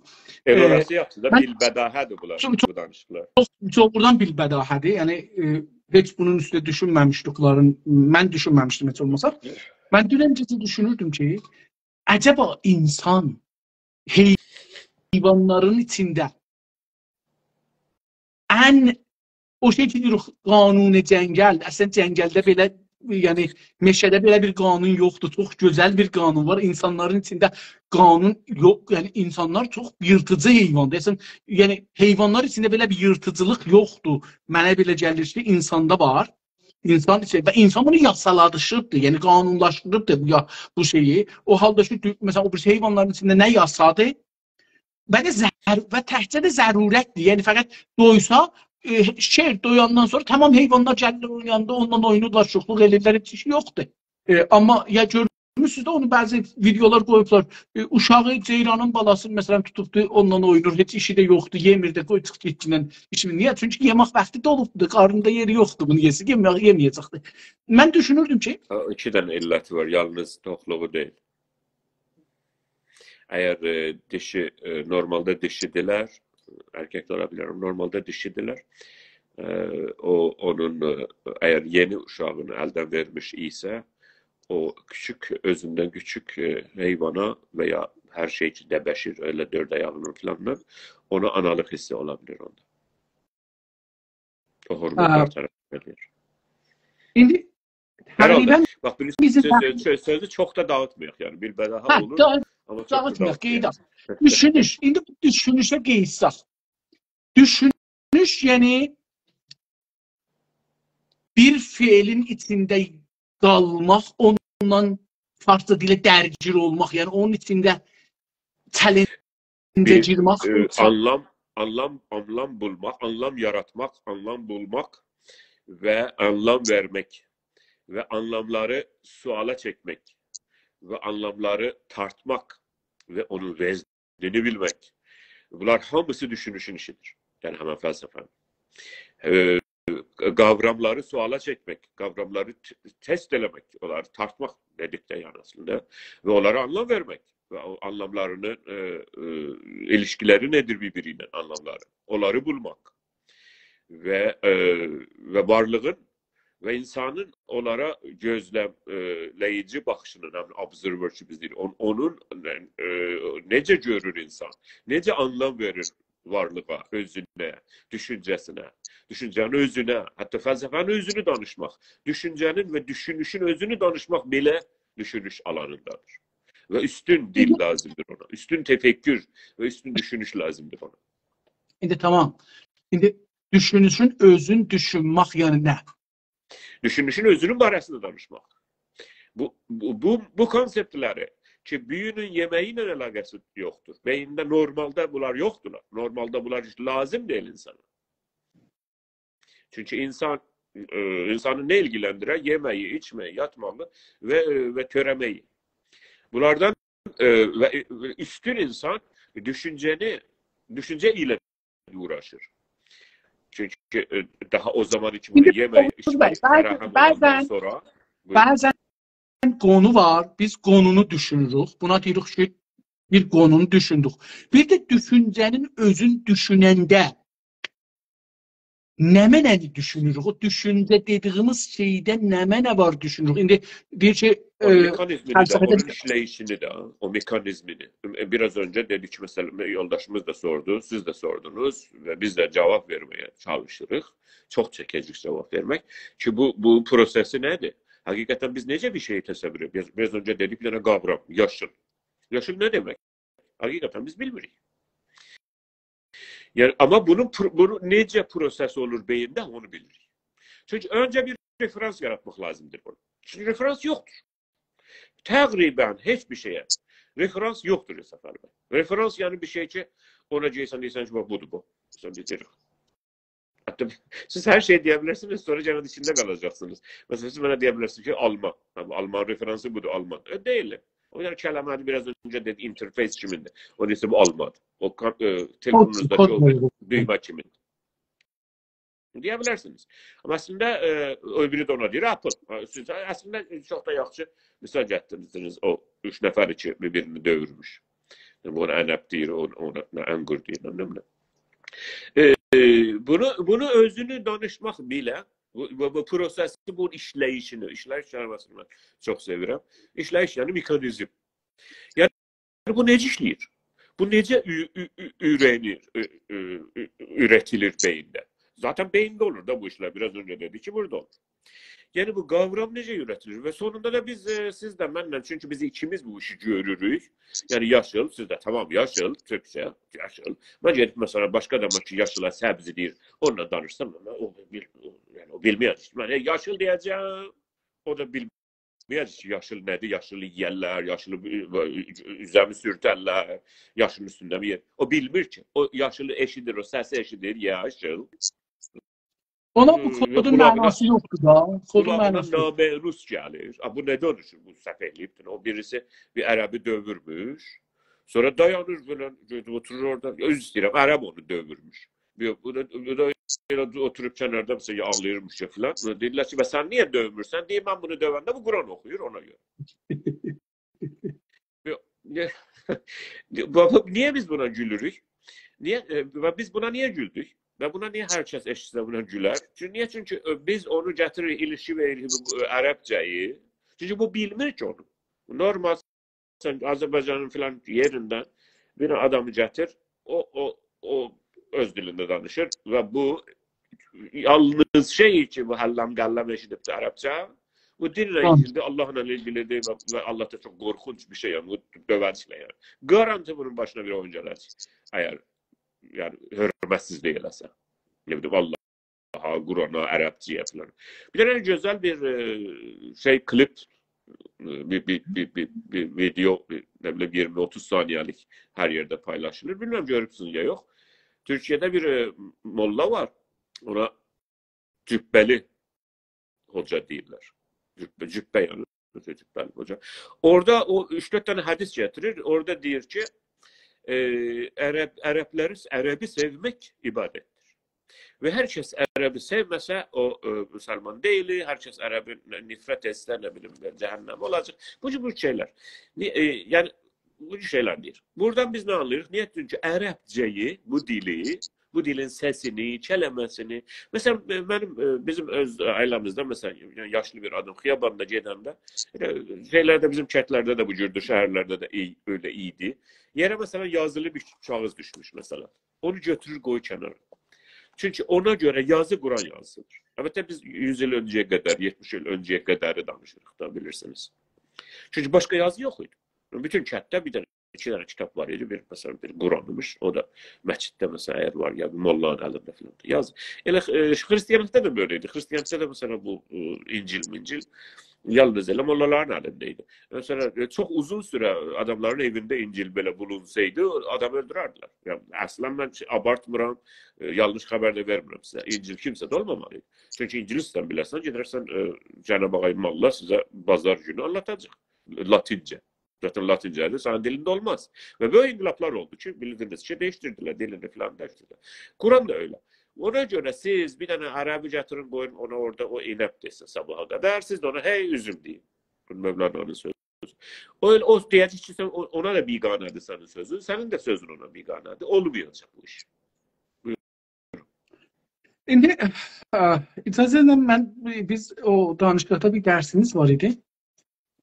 ائ، ائ، اوراسی یاخشی دا، من بیل‌بداهه‌دیر بونلار، چون-، بو دانیشیقلار. چوخ، چوخ دورادان بیل‌بداهه‌دیر. یعنی، ائ، هئچ بونون اوسته دوشونمه‌میشدیک، بونلارین، من دوشونمه‌میشدیم هئچ اولماسا. من دونن گئجه دوشونوردوم کی، عجبا انسان حیوانلارین ایچینده ان، او شئی کی، دئییریک، قانون جنگل، اصلا جنگلده بئله، یعنی مئشه‌ده بئله بیر قانون یوخدور. چوخ گؤزل بیر قانون وار. انسانلارین ایچینده قانون یوخ، یعنی انسانلار چوخ ییرتیجی حیواندیر. اصلا، یعنی حیوانلار ایچینده بئله بیر ییرتیجیلیق یوخدور. منه بئله گلیر کی، انساندا وار. انسان ایچی-، و انسان بونو یاسالاشدیریبدیر، یعنی قانونلاشدیریبدیر بو یا-، بو شئیی. او حالدا کی، دو-، مثلا، او بیریسی حیوانلارین ایچینده نه یاسادیر، و ده ضر-، و تکجه ده ضرورتدیر. یعنی فقط دویسا، ائ، شیر دویاندان سونرا تمام حیوانلار گلیرلر اونون یانیندا، اونونلا اویناییرلار، شوخلوق ائدیرلر، هئچ ایشی یوخدور. ائ، آمما یا گؤر-، گؤرموسونوز ده، اونو بعضی ویدئولار قویوبلار. ائ، اوشاغی، جئیرانین بالاسینی، مثلا، توتوبدو، اونونلا اوینور، هئچ ایشی ده یوخدور، یئمیر ده، قوی چیخ گئتگینن ایشینی. نییه؟ چونکی یئمک وقتی دولوبدور، قارنیندا یئری یوخدور، بونو یئسه، یئمه-، یئمه‌یه‌جکدیر. من دوشونوردوم کی، ها، ایکی دنه علتی وار، یالنیز توخلوغو دئییل. اگر، ائ، دیشی، ائ، نورمالدا دیشی‌دیرلر، ارکک ده اولا بیلر، نورمالدا دیشی‌دیرلر. ائ، او، اونون، ائ، اگر یئنی اوشاغینی الدن وئرمیش ایسه، او کوچوک، اؤزوندن کوچوک، ائ، حیوانا و یا هر شئی کی، دبشیر، ائله دؤرد آیاغینان فیلاندان، اونا آنالیق حیسی اولا بیلیر اوندا. او هورمونلار، هه، طرف ائدیر. ایندی هر حالدا، تقریبا باخ، بیلیرسینیز، بیزیم سؤزو، سؤ-، سؤزو چوخ دا داغیتمایاق، یعنی، بیلبداها، هه، اولور، دا-، آمما چوخ دا داغیتمایاق، داغیتمایاق. قئییداق. دوشونوش، ایندی بو دوشونوشه قئییتسک. دوشونوش، یعنی، بیر فعلین ایچینده قالماق، اونونلا فارسجا دئییله درگیر اولماق، یعنی اونون ایچینده چلنجه بیر، گیرمک، ائ، اولسا. آنلام، آنلام، آنلام بولماق، آنلام یاراتماق، آنلام بولماق و آنلام وئرمک و آنلاملاری سؤالا چکمک و آنلاملاری تارتماق و اونون وزنینی بیلمک. بونلار هامیسی دوشونوشون ایشی‌دیر. یعنی همن فلسفه‌نین. ائ، قاوراملاری سؤالا چکمک، قاوراملاری ت-، تست ائله‌مک، اونلاری تارتماق دئدیک ده، یعنی، اصلینده. و اونلارا آنلام وئرمک. و او آنلاملارینی، ائ، ائ، ایلیشکیلری نه‌دیر بیر-بیری ایله آنلاملاری؟ اونلاری بولماق. و، ائ، و وارلیغین و اینسانین اونلارا گؤزله‌ییجی باخیشینین، یعنی observer کی بیز دئییریک، اون-، اونون، ائ، نئجه گؤرور اینسان، نئجه آنلام وئریر وارلیغا، اؤزونه، دوشونجه‌سینه، دوشونجه‌نین اؤزونه، حتی فلسفه‌نین اؤزونو دانیشماق، دوشونجه‌نین و دوشونوشون اؤزونو دانیشماق بئله دوشونوش آلانیندادیر. و اوستون دیل لازیمدیر اونا، اوستون تفکر و اوستون دوشونوش لازیمدیر اونا. ایندی تامام. ایندی دوشونوشون اؤزون دوشونمک، یعنی نه؟ دوشونوشون اؤزونون باره‌سینده دانیشماق. بو، بو، بو، بو کونسپتلری کی، بویونون یئمه‌یی ایله علاقه‌سی یوخدور. بئیینده نورمالدا بونلار یوخدورلار. نورمالدا بونلار هئچ لازیم دئییل اینسانا. چونکی اینسان، ائ، اینسانی نه ایلگیلندیرر؟ یئمه‌یی، ایچمه‌یی، یاتماغی و، ائ، و تؤره‌مه‌یی. بونلاردان، ائ، و، و اوستون اینسان دوشونجه‌نی، دوشونجه ایله اوغراشیر. چونکی، ائ، داها او زامان کی بونو ایندی یئمه‌یی، اوغور بی، ایچمه‌یی بعضا، فراهم اولاندان بعضا، سونرا، بویورون. بعضا قونو وار، بیز قونونو دوشونوروک. بونا دئییریک کی، بیر قونونو دوشوندوک. بیر ده دوشونجه‌نین اؤزون دوشوننده نمنه‌نی دوشونوروک؟ او دوشونجه دئدیگیمیز شئیده نمنه وار دوشونوروک؟ ایندی دئییر کی، او ائ، مکانیزمینی ده، فلسفه‌ده اونون ایشله‌ییشینی ده، او مکانیزمینی. ائ، بیر آز اؤنجه دئدیک کی، مثلا، یولداشیمیز دا سوردو، سیز ده سوردونوز و بیز ده جاواب وئرمه‌یه چالیشیریق. چوخ چکه‌جیک جاواب وئرمک کی، بو، بو پروسه‌سی نه‌دیر؟ حقیقتا بیز نئجه بیر شئیی تصور ائدیریک؟ بیز، بیز اؤنجه دئدیک، بیر دنه قاورام، یاشیل. یاشیل نه دئمک؟ حقیقتا بیز بیلمیریک. یعنی، آمما بونون پرو-، بونو نئجه پروسس اولور بئیینده، اونو بیلیریک. چونکی اؤنجه بیر رفرانس یاراتماق لازیمدیر بونا. چونکی رفرانس یوخدور. تقریبا هئچ بیر شئیه رفرانس یوخدور، صفر بی. رفرانس، یعنی، بیر شئی کی، اونا گئدیرسن، دئییرسن کی، باخ، بودور بو. مثلا، بیز دئییریک. حتی سیز هر شئی دئیه بیلرسینیز، سونرا یئنه ده ایچینده قالاجاقسینیز. مثلا، سیز منه دئیه بیلرسینیز کی، آلما. ها، بو آلمان رفرانسی بودور، آلمان. ائ، دئییل. او، یعنی، کلمه‌نی بیر آز اؤنجه دئدی، اینترفیس کیمیندیر. او نئجه بو آلمادیر. او کام-، ائ، کود، تلفونونوزداکی کود او بیر وئریر. دویمه کیمیندیر. دئیه بیلرسینیز. آمما اصلینده، ائ، او بیری ده اونا دئییر، اپل. ها، سیز اصلینده چوخ دا یاخشی مثال گتیردینیز. او اوچ نفر کی، بیر-بیرینی دؤیورموش. بونو عنب دئییر، او، اونا انگور دئییر، نه بیلیم نه. ائ، ائ، بونو، بونو اؤزونو دانیشماق بیله، بو، بو، بو پروسه‌سی، بونون ایشله‌ییشینی، ایشله‌ییش کلمه‌سینی من چوخ سئویرم. ایشله‌ییش، یعنی مکانیزم. یعنی بو نئجه ایشله‌ییر؟ بو نئجه اؤ-، اؤ-، اؤ-، اؤیره‌نیر، اؤ-، اؤ-، اؤ-، اوره‌تیلیر بئیینده؟ ذاتا بئیینده اولور دا بو ایشلر. بیر آز اؤنجه دئدیک کی، بورادا اولور. یعنی بو قاورام نئجه اوره‌تیلیر؟ و سونوندا دا بیز، ائ، سیز ده، منله، چونکی بیز ایکیمیز بو ایشی گؤروروک. یعنی یاشیل، سیز ده، تامام، یاشیل، تورکجه یاشیل. من گئدیب، مثلا، باشقا آداما کی، یاشیلا سبز دئییر، اونونلا دانیشسام، او بیل-، یعنی، او بیلمه‌یه‌جک. من یاشیل دئیه‌جم، او دا بیلمه‌یه‌جک کی، یاشیل نه‌دیر، یاشیلی یئیرلر، یاشیلی، اؤ-، اؤزومو سورترلر، یاشیلین اوستونده بیر یئر. او بیلمیر کی، او یاشیلی ائشیدیر، او سسی ائشیدیر، یاشیل. اونا بو ائ، کودون قولاغینا، معناسی یوخدور دا. کودون قولاغینا معناسی یوخدور. نامه‌روس گلیر. آ، بو نه دانیشیر؟ بو سفه‌لیکدیر. او بیریسی بیر عربی دؤیورموش. سونرا دایانیر بئله، گؤتوروب اوتورور اورادا. عذر ایسته‌ییرم، عرب اونو دؤیورموش. یوخ، بو دا، بو دا ائله اوتوروب کناردا، مثلا، آغلاییرمیش کی، فلان. سونرا دئییرلر کی، «بس سن نییه دؤیورمورسن؟» دئییر، «من بونو دؤینده بو قرآن اوخویور، اونا گؤره.» یوخ، نییه، بابا، نییه بیز بونا گولوروک؟ نییه، ائ، و بیز بونا نییه گولدوک؟ و بونا نییه هر کس ائشیتسه بونا گولر؟ چونکی، نییه؟ چونکی، ائ، بیز اونو گتیریریک، ایلیشکی وئریریک بو، ائ، عربجه‌یی. چونکی بو بیلمیر کی اونو. نورمال، سن آذربایجانین فلان یئریندن بیر آدامی گتیر، او، او، او اؤز دیلینده دانیشیر و بو یالنیز شئی کی، بو هللم قللم ائشیدیبدیر عربجه. بو دینله، هه، ایلگیلیدیر، اللهلا ایلگیلیدیر و، و اللهدان چوخ قورخونج بیر شئی، یعنی، بو دؤیه‌جکلر، یعنی. گارانتی بونون باشینا بیر اویون گله‌جک. اگر، یعنی، حؤرمتسیزلیک ائله‌سه. نه بیلیم، اللها، قرآنا، عربجه‌یه فلان. بیر دنه گؤزل بیر، ائ، شئی، کلیپ، ائ، بیر، بیر، بیر، بیر، بیر ویدئو، بیر، نه بیلیم، اییرمی، اوتوز ثانیه‌لیک هر یئرده پایلاشیلیر. بیلمیرم، گؤروبسونوز یا یوخ. تورکیه‌ده بیر، ائ، موللا وار. اونا جبه‌لی حوجا دئییرلر. جبه، جبه، یعنی، جبه‌لی حوجا. اورادا او اوچ-دؤرد دنه حدیث گتیریر. اورادا دئییر کی، ائ، عرب، عربلری، عربی سئومک عبادتدیر. و هر کس عربی سئومه‌سه، او، ائ، مسلمان دئییل. هر کس عربی نفرت ائتسه، نه بیلیم، جهنم اولاجاق. بو جور، بو جور شئیلر. نی-، ائ، یعنی، بو جور شئیلر دئییر. بورادان بیز نه آنلاییریق؟ نییه؟ چونکی عربجه‌یی، بو دیلی، بو دیلین سسینی، کلمه‌سینی، مثلا، ائ، منیم، ائ، بیزیم اؤز عائله‌میزده، مثلا، یعنی، یاشلی بیر آدام خیاباندا گئدنده، ائله شئیلرده، بیزیم کندلرده ده بو جوردور، شهرلرده ده ای-، ائله ایدی. یئره، مثلا، یازیلی بیر کاغیذ دوشموش، مثلا. اونو گؤتورور، قویور کنارا. چونکی اونا گؤره یازی قرآن یازیسیدیر. البته، بیز یوز ایل اؤنجه‌یه قدر، یئتمیش ایل اؤنجه‌یه قدری دانیشیریق دا، بیلیرسینیز. چونکی باشقا یازی یوخ ایدی. بوتون کندده بیر دنه، ایکی دنه کیتاب وار ایدی. بیر، مثلا، بیر قرآنمیش، او دا مسجدده، مثلا، اگر وار، یا بیر موللانین الینده فلان. یاز. ائله، ائ، خریستیانلیقدا دا بئله ایدی. خریستیانلیقدا دا، مثلا، بو، ائ، انجیل، منجیل یالنیز ائله موللالارین الینده ایدی. مثلا، ائ، چوخ اوزون سوره آداملارین ائوینده انجیل بئله بولونسایدی، آدامی اؤلدورردیلر. یعنی، اصلا من شئی، آبارتمیرام، ائ، یانلیش خبر ده وئرمیرم سیزه. انجیل کیمسه‌ده اولمامالی ایدی. چونکی انجیلی سیزدن بیله‌سن، گئدرسن، ائ، جناب آقای موللا سیزه بازار گونو آنلاتاجاق. لاتینجه. ذاتا لاتینجه‌دیر، سنین دیلینده اولماز. و بؤیوک انقلابلار اولدو کی، بیلدینیز کی، دییشدیردیلر، دیلینی فلان دییشدیردیلر. قرآن دا ائله. اونا گؤره سیز بیر دنه عربی گتیرین، قویون اونا اورادا او عنب دئسین صاباحا قدر، سیز ده اونا «هئی اوزوم» دئیین. مولانانین سؤزو. او ائله، او دئیه‌جک کی، سن او-، اونا دا بیگانه‌دیر سنین سؤزون، سنین ده سؤزون اونا بیگانه‌دیر. اولمایاجاق بو ایش. بویورون. ایندی، اه، اجازه ایله من، بیز او دانشگاهدا بیر درسیمیز وار ایدی.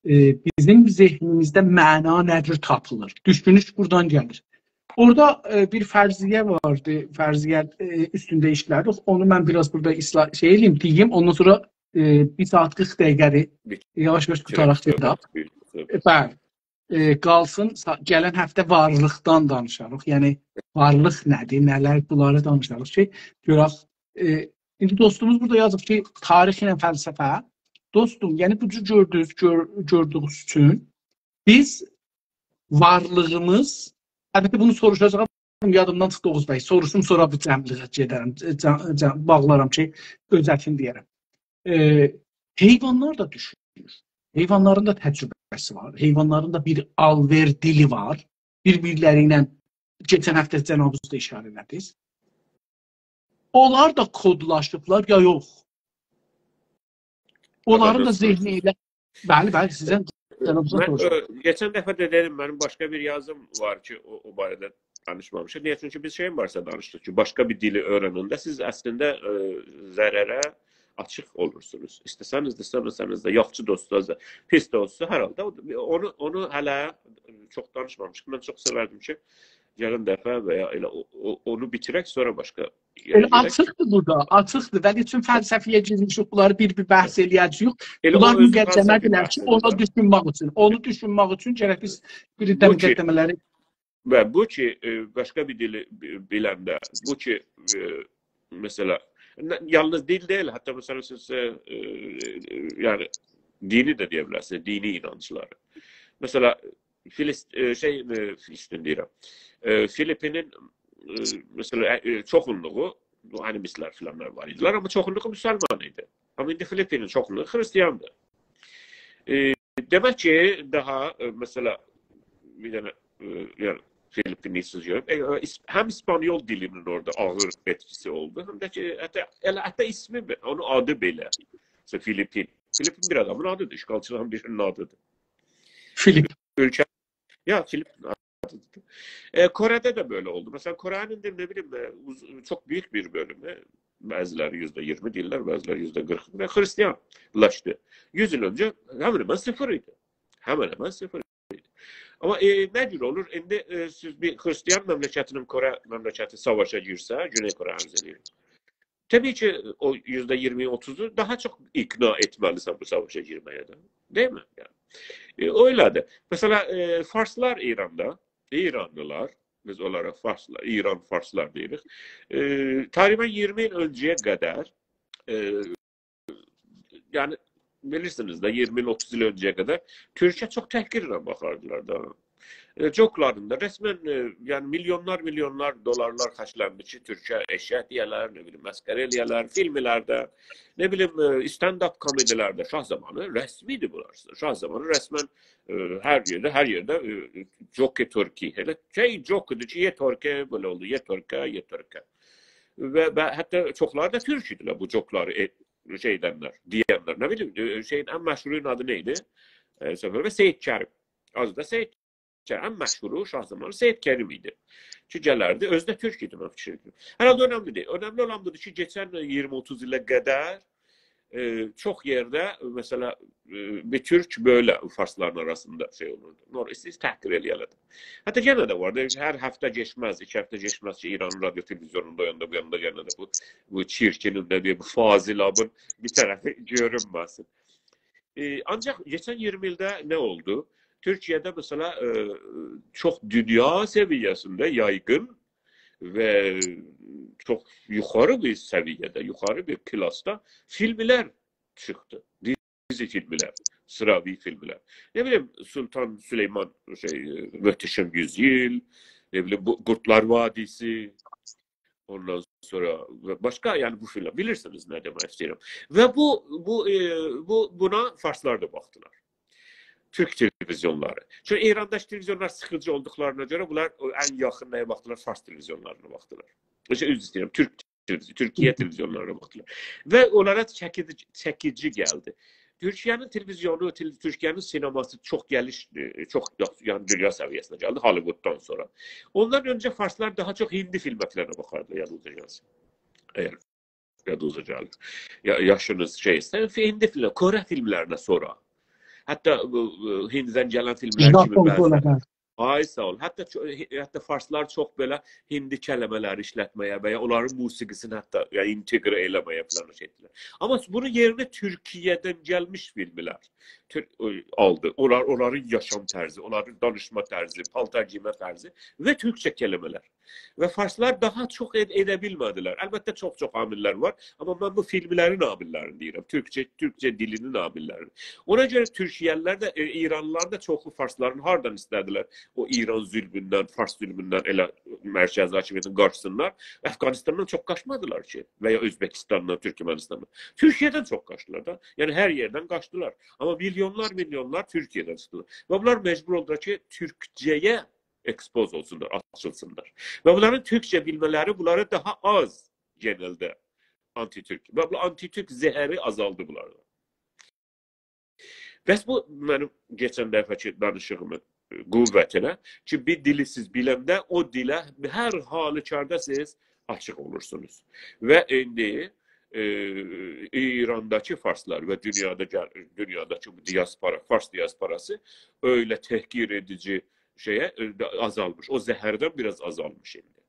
ائ، بیزیم ذهنیمیزده معنا نه جور تاپیلیر؟ دوشونوش بورادان گلیر. اورادا، ائ، بیر فرضیه واردی، فرضیه، ائ، اوستونده ایشله‌دیک. اونو من بیر آز بورادا اصلاح، شئی ائله‌ییم، دئییم، اوندان سونرا، ائ، بیر ساعات قیرخ دقیقه‌دیر. یاواش-یاواش قوتاراق گئدک. ائ، بلی. ائ، قالسین، سا-، گلن هفته وارلیقدان دانیشاریق. یعنی، وارلیق نه‌دیر، نه‌لر، بونلاری دانیشاریق کی، گؤرک، ائ، ایندی دوستوموز بورادا یازیب کی، تاریخ ایله فلسفه. دوستوم، یعنی بو جور گؤردویوز، گؤر-، گؤردویوز اوچون بیز وارلیغیمیز، البته بونو سوروشاجاغام، یادیمدان چیخدی اوغوز بی، سوروشوم، سونرا بو جمعلیگه گئدرم، ج-، ج-، باغلارام کی، اؤزتین دئیه‌رم. ائ، حیوانلار دا دوشونور. حیوانلارین دا تجربه‌سی وار. حیوانلارین دا بیر آلوئر دیلی وار. بیر-بیرلری ایله کئچن هفته جنابینیز دا ایشاره ائله‌دینیز. اونلار دا کودلاشیبلار یا یوخ؟ اونلارین دا ذهنی ائله، بلی، بلی، سیزدن جنابینیزدان سوروشورام. ائ، کئچن دفعه ده دئدیم، منیم باشقا بیر یازیم وار کی، او، او باره‌ده دانیشمامیشیق. نییه؟ چونکی بیز شئیین بارسا دانیشدیق کی، باشقا بیر دیلی اؤیرننده سیز اصلینده، ائ، ضرره آچیق اولورسونوز. ایسته‌سه‌نیز ده، ایسته‌مه‌سه‌نیز ده، یاخشی دا اولسا، پیس ده اولسا، هر حالدا او-، اونو، اونو هله چوخ دانیشمامیشیق. من چوخ سئوردیم کی، گلن دفعه و یا ائله او، او، اونو بیتیرک، سونرا باشقا یئره گئدک. آچیقدیر بورادا، آچیقدیر. ولی چون فلسفه‌یه گیرمیشیک، بونلاری بیر-بیر بحث ائله‌یه‌جه‌ییک. بونلار مقدمه‌دیرلر کی، اونو دوشونمک اوچون، اونو دوشونمک اوچون گرک بیز بیر ده مقدمه‌لری. و بو کی، ائ، باشقا بیر دیلی بی-، بیلنده، بو کی، ائ، مثلا، نه، یالنیز دیل دئییل، حتی، مثلا، سیز، ائ، ائ، یعنی، دینی ده دئیه بیلرسینیز، دینی اینانجلاری. مثلا، فلسط-، ائ، شئی، ائ، فلسطین دئییرم. ائ، فیلیپینین، ائ، مثلا، ائ، چوخونلوغو بو آنیمیست‌لر فلانلار وار ایدیلر، آمما چوخونلوغو مسلمان ایدی. آمما ایندی فیلیپینین چوخونلوغو خریستیاندیر. ائ، دئمک کی، داها، ائ، مثلا، بیر دنه، ائ، یعنی، فیلیپینی سیز گؤرون. ائ، ائ، ایس-، هم ایسپانیول دیلینین اورادا آغیر ائتکیسی اولدو، هم ده کی، حتی، ائله، حتی ایسمی بئ-، اونون آدی بئله. مثلا، فیلیپین. فیلیپین بیر آدامین آدیدیر، اشغالچیلارین بیرینین آدیدیر. فیلیپ. اؤلکه، یا، فیلیپین آدیدیر. ائ، کره‌ده ده بئله اولدو. مثلا، کره‌نین ده، نه بیلیم، ائ، اوز-، چوخ بؤیوک بیر بؤلومو، بعضی‌لری یوزده اییرمی دئییرلر، بعضی‌لری یوزده قیرخ، و خریستیانلاشدی. یوز ایل اؤنجه همن همن صفر ایدی. همن همن صفر ایدی. آمما، ائ، نه جور اولور؟ ایندی، ائ، سیز بیر خریستیان مملکتینن کره مملکتی ساواشا گیرسه، گونئی کره عرض ائدیرم. طبیعی کی، او یوزده اییرمی، اوتوزو داها چوخ اقناع ائتمه‌لیسن بو ساواشا گیرمه‌یه ده. دئییلمی؟ یعنی. ائ، او ائله‌دیر. مثلا، ائ، فارسلار ایراندا، ایرانلی‌لار، بیز اونلارا فارسلار، ایران فارسلار دئییریک. ائ، تقریبا اییرمی ایل اؤنجه‌یه قدر، ائ، یعنی، بیلیرسینیز ده، اییرمی ایل، اوتوز ایل اؤنجه‌یه قدر تورکیه چوخ تحقیرله باخاردیلار دا. ائ، جوکلاریندا رسما، ائ، یعنی، میلیونلار، میلیونلار دلارلار خرجلندی کی، تورکیه ائششک دئیه‌لر، نه بیلیم، مسخره ائله‌یه‌لر، فیلملرده، نه بیلیم، ائ، استندآپ کمدی‌لرده. شاه زامانی رسمی ایدی بونلار. شاه زامانی رسما، ائ، هر یئرده، هر یئرده، ائ، جوک تورکی. ائله شئی جوک ایدی کی، یئ تورکه، بئله اولدو، یئ تورکه، یئ تورکه. و، و حتی چوخلاری دا تورک ایدیلر، بو جوکلاری، ائ، شئی ائدنلر، دئینلر. نه بیلیم، ائ، شئیین ان مشهورونون آدی نه ایدی؟ ائ، سفر و سید کریم. آدی دا سید کریم، ان مشهورو شاه زامانی سید کریم ایدی. کی، گلردی، اؤزو ده تورک ایدی، من فیکیر ائدیرم. هر حالدا اؤنملی دئییل. اؤنملی اولان بودور کی، کئچن اییرمی اوتوز ایله قدر، ائ، چوخ یئرده، مثلا، ائ، بیر تورک بئله فارسلارین آراسیندا شئی اولوردو. نور، ایسته‌ییرسینیز تحقیر ائله‌یه‌لر ده. حتی یئنه ده وار دا، هر هفته کئچمز، ایکی هفته کئچمز کی، ایرانین رادیو تلویزیونوندا او یاندا، بو یاندا، یئنه ده بو، بو چیرکینین، نه دئییم، بو فاضلابین بیر طرفی گؤرونمه‌سین. ائ، آنجاق کئچن اییرمی ایلده نه اولدو؟ تورکیه‌ده، مثلا، ائ، چوخ دونیا سویه‌سینده یایغین و چوخ یوخاری بیر سویه‌ده، یوخاری بیر کلاسدا فیلملر چیخدی. دیزی فیلملر، سیراوی فیلملر. نه بیلیم، سلطان سلیمان، شئی، محتشم یوز ایل، نه بیلیم، بو قورتلار وادیسی، اوندان سونرا و باشقا، یعنی بو فیلم، بیلیرسینیز نه دئمک ایسته‌ییرم. و بو، بو، ائ، بو، بونا فارسلار دا باخدیلار. تورک تلویزیونلاری. چونکی ایرانداکی تلویزیونلار سیخیجی اولدوقلارینا گؤره بونلار او ان یاخین نه‌یه باخدیلار؟ فارس تلویزیونلارینا باخدیلار. ائ، شئی، عذر ایسته‌ییرم، تورک تلویزیون، تورکیه تلویزیونلارینا باخدیلار. و اونلارا چکیجی، چکیجی گلدی. تورکیه‌نین تلویزیونو، تل-، تورکیه‌نین سینماسی چوخ گلیش، ائ، چوخ یاخشی، یعنی دونیا سویه‌سینده گلدی هالیووددان سونرا. اوندان اؤنجه فارسلار داها چوخ هیندی فیلملرینه باخاردی، یادینیزدا قالسین. اگر یادینیزدا گلیر. یا-، یاشینیز شئی ایسه، هیندی فیلم، کره فیلملرینه سونرا. حتی بو، بو هینددن گلن فیلملر کیمی، ژاپون، بعضی، کره. آی، ساغ اول. حتی چو-، حتی فارسلار چوخ بئله هیندی کلمه‌لری ایشلتمه‌یه و یا اونلارین موسیقی‌سینی حتی، یا، اینتگره ائله‌مه‌یه فلان شئی ائتدیلر. آمما بونون یئرینه تورکیه‌دن گلمیش فیلملر تور-، آلدی. اونلار، اونلارین یاشام طرزی، اونلارین دانیشما طرزی، پالتار گئیمه طرزی و تورکجه کلمه‌لر. و فارسلار داها چوخ ائد-، ائده بیلمه‌دیلر. البته، چوخ-چوخ عامل‌لر وار، آمما من بو فیلملرین عامل‌لرینی دئییرم. تورکجه، تورکجه دیلینین عامل‌لرینی. اونا گؤره تورکیه‌لی‌لر ده، ائ، ایرانلی‌لار دا چوخو فارسلارین هاردان ایسته‌دیلر او ایران ظلموندن، فارس ظلموندن ائله مرکزی حاکمیتین قاچسینلار؟ افغانستاندان چوخ قاچمادیلار کی، و یا اؤزبکستاندان، تورکمنستاندان. تورکیه‌دن چوخ قاچدیلار دا. یعنی، هر یئردن قاچدیلار. آمما میلیونلار، میلیونلار تورکیه‌دن چیخدیلار. و بونلار مجبور اولدولار کی، تورکجه‌یه اکسپوز اولسونلار، آچیلسینلار. و بونلارین تورکجه بیلمه‌لری بونلارا داها آز گئنلده آنتی‌تورک. و بو آنتی‌تورک زهری آزالدی بونلاردا. بس بو منیم کئچن دفعه‌کی دانیشیغیمین، ائ، قوتی ائله کی، بیر دیلی سیز بیلنده او دیله هر حالوکاردا سیز آچیق اولورسونوز. و ایندی، ائ، ایرانداکی فارسلار و دونیادا گل-، دونیاداکی بو دیاسپورا، فارس دیاسپوراسی ائله تحقیر ائدیجی شئیه، ائ، آزالمیش. او زهردن بیر آز آزالمیش ایندی.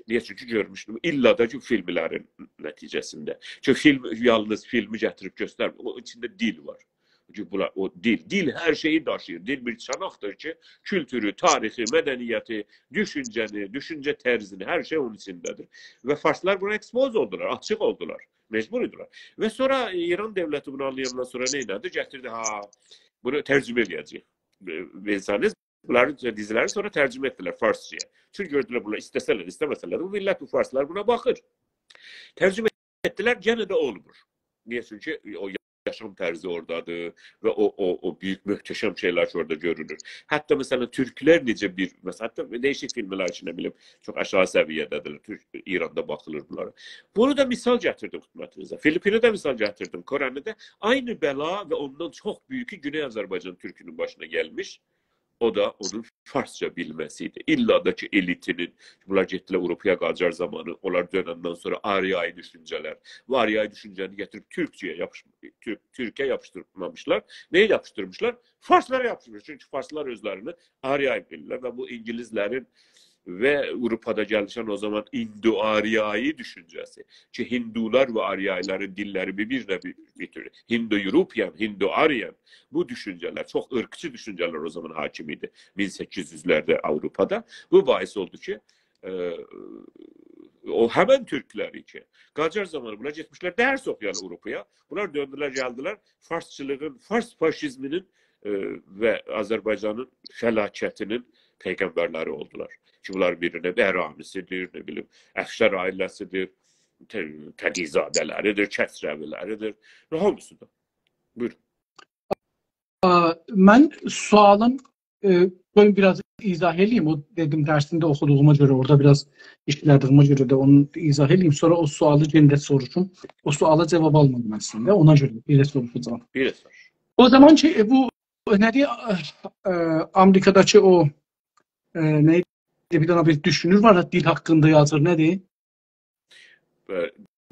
نییه؟ چونکی گؤرموشدوم، ایللا دا کی، فیلملرین نتیجه‌سینده. چونکی فیلم، یالنیز فیلمی گتیریب گؤسترمیر. او ایچینده دیل وار. چونکی بونلار، او دیل، دیل هر شئیی داشیییر. دیل بیر چاناقدیر کی، کولتورو، تاریخی، مدنیتی، دوشونجه‌نی، دوشونجه طرزینی، هر شئی اونون ایچینده‌دیر. و فارسلار بونا اکسپوز اولدولار، آچیق اولدولار. مجبور ایدیلر. و سونرا ایران دؤولتی بونو آنلایاندان سونرا نه ائله‌دی؟ گتیردی، ها، بونو ترجمه ائله‌یه‌جه‌ییک. ائ، ائله‌سه‌نیز، بونلارین دیزی‌لرینی سونرا ترجمه ائتدیلر فارسجایا. چونکی گؤردولر، بونلار ایسته‌سه‌لر، ایسته‌مه‌سه‌لر، بو میللت بو فارسلار بونا باخیر. ترجمه ائتدیلر، یئنه ده اولمور. نییه؟ چونکی او یاشام طرزی اورادادیر و او، او، او بؤیوک، محتشم شئیلر کی، اورادا گؤرونور. حتی، مثلا، تورکلر نئجه بیر، مثلا، حتی دییشیک فیلملر کی، نه بیلیم، چوخ آشاغی سویه‌ده‌دیرلر. تورک، ایراندا باخیلیر بونلارا. بونو دا مثال گتیردیم خدمتینیزه. فیلیپینی ده مثال گتیردیم، کوره‌نی ده. عینی بلا و اوندان چوخ بؤیوکو گونئی آذربایجان تورکونون باشینا گلمیش. او دا اونون فارسجا بیلمه‌سی ایدی. ایللا دا کی، ائلیتینین، بونلار گئتدیلر آوروپایا قاجار زامانی، اونلار دؤنندن سونرا آریایی دوشونجه‌لر، بو آریایی دوشونجه‌نی گتیریب تورکجه‌یه یاپیش-، تورک-، تورکه یاپیشدیرمامیشلار. نه‌یه یاپیشدیرمیشلار؟ فارسلارا یاپیشدیرمیش. چونکی فارسلار اؤزلرینی آریایی بیلیرلر و بو اینگیلیسلرین و آوروپادا گلیشن او زامان ایندو-آریایی دوشونجه‌سی کی، هیندولار و آریایی‌لارین دیللری بیر-بیرینه بی-، بیتیر. هیندو-یوروپیان، هیندو-آریان، بو دوشونجه‌لر، چوخ عیرقچی دوشونجه‌لر او زامان حاکم ایدی مین سککیز یوزلرده آوروپادا. بو باعث اولدو کی، ائ، او همن تورکلری کی، قاجار زامانی بونلار گئتمیشلر درس اوخویان آوروپایا. بونلار دؤندولر، گلدیلر فارسچیلیغین، فارس فاشیزمینین، ائ، و آذربایجانین فلاکتینین پیغمبرلری اولدولار. کی، بونلار بیرینه برامی‌سی‌دیر، نه بیلیم، افشار عائله‌سی‌دیر، ته-، تقی‌زاده‌لری‌دیر، کسروی‌لری‌دیر و هامیسی دا. بویورون. آ، من سؤالین، ائ، قویون بیر آز ایضاح ائله‌ییم. او، دئدیم، درسینده اوخودوغوما گؤره، اورادا بیر آز ایشله‌دیگیمه گؤره ده اونو ایضاح ائله‌ییم. سونرا او سؤالی یئنه ده سوروشوم. او سؤالا جاواب آلمادیم اصلینده. اونا گؤره بئله سوروشاجاغام. بیر سور. او زامان کی، ائ، بو، ائ، نه‌دیر، ائ، ائ، آمریکاداکی او، ائ، نه ایدی، بیر دنه بیر دوشونور وار، دیل حاقیندا یازیر، نه‌دیر؟ و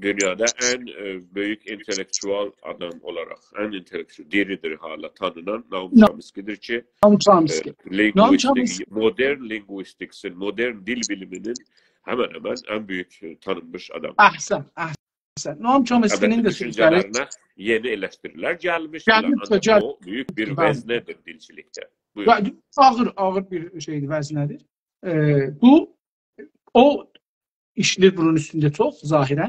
دونیادا ان، ائ، بؤیوک اینتلکتوال آدام اولاراق، ان اینتلکتوال، دیری‌دیر حالا تانینان نائوم نا-، چامسکی‌دیر کی، نائوم ائ، چامسکی. نائوم لینگویستیک، چامسکی. مودرن لینگویستیکسین، مودرن دیل بیلیمینین همن همن ان بؤیوک، ائ، تانینمیش آدام. احسن، احسن. نائوم چامسکی‌نین البته، ده سؤزلری دوشونجه‌لرینه یئنی ائلشتیریلر گلمیشدیلر، گلمیشدیلر، آنجاق گل-، او بؤیوک بیر بلی. وزنه‌دیر دیلچیلیکده. بویورون. و آغیر، آغیر بیر شئیدیر، وزنه‌دیر. ائ، بو، او ایشله‌ییر بونون اوستونده چوخ، ظاهراً.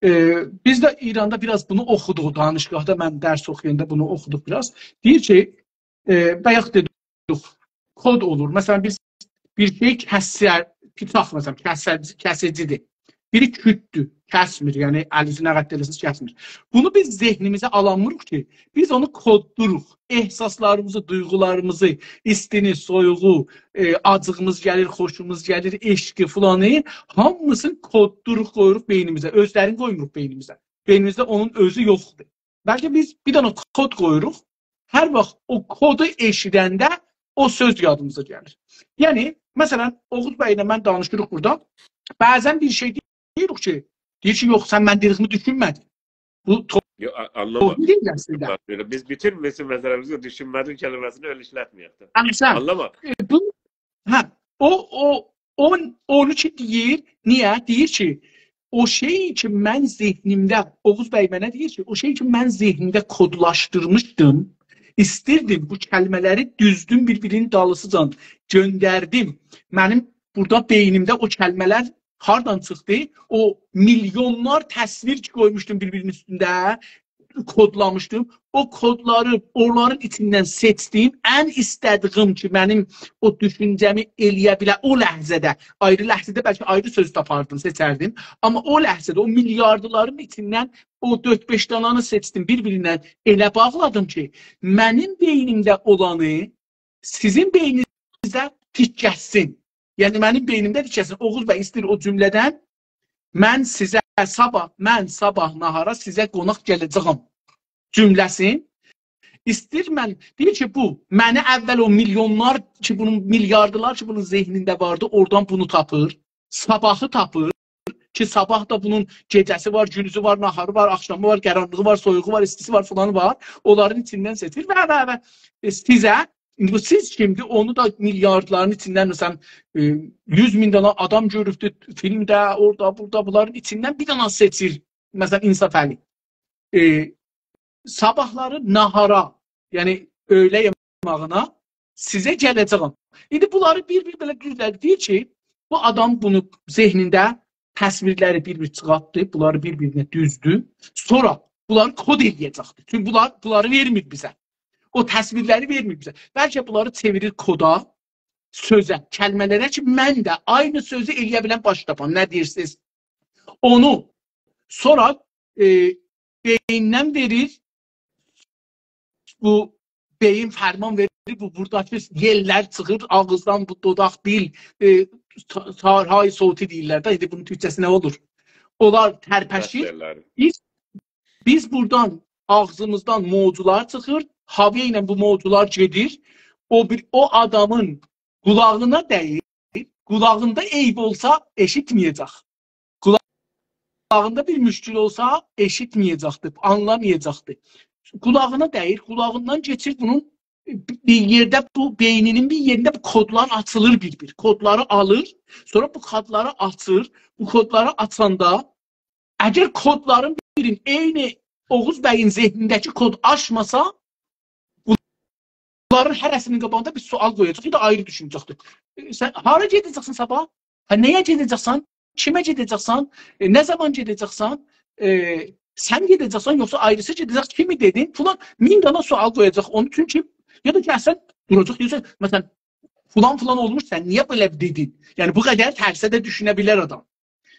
ائ، بیز ده ایراندا بیر آز بونو اوخودوق، دانشگاهدا من درس اوخویاندا بونو اوخودوق بیر آز. دئییر کی، ائ، بایاق دئدیک، کود اولور. مثلا، بیز بیر شئی کسر، پیچاق، مثلا، کسر-، کسیجی‌دیر. بیری کوتدور، کسمیر، یعنی الیزی نه قدر ائله‌سز کسمیر. بونو بیز ذهنیمیزه آلانمیریق کی، بیز اونو کودلوروق. احساسلاریمیزی، دویغولاریمیزی، ایستینی، سویوغو، ائ، آجیغیمیز گلیر، خوشوموز گلیر، عشقی، فلانی، هامیسینی کودلوروق، قویوروق بئینیمیزه. اؤزلرینی قویموروق بئینیمیزه. بئینیمیزده اونون اؤزو یوخدور. بلکه بیز بیر دنه کود قویوروق، هر واخت او کودو ائشیدنده او سؤز یادیمیزا گلیر. یعنی، مثلا، اوغوز بی‌له من دانیشیریق بورادا. بعضا بیر شئی دئییریک کی، دئییر کی، یوخ، سن من دئدیگیمی دوشونمه‌دین. بو تو-، یوخ، آ-، آنلامادیم. توهین ائله‌سین ده. بیز بوتون، مثلا، مثلا، بیز دوشونمه‌دیم کلمه‌سینی اؤیله ایشلتمه‌یک ده. احسن. آنلاما. ائ، بو، هه، او، او، او، اونو کی دئییر، نییه؟ دئییر کی، او شئی کی، من ذهنیمده، اوغوز بی منه دئییر کی، او شئی کی، من ذهنیمده کودلاشدیرمیشدیم، ایستیردیم بو کلمه‌لری دوزدوم بیر-بیرینین دالیسیجان گؤندردیم. منیم بورادا بئینیمده او کلمه‌لر هاردان چیخدی؟ او میلیونلار تصویر کی قویموشدوم بیر-بیرینین اوستونده، کودلامیشدیم. او کودلاری اونلارین ایچیندن سئچدیم. ان ایسته‌دیگیم کی، منیم او دوشونجه‌می ائلیه بیله، او لحظه‌ده، آیری لحظه‌ده بلکه آیری سؤز تاپاردیم، سئچردیم. آمما او لحظه‌ده او میلیاردلارین ایچیندن او دؤرد-بئش دانانی سئچدیم، بیر-بیرینه ائله باغلادیم کی، منیم بئینیمده اولانی سیزین بئینینیزده تیکه‌سین. یعنی، منیم بئینیمده تیکه‌سین. اوغوز بی ایسته‌ییر او جمله‌دن، «من سیزه صاباح، من صاباح ناهارا سیزه قوناق گله‌جه‌یم» جمله‌سین. ایسته‌ییر من، دئییر کی، بو، منی اول او میلیونلار کی، بونون میلیاردلار کی، بونون ذهنینده واردی، اورادان بونو تاپیر، صاباحی تاپیر کی، صاباح دا بونون گئجه‌سی وار، گونوزو وار، ناهاری وار، آخشامی وار، قارانلیغی وار، سویوغو وار، ایستیسی وار، فلانی وار. اونلارین ایچیندن سئچیر و، و، و، ائ، سیزه، ایندی بو سیز کیمدیر؟ اونو دا میلیاردلارین ایچیندن، مثلا، ائ، یوز مین دنه آدام گؤروبدور، فیلمده، اورادا، بورادا، بونلارین ایچیندن بیر دنه سئچیر، مثلا، انصافعلی. ائ، صاباحلاری ناهارا، یعنی اؤیله یئماغینا سیزه گله‌جه‌یم. ایندی بونلاری بیر-بیر بئله دوزلدیر. دئییر کی، بو آدام بونو ذهنینده تصویرلری بیر-بیر چیخارتدی، بونلاری بیر-بیرینه دوزدو. سونرا بونلاری کود ائله‌یه‌جکدیر. چونکی بونلار، بونلاری وئرمیر بیزه. او تصویرلری وئرمیر بیزه. بلکه بونلاری چئویریر کودا، سؤزه، کلمه‌لره کی، من ده عینی سؤزو ائلیه بیلم باش تاپام. نه دئییرسینیز؟ اونو سونرا، ائ، بئییندن وئریر، بو بئیین فرمان وئریر، بو بوراداکی یئللر چیخیر، آغیزدان بو دوداق، دیل، ائ، تا-، تارهای صوتی دئییرلر ده، ایندی بونون تورکجه‌سی نه اولور؟ اونلار ترپشیر. دسته‌لری. بیز، بیز بورادان، آغزیمیزدان موجولار چیخیر، هاوا ایله بو موجولار گئدیر، او بیر، او آدامین قولاغینا دَییر، قولاغیندا عیب اولسا ائشیتمه‌یه‌جک. قولاغیندا بیر مشکل اولسا ائشیتمه‌یه‌جکدیر، آنلامایاجاقدیر. قولاغینا دَییر، قولاغیندان کئچیر بونون بیر یئرده، بو بئینینین بیر یئرینده بو کودلار آچیلیر بیر-بیر. کودلاری آلیر، سونرا بو کودلاری آچیر. بو کودلاری آچاندا اگر کودلارین بیرین عینی اوغوز بیین ذهنینده‌کی کود آشماسا، بونلارین هره‌سینین قاباغیندا بیر سؤال قویاجاق، یا دا آیری دوشونه‌جکدیر. ائ، سن هارا گئده‌جکسن صاباح؟ هه، نه‌یه گئده‌جکسن؟ کیمه گئده‌جکسن؟ ائ، نه زامان گئده‌جکسن؟ ائ، سن گئده‌جکسن، یوخسا آیریسی گئده‌جک؟ کیمی دئدین؟ فلان مین دانا سؤال قویاجاق. اونون اوچون کی، یا دا کی، اصلاً دوراجاق، دئیه‌جک، مثلاً، فلان فلان اولموش، سن نییه بئله دئدین؟ یعنی، بو قدر ترسه ده دوشونه بیلر آدام.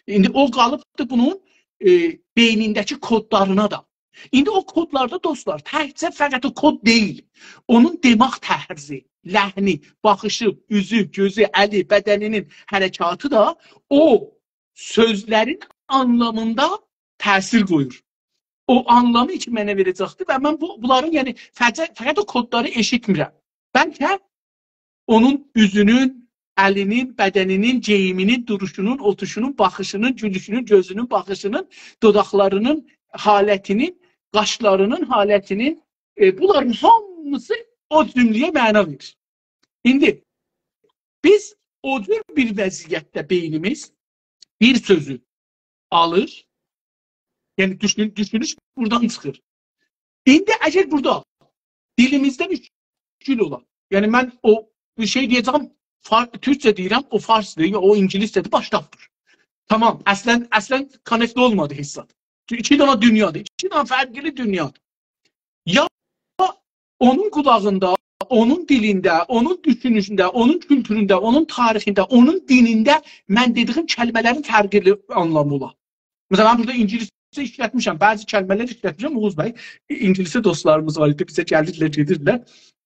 ایندی او قالیبدی بونون، ائ، بئینینده‌کی کودلارینا دا. ایندی او کودلاردا، دوستلار، تکجه فقط او کود دئییل. اونون دماغ طرزی، لحنی، باخیشی، اوزو، گؤزو، الی، بدنینین حرکاتی دا او سؤزلرین آنلامیندا تأثیر قویور. او آنلامی کی منه وئره‌جکدیر و من بو، بونلارین، یعنی، فقط، فقط او کودلاری ائشیتمیرم. بلکه اونون اوزونون، الینین، بدنینین، گئییمینین، دوروشونون، اوتوشونون، باخیشینین، گولوشونون، گؤزونون، باخیشینین، دوداقلارینین حالتینین، قاشلارینین حالتینین، ائ، بونلارین هامیسی او جمله‌یه معنا وئریر. ایندی بیز او جور بیر وضعیتده بئینیمیز بیر سؤزو آلیر، یعنی دوشون-، دوشونوش بورادان چیخیر. ایندی اگر بورادا دیلیمیزده مشکل اولا، یعنی من او بیر شئی دئیه‌جم، فار-، تورکجه دئییرم، او فارسدیر، یا او اینگیلیسجه‌دیر، باشدادیر. تامام، اصلاً، اصلاً کانکت اولمادی هئچ زاد. چونکی ایکی دنه دونیادیر، ایکی دنه فرقلی دونیادیر. یا اونون قولاغیندا، اونون دیلینده، اونون دوشونوشونده، اونون کولتورونده، اونون تاریخینده، اونون دینینده من دئدیگیم کلمه‌لرین فرقلی آنلامی اولا. مثلاً، من بورادا اینگیلیسجه ایشلتمیشم، بعضی کلمه‌لر ایشلتمیشم، اوغوز بی، اینگیلیسجه دوستلاریمیز وار ایدی، بیزه گلیرلر، گئدیرلر.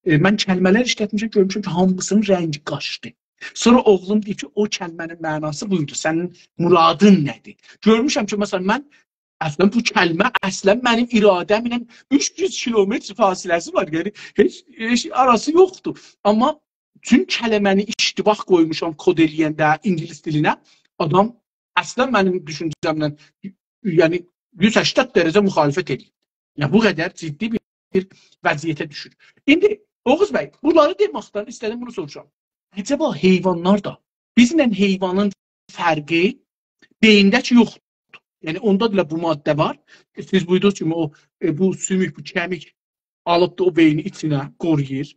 ائ، من کلمه‌لر ایشلتمیشم، گؤرموشم کی، هامیسینین رنگی قاچدی. سونرا اوغلوم دئییر کی، او کلمه‌نین معناسی بویدو، سنین مرادین نه‌دیر؟ گؤرموشم کی، مثلاً، من اصلاً بو کلمه اصلاً منیم اراده‌مله اوچ یوز کیلومتر فاصله‌سی وار، یعنی هئچ، هئچ آراسی یوخدور. آمما چون کلمه‌نی اشتباه قویموشام کد ائله‌ینده اینگیلیس دیلینه، آدام اصلاً منیم دوشونجه‌مله، یعنی یوز سکسن درجه مخالفت ائدیر. یعنی بو قدر جدی بیر، بیر وضعیته دوشور. ایندی اوغوز بی، بونلاری دئمکدن ایسته‌دیم بونو سوروشام. عجبا حیوانلار دا، بیزله حیوانین فرقی بئیینده کی یوخدور. یعنی اوندا دا بو ماده وار. سیز بویوردوغونوز کیمی او، ائ، بو سوموک، بو کمیک آلیبدی او بئینی ایچینه، قورویور.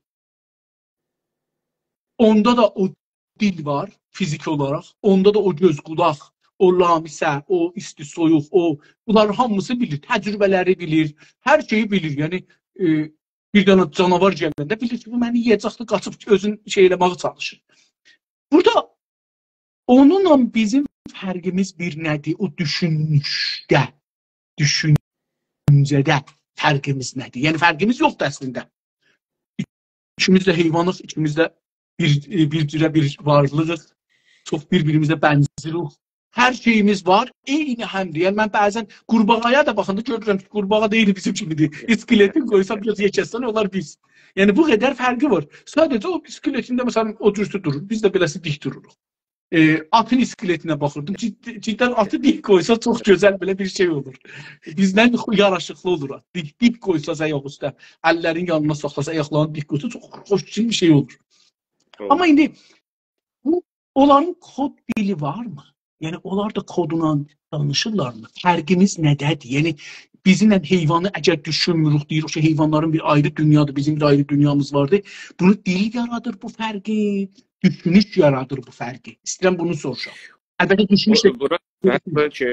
اوندا دا او دیل وار، فیزیکی اولاراق. اوندا دا او گؤز، قولاق، او لامسه، او ایستی، سویوق، او، بونلارین هامیسی بیلیر، تجربه‌لری بیلیر، هر شئیی بیلیر. یعنی، ائ، بیر دنه جاناوار گلنده بیلیر کی، بو منی یئیه‌جکدیر، قاچیب اؤزون شئی ائله‌مه‌یه چالیشیر. بورادا اونونلا بیزیم فرقیمیز بیر نه‌دیر؟ او دوشونوشده، دوشونجه‌ده فرقیمیز نه‌دیر؟ یعنی فرقیمیز یوخدور اصلینده. ایکیمیز ده حیوانیق، ایکیمیز ده بیر، بیر جوره بیر وارلیغیق. چوخ بیر-بیریمیزه بنزیریک. هر شئییمیز وار، عینی همدیر. یعنی من بعضاً قورباغایا دا باخاندا گؤرورم کی، قورباغا دا عینی بیزیم کیمیدیر. اسکلتین قویسان، بیر آز یئکه‌لتسن، اولار بیز. یعنی بو قدر فرقی وار. ساده‌جه او اسکلتینده، مثلاً، او جور دوروروق، بیز ده بئله‌سی دیک دوروروق. ائ، آتین اسکلتینه باخیردیم. جدی، جداً آتی دیک قویسا چوخ گؤزل بئله بیر شئی اولور. بیزدن خو-، یاراشیقلی اولور آت. دیک، دیک قویساز آیاق اوسته، اللرین یانینا ساخلاز، آیاقلارین دیک قویسا چوخ خوش بیر شئی اولور. دوغرو. آمما ایندی بو، اونلارین کد دیلی وارمی؟ یعنی اونلار دا کدلا دانیشیرلارمی؟ فرقیمیز نه‌ده‌دیر؟ یعنی بیزیمله حیوانی اگر دوشونموروک، دئییریک کی، حیوانلارین بیر آیری دونیادیر، بیزیم بیر آیری دونیامیز واردیر. بونو دیل یارادیر بو فرقی، دوشونوش یارادیر بو فرقی؟ ایسته‌ییرم بونو سوروشام. البته دوشونوش ده... بو-، بونا حتماً کی،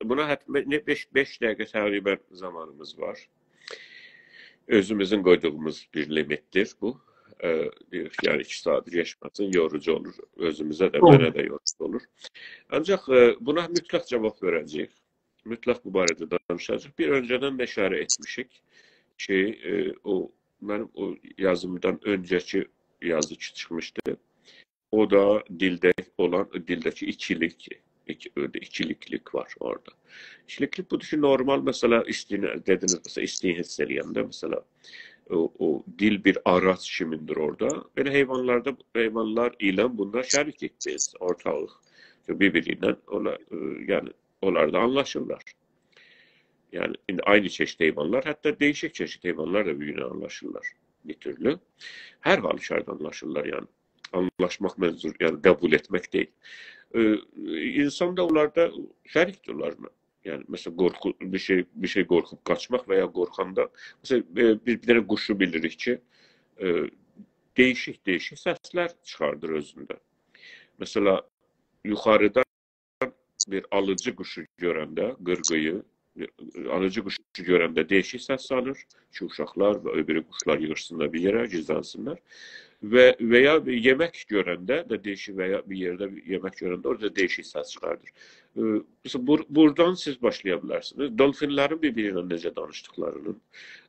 بونا حتماً نه، بئش، بئش دقیقه تقریباً زامانیمیز وار. اؤزوموزون قویدوغوموز بیر لیمیتدیر بو. ائ، دئییریک، یعنی ایکی ساعات کئچمه‌سین، یوروجو اولور. اؤزوموزه ده، دوغرو. منه ده یوروجو اولور. آنجاق، ائ، بونا مطلق جاواب وئره‌جه‌ییک. مطلق بو باره‌ده دانیشاجاغیق. بیر اؤنجه‌دن ده ایشاره ائتمیشیک کی، ائ، او، منیم او یازیمدان اؤنجه‌کی یازی کی چیخمیشدی. او دا دیلده اولان، دیلده‌کی ایکیلیک، ایکی-، ایکیلیکلیک وار اورادا. ایکیلیکلیک بودور کی، نورمال، مثلا، ایستینی، دئدینیز، مثلا، ایستینی حیس ائله‌ینده، مثلا، او، او دیل بیر آراچ کیمیندیر اورادا. بئله حیوانلاردا، حیوانلار ایله بونلار شریکیک بیز، اورتاغیق. بیر-بیری ایله اولا-، ائ، یعنی، اونلار دا آنلاشیرلار. یعنی، ایندی عینی چئشیت حیوانلار، حتی دییشیک چئشیت حیوانلار دا بیر-بیرینه آنلاشیرلار. بیر تورلو. هر حالوکاردا آنلاشیرلار، یعنی. آنلاشماق منظور، یعنی، قبول ائتمک دئییل. ائ، اینسان دا اونلاردا شریکدیر اونلارلا. یعنی، مثلا، قورخو، بیر شئی، بیر شئی قورخوب قاچماق و یا قورخاندا، مثلا، ائ، بیر، بیر دنه قوشو بیلیریک کی، ائ، دییشیک-دییشیک سسلر چیخاردیر اؤزونده. مثلا، یوخاریدان بیر آلیجی قوشو گؤرنده، قیرغویو، بیر آلیجی قوشو گؤرنده دییشیک سس سالیر کی، اوشاقلار و او بیری قوشلار ییغیشسینلار بیر یئره، گیزلنسینلر. و، و یا بیر یئمک گؤرنده ده دییشیک، و یا بیر یئرده بیر یئمک گؤرنده اورادا دییشیک سس چیخاردیر. ائ، مثلا، بور-، بورادان سیز باشلایا بیلرسینیز. دولفینلرین بیر-بیری ایله نئجه دانیشدیقلارینین،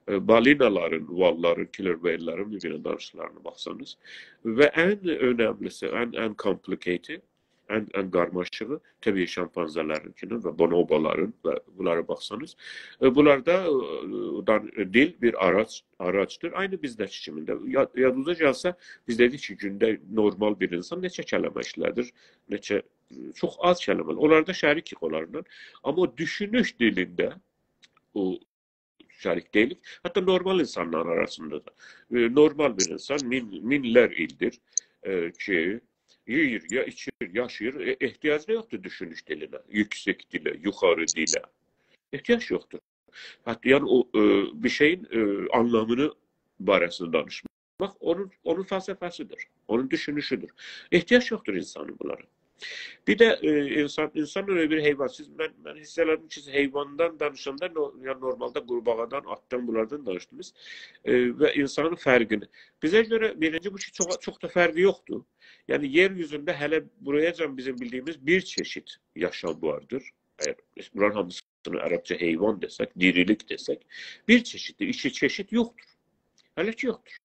ائ، بالینالارین، واللارین، کیلر وهیل‌لرین بیر-بیرینه دانیشدیقلارینی باخسانیز. و ان اؤنملیسی، ان، ان complicated، ان، ان قارماشیغی، طبیعی، شامپانزه‌لرینکینین و بونوبولارین و بونلارا باخسانیز، ائ، بونلاردا، ائ، دان-، دیل بیر آراچ، آراچدیر. عینی بیزده‌کی کیمی ده. یا-، یادینیزا گلسه، بیز دئدیک کی، گونده نورمال بیر اینسان نئچه کلمه ایشله‌دیر، نئچه، چوخ آز کلمه. اونلاردا شریکیک اونلارلا. آمما او دوشونوش دیلینده او شریک دئییلیک. حتی نورمال اینسانلارین آراسیندا دا. ائ، نورمال بیر اینسان مین، مینلر ایلدیر، ائ، کی، یئییر، یا ایچیر، یاشاییر، ائ، احتیاجی دا یوخدور دوشونوش دیلینه، یوکسک دیله، یوخاری دیله. احتیاج یوخدور. حتی، یعنی، او، ائ، بیر شئیین، ائ، آنلامینی باره‌سینده دانیشماق اونون، اونون فلسفه‌سیدیر، اونون دوشونوشودور. احتیاج یوخدور اینسانین بونلارا. بیر ده، ائ، اینسان، اینسان اؤیله بیر حیوان. سیز، من، من حیس ائله‌دیم کی، سیز حیواندان دانیشاندا، نو-، یعنی نورمالدا قورباغادان، آتدان، بونلاردان دانیشدینیز. ائ، و اینسانین فرقینی. بیزه گؤره بیرینجی بو کی، چوخ، چوخ دا فرقی یوخدور. یعنی یئر اوزونده هله بوراجان بیزیم بیلدیییمیز بیر چئشیت یاشام واردیر. اگر بونلارین هامیسینی عربجه حیوان دئسک، دیریلیک دئسک، بیر چئشیتدیر، ایکی چئشیت یوخدور. هله کی یوخدور.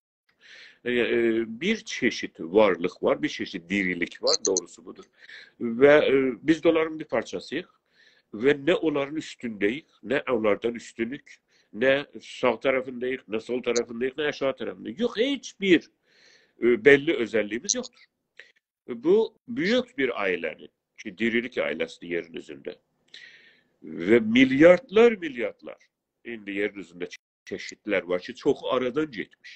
ائ، ائ، بیر چئشیت وارلیق وار، بیر چئشیت دیریلیک وار، دوغروسو بودور. و، ائ، بیز ده اونلارین بیر پارچاسی‌ییق و نه اونلارین اوستونده‌ییک، نه اونلاردان اوستونوک، نه ساغ طرفینده‌ییک، نه سول طرفینده‌ییک، نه آشاغی طرفینده‌ییک. یوخ، هئچ بیر، ائ، بللی اؤزللیییمیز یوخدور. بو بؤیوک بیر عائله‌نین، کی، دیریلیک عائله‌سیدیر یئرین اوزونده. و میلیاردلار، میلیاردلار ایندی یئرین اوزونده چئشیتلر وار کی، چوخو آرادان گئتمیش.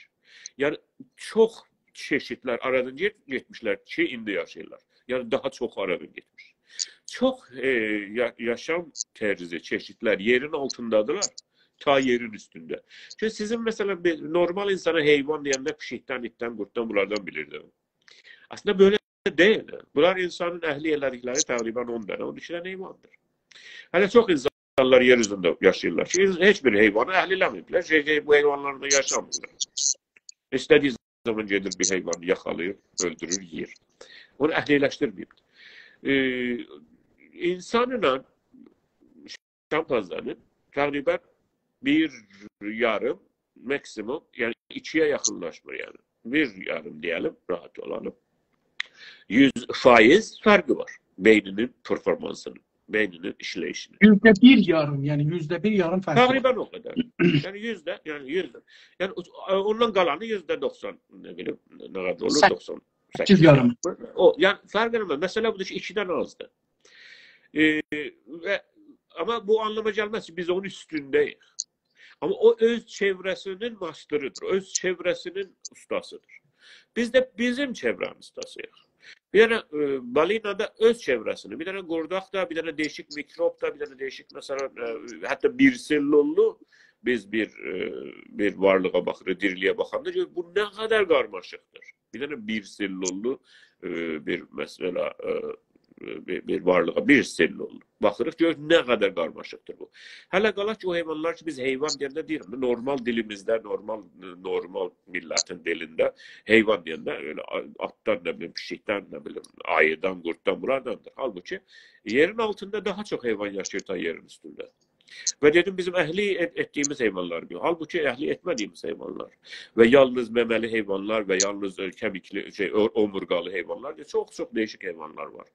یعنی، چوخ چئشیتلر آرادان گئت-، گئتمیشلر کی، ایندی یاشاییرلار. یعنی، داها چوخو آرادان گئتمیش. چوخ، ائ، یا-، یاشام طرزی، چئشیتلر یئرین آلتیندادیرلار، تا یئرین اوستونده. چونکی سیزین، مثلا، بیر نورمال اینسانا حیوان دئینده پیشیکدن، ایتدن، قورددان، بونلاردان بیلیردی. اصلینده بئله دئییل. بونلار اینسانین اهلی ائله‌دیکلری تقریبا اون دنه، اون ایکی دنه حیواندیر. هله چوخ اینسانلار یئر اوزونده یاشاییرلار کی، هئچ بیر حیوانی اهل ائله‌مه‌ییبلر. شئی، شئی، بو حیوانلارلا یاشامیرلار. ایسته‌دییی زامان گئدیر بیر حیوانی یاخالاییر، اؤلدورور، یئییر. اونو اهلی‌لشدیرمه‌ییب. ائ، اینسانلا شامپانزه‌نین تقریبا بیر یاریم، ماکسیموم، یعنی ایکی‌یه یاخینلاشمیر، یعنی. بیر یاریم دئیه‌لیم، راحت اولالیم. یوز فایز فرقی وار بئینینین پرفورمانسینین، بئینینین ایشله‌ییشینین. یوزده بیر یاریم، یعنی یوزده بیر یاریم فرقی وار. تقریبا او قدر. یعنی یوزده، یعنی یوزده. یعنی او-، اوندان قالانی یوزده دوخسان، نه بیلیم، نه قدر اولور، سککیز. دوخسان سککیز. سککیز یاریم. او، یعنی فرق ائله‌مز. مسئله بودور کی، ایکیدن آزدیر. ائ، و، آمما بو آنلاما گلمز کی، بیز اونون اوستونده‌ییک. آمما او اؤز چئوره‌سینین ماستریدیر، اؤز چئوره‌سینین اوستاسیدیر. بیز ده بیزیم چئوره‌مین اوستاسی‌ییق. بیر دنه، ائ، بالینادا اؤز چئوره‌سینی، بیر دنه قورداق دا، بیر دنه دییشیک میکروب دا، بیر دنه دییشیک، مثلا، ائ، حتی بیر سلوللو بیز بیر، ائ، بیر وارلیغا باخیریق، دیریلییه باخاندا گؤرور، بو نه قدر قارماشیقدیر. بیر دنه بیر سلوللو، ائ، بیر، مثلا، ائ، بیر، بیر وارلیغا، بیر سلول. باخیریق، گؤروروک نه قدر قارماشیقدیر بو. هله قالا کی، او حیوانلار کی، بیز حیوان دئینده دئییرم، نورمال دیلیمیزده، نورمال، نورمال میللتین دیلینده حیوان دئینده ائله آ-، آتدان، نه بیلیم، پیشیکدن، نه بیلیم، آییدان، قورددان، بونلارداندیر. حالبوکی یئرین آلتیندا داها چوخ حیوان یاشاییر تا یئرین اوستونده. و دئدیم، بیزیم اهلی ائت-، ائتدیگیمیز حیوانلار بو. حالبوکی اهلی ائتمه‌دیگیمیز حیوانلار و یالنیز ممه‌لی حیوانلار و یالنیز، ائ، کمیکلی، شئی، او-، اومورگالی حیوانلار، چوخ-چوخ دییشیک حیوانلار وار.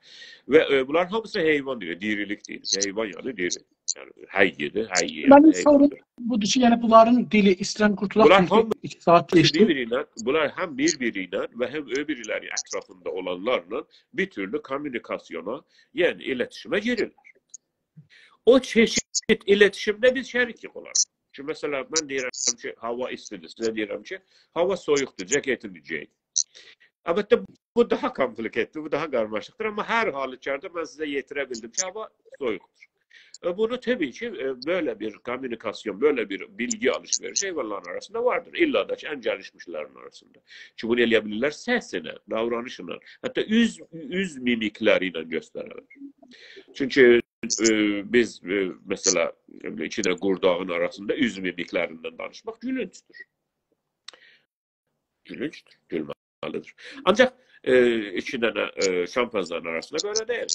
و، ائ، بونلار هامیسی حیوان دئییل، دیریلیک دئییل. حیوان، یعنی دیری. یعنی حی‌دیر، حی، یعنی منیم سوروم حیواندیر. بودور کی، یعنی بونلارین دیلی، ایسته‌ییرم قورتالاق، بونلار چونکی هامیسی ایکی ساعات کئچدی. بیر-بیری ایله، بونلار هم بیر-بیری ایله و هم اؤبورلری اطرافیندا اولانلارلا بیر تورلو کومونیکاسیونا، یعنی ایلتیشیمه گیریرلر. او چئشید ایلتیشیمده بیز شریکیک اونلارلا. کی، مثلا، من دئییرم کی، هاوا ایستیدیر، سیزه دئییرم کی، هاوا سویوقدور، جاکتینی گئیین. البته، بو داها کونفلیکتدیر، بو داها قارماشیقدیر، آمما هر حالوکاردا من سیزه یئتیره بیلدیم کی، هاوا سویوقدور. ائ، بونو طبیعی کی، ائ، بئله بیر کومونیکاسیون، بئله بیر بیلگی آلیش-وئریش حیوانلارین آراسیندا واردیر. ایللا دا کی، ان گلیشمیشلرین آراسیندا. کی، بونو ائله‌یه بیلیرلر سسله، داورانیشلا، حتی اوز، اوز میمیکلری ایله گؤستره‌لر. چونکی، ائ، بیز، ائ، مثلا، ایکی دنه قورداغین آراسیندا اوز میمیکلریندن دانیشماق گولونجدور. گولونجدور، گولمه‌لیدیر. آنجاق، ائ، ایکی دنه، ائ، شامپانزه‌نین آراسیندا بئله دئییل.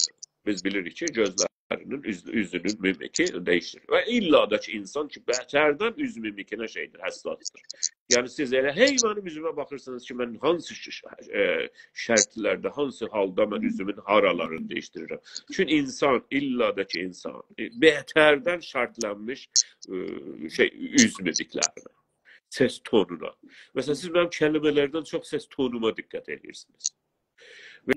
بیز بیلیریک کی، گؤزلرینین، اوز-، اوزونون میمیکی دییشیر. و ایللا دا کی، اینسان کی، بتردن اوز میمیکینه شئیدیر، حساسدیر. یعنی، سیز ائله هی منیم اوزومه باخیرسینیز کی، من هانسی ش-، ش-، ائ، شرطلرده، هانسی حالدا من اوزومون هارالارینی دییشدیریرم. چون اینسان، ایللا دا کی، اینسان، ائ، بتردن شرطلنمیش، ائ، شئی، اوز میمیکلرینه، سس تونونا. مثلا، سیز منیم کلمه‌لردن چوخ سس تونوما دقت ائدیرسینیز. و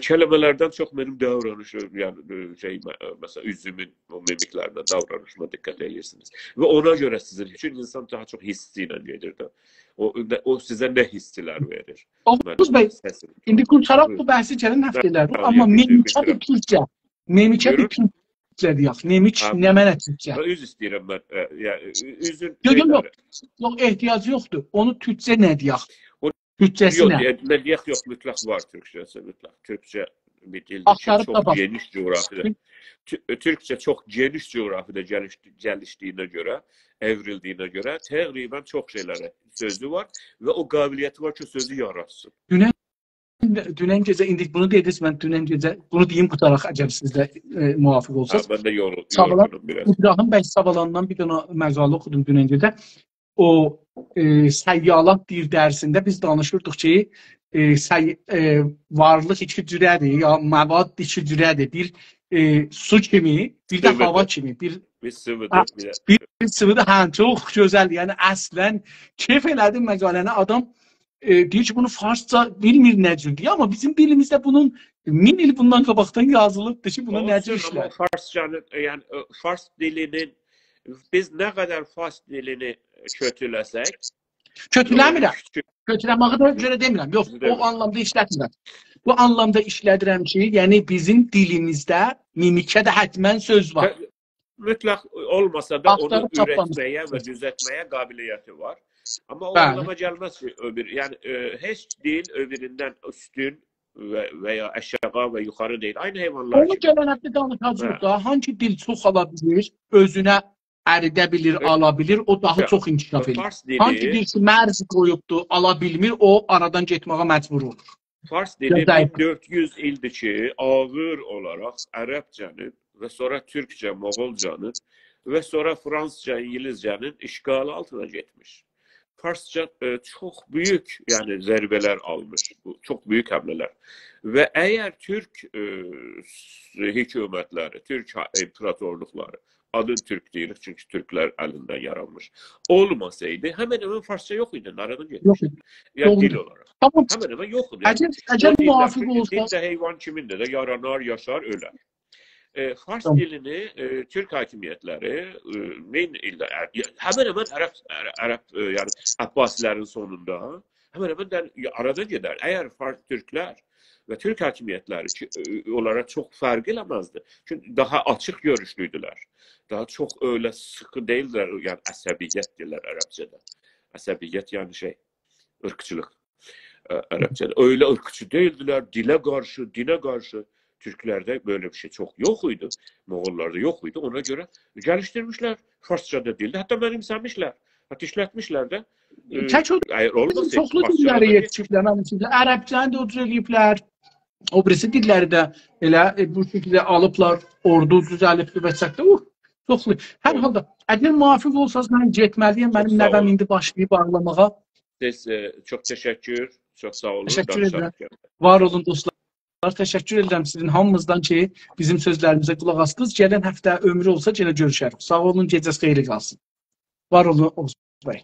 کلمه‌لردن چوخ منیم داورانیشیم، یعنی، ائ، شئی، م-، مثلا، اوزومون او میمیکلرینه، داورانیشیما دقت ائدیرسینیز. و اونا گؤره سیزین، چون اینسان داها چوخ حیسی ایله گئدیر ده. او، او سیزه نه حیسلر وئریر؟ اوغوز منیم بی، سسیم. ایندی قورتاراق بو بحثی گلن هفته‌لرده، بلی، آمما بلی، میمیکه بیر تورکجه، میمیکه بیر تورکجه دئیک. میمیک نمنه تورکجه؟ هه، عذر ایسته‌ییرم من، ائ، یا، ائ، اوزون یوخ، یوخ، یوخ. یوخ، احتیاجی یوخدور. اونو تورکجه نه دئیک؟ او، تورکجه‌سینه. یوخ، دئ-، نه دئیک، یوخ، مطلق وار تورکجه‌سی، مطلق. تورکجه بیر دیلدیر کی، آختاریب چوخ تاپاق. گئنیش جغرافیادا. تو-، تورکجه چوخ گئنیش جغرافیادا گلیش-، گلیشدیگینه گؤره، ائوریلدیگینه گؤره تقریبا چوخ شئیلره سؤزو وار و او قابلیتی وار کی، سؤزو یاراتسین. دونن، دونن گئجه، ایندی بونو دئدینیز، من دونن گئجه بونو دئییم، قوتاراق، اگر سیز ده، ائ، موافق اولساز. هه، من ده یورول-، سابالان، یورغونام بیر آز. ابراهیم بی سابالاندان بیر دنه مقاله اوخودوم دونن گئجه. او، ائ، سیالات دئییر درسینده بیز دانیشیردیق کی، ائ، سی-، ائ، وارلیق ایکی جوره‌دیر، یا مواد ایکی جوره‌دیر. بیر، ائ، سو کیمی، بیر ده سیوی‌دیر. هاوا کیمی. بیر، بیر سیوی‌دیر، هه، بیر ده بیر، بیر سیوی‌دیر. هه، چوخ گؤزل. یعنی، اصلا کئف ائله‌دیم مقاله‌نی. آدام، ائ، دئییر کی، بونو فارسجا بیلمیر نه جور دئیه، آمما بیزیم دیلیمیزده بونون مین ایل بوندان قاباقدان یازیلیبدیر کی، بونا نه جور اولسون، آمما ایشلر. فارسجانی، ائ، یعنی، ائ، فارس دیلینین، بیز نه قدر فارس دیلینی کؤتوله‌سک، کؤتوله‌میرم. یوخ، کؤتو- کؤتوله‌مه‌یی ده گؤره دئمیرم. یوخ، بیزده او یوخ. آنلامدا ایشلتمیرم. بو آنلامدا ایشله‌دیرم کی، یعنی بیزیم دیلیمیزده میمیکه ده حتما سؤز وار. هه، مطلق اولماسا دا اونو آختاریب تاپمامیسینیز. اورتمه‌یه و دوزلتمه‌یه قابلیتی وار. آمما او بلی. آنلاما گلمز کی، او بیر، یعنی، ائ، هئچ دیل او بیریندن اوستون و، و یا آشاغی و یوخاری دئییل. عینی حیوانلار اونو کیمی. گلن هفته دانیشاجاغیق هه. دا، هانسی دیل چوخ آلا بیلیر، اؤزونه اریده بیلیر، ائ، آلا بیلیر، او داها هه. چوخ انکشاف ائدیر. فارس دیلی هانسی دیل کی، مرز قویوبدور، آلا بیلمیر، او آرادان گئتمه‌یه مجبور اولور. فارس یا دیلی ضعیف. مین دؤرد یوز ایلدیر کی، آغیر اولاراق عربجه‌نین و سونرا تورکجه، مغولجانین و سونرا فرانسیزجا، اینگیلیزجه‌نین اشغالی آلتینا گئتمیش. فارسجا، ائ، چوخ بؤیوک، یعنی ضربه‌لر آلمیش، بو چوخ بؤیوک حمله‌لر. و اگر تورک، ائ، س-، حکومتلری، تورک ها-، ایمپراتورلوقلاری، آدین تورک دئییریک، چونکی تورکلر الیندن یارانمیش، اولماسایدی، همن همن فارسجا یوخ ایدی، آرادان یوخ گئتمیشدی. ایدی. یعنی دوغرو. دیل اولاراق. تامام. همن همن یوخ ایدی. اگر، اگر او موافق دیل ده، اولسا دیل ده حیوان کیمین ده، ده یارانار، یاشار، اؤلر. ائ، فارس تامام. دیلینی، ائ، تورک حاکمیتلری، ائ، مین ایلده، ائ، همن همن عرب، عرب، عرب، ائ، یعنی عباسیلرین سونوندا همن همن ده آرادان گئدر. اگر فارس تورکلر و تورک حاکمیتلری کی، ائ، اونلارا چوخ فرق ائله‌مزدی. چونکی داها آچیق گؤروشلویدولر. داها چوخ ائله سیخی دئییلدیلر، یعنی عصبیت دئییرلر عربجه‌ده. عصبیت یعنی شئی، عیرقچیلیق، ائ، عربجه‌ده. ائله عیرقچی دئییلدیلر، دیله قارشی، دینه قارشی. تورکلرده بئله بیر شئی چوخ یوخ ایدی. موغوللاردا یوخ ایدی. اونا گؤره گلیشدیرمیشلر. فارسجا دا دیلده. حتی منیمسه‌میشلر. حتی ایشلتمیشلر ده. ائ، تک او اگر اولماسا هئچ چوخلو فارسجا دیللری دا گئت- یئتیشیبلر، منیم فیکریمده. عربجه‌نی ده او جور ائله‌ییبلر. او بیریسی دیللری ده ائله، ائ، بو شکیلده آلیبلار. اوردو دوزلیبدیر و چکدی. اوه، چوخلو. هر اوه. حالدا، اگر موافق اولسانیز، من گئتمه‌لی‌یم. چوخ منیم ساغ نوه‌م اولون. ایندی باشلاییب آغلاماغا. سیز، ائ، چوخ تشکر. چوخ ساغ اولون. تشکر دانیشاریق ائدیرم. یئنه. وار اولون دوستلار. تشکر ائدیرم سیزین هامینیزدان کی، بیزیم سؤزلریمیزه قولاق آسدینیز. گلن هفته عؤمور اولسا، یئنه گؤروشریک. ساغ اولون، گئجه‌نیز خئییر قالسین. وار اولون، اوغوز بی.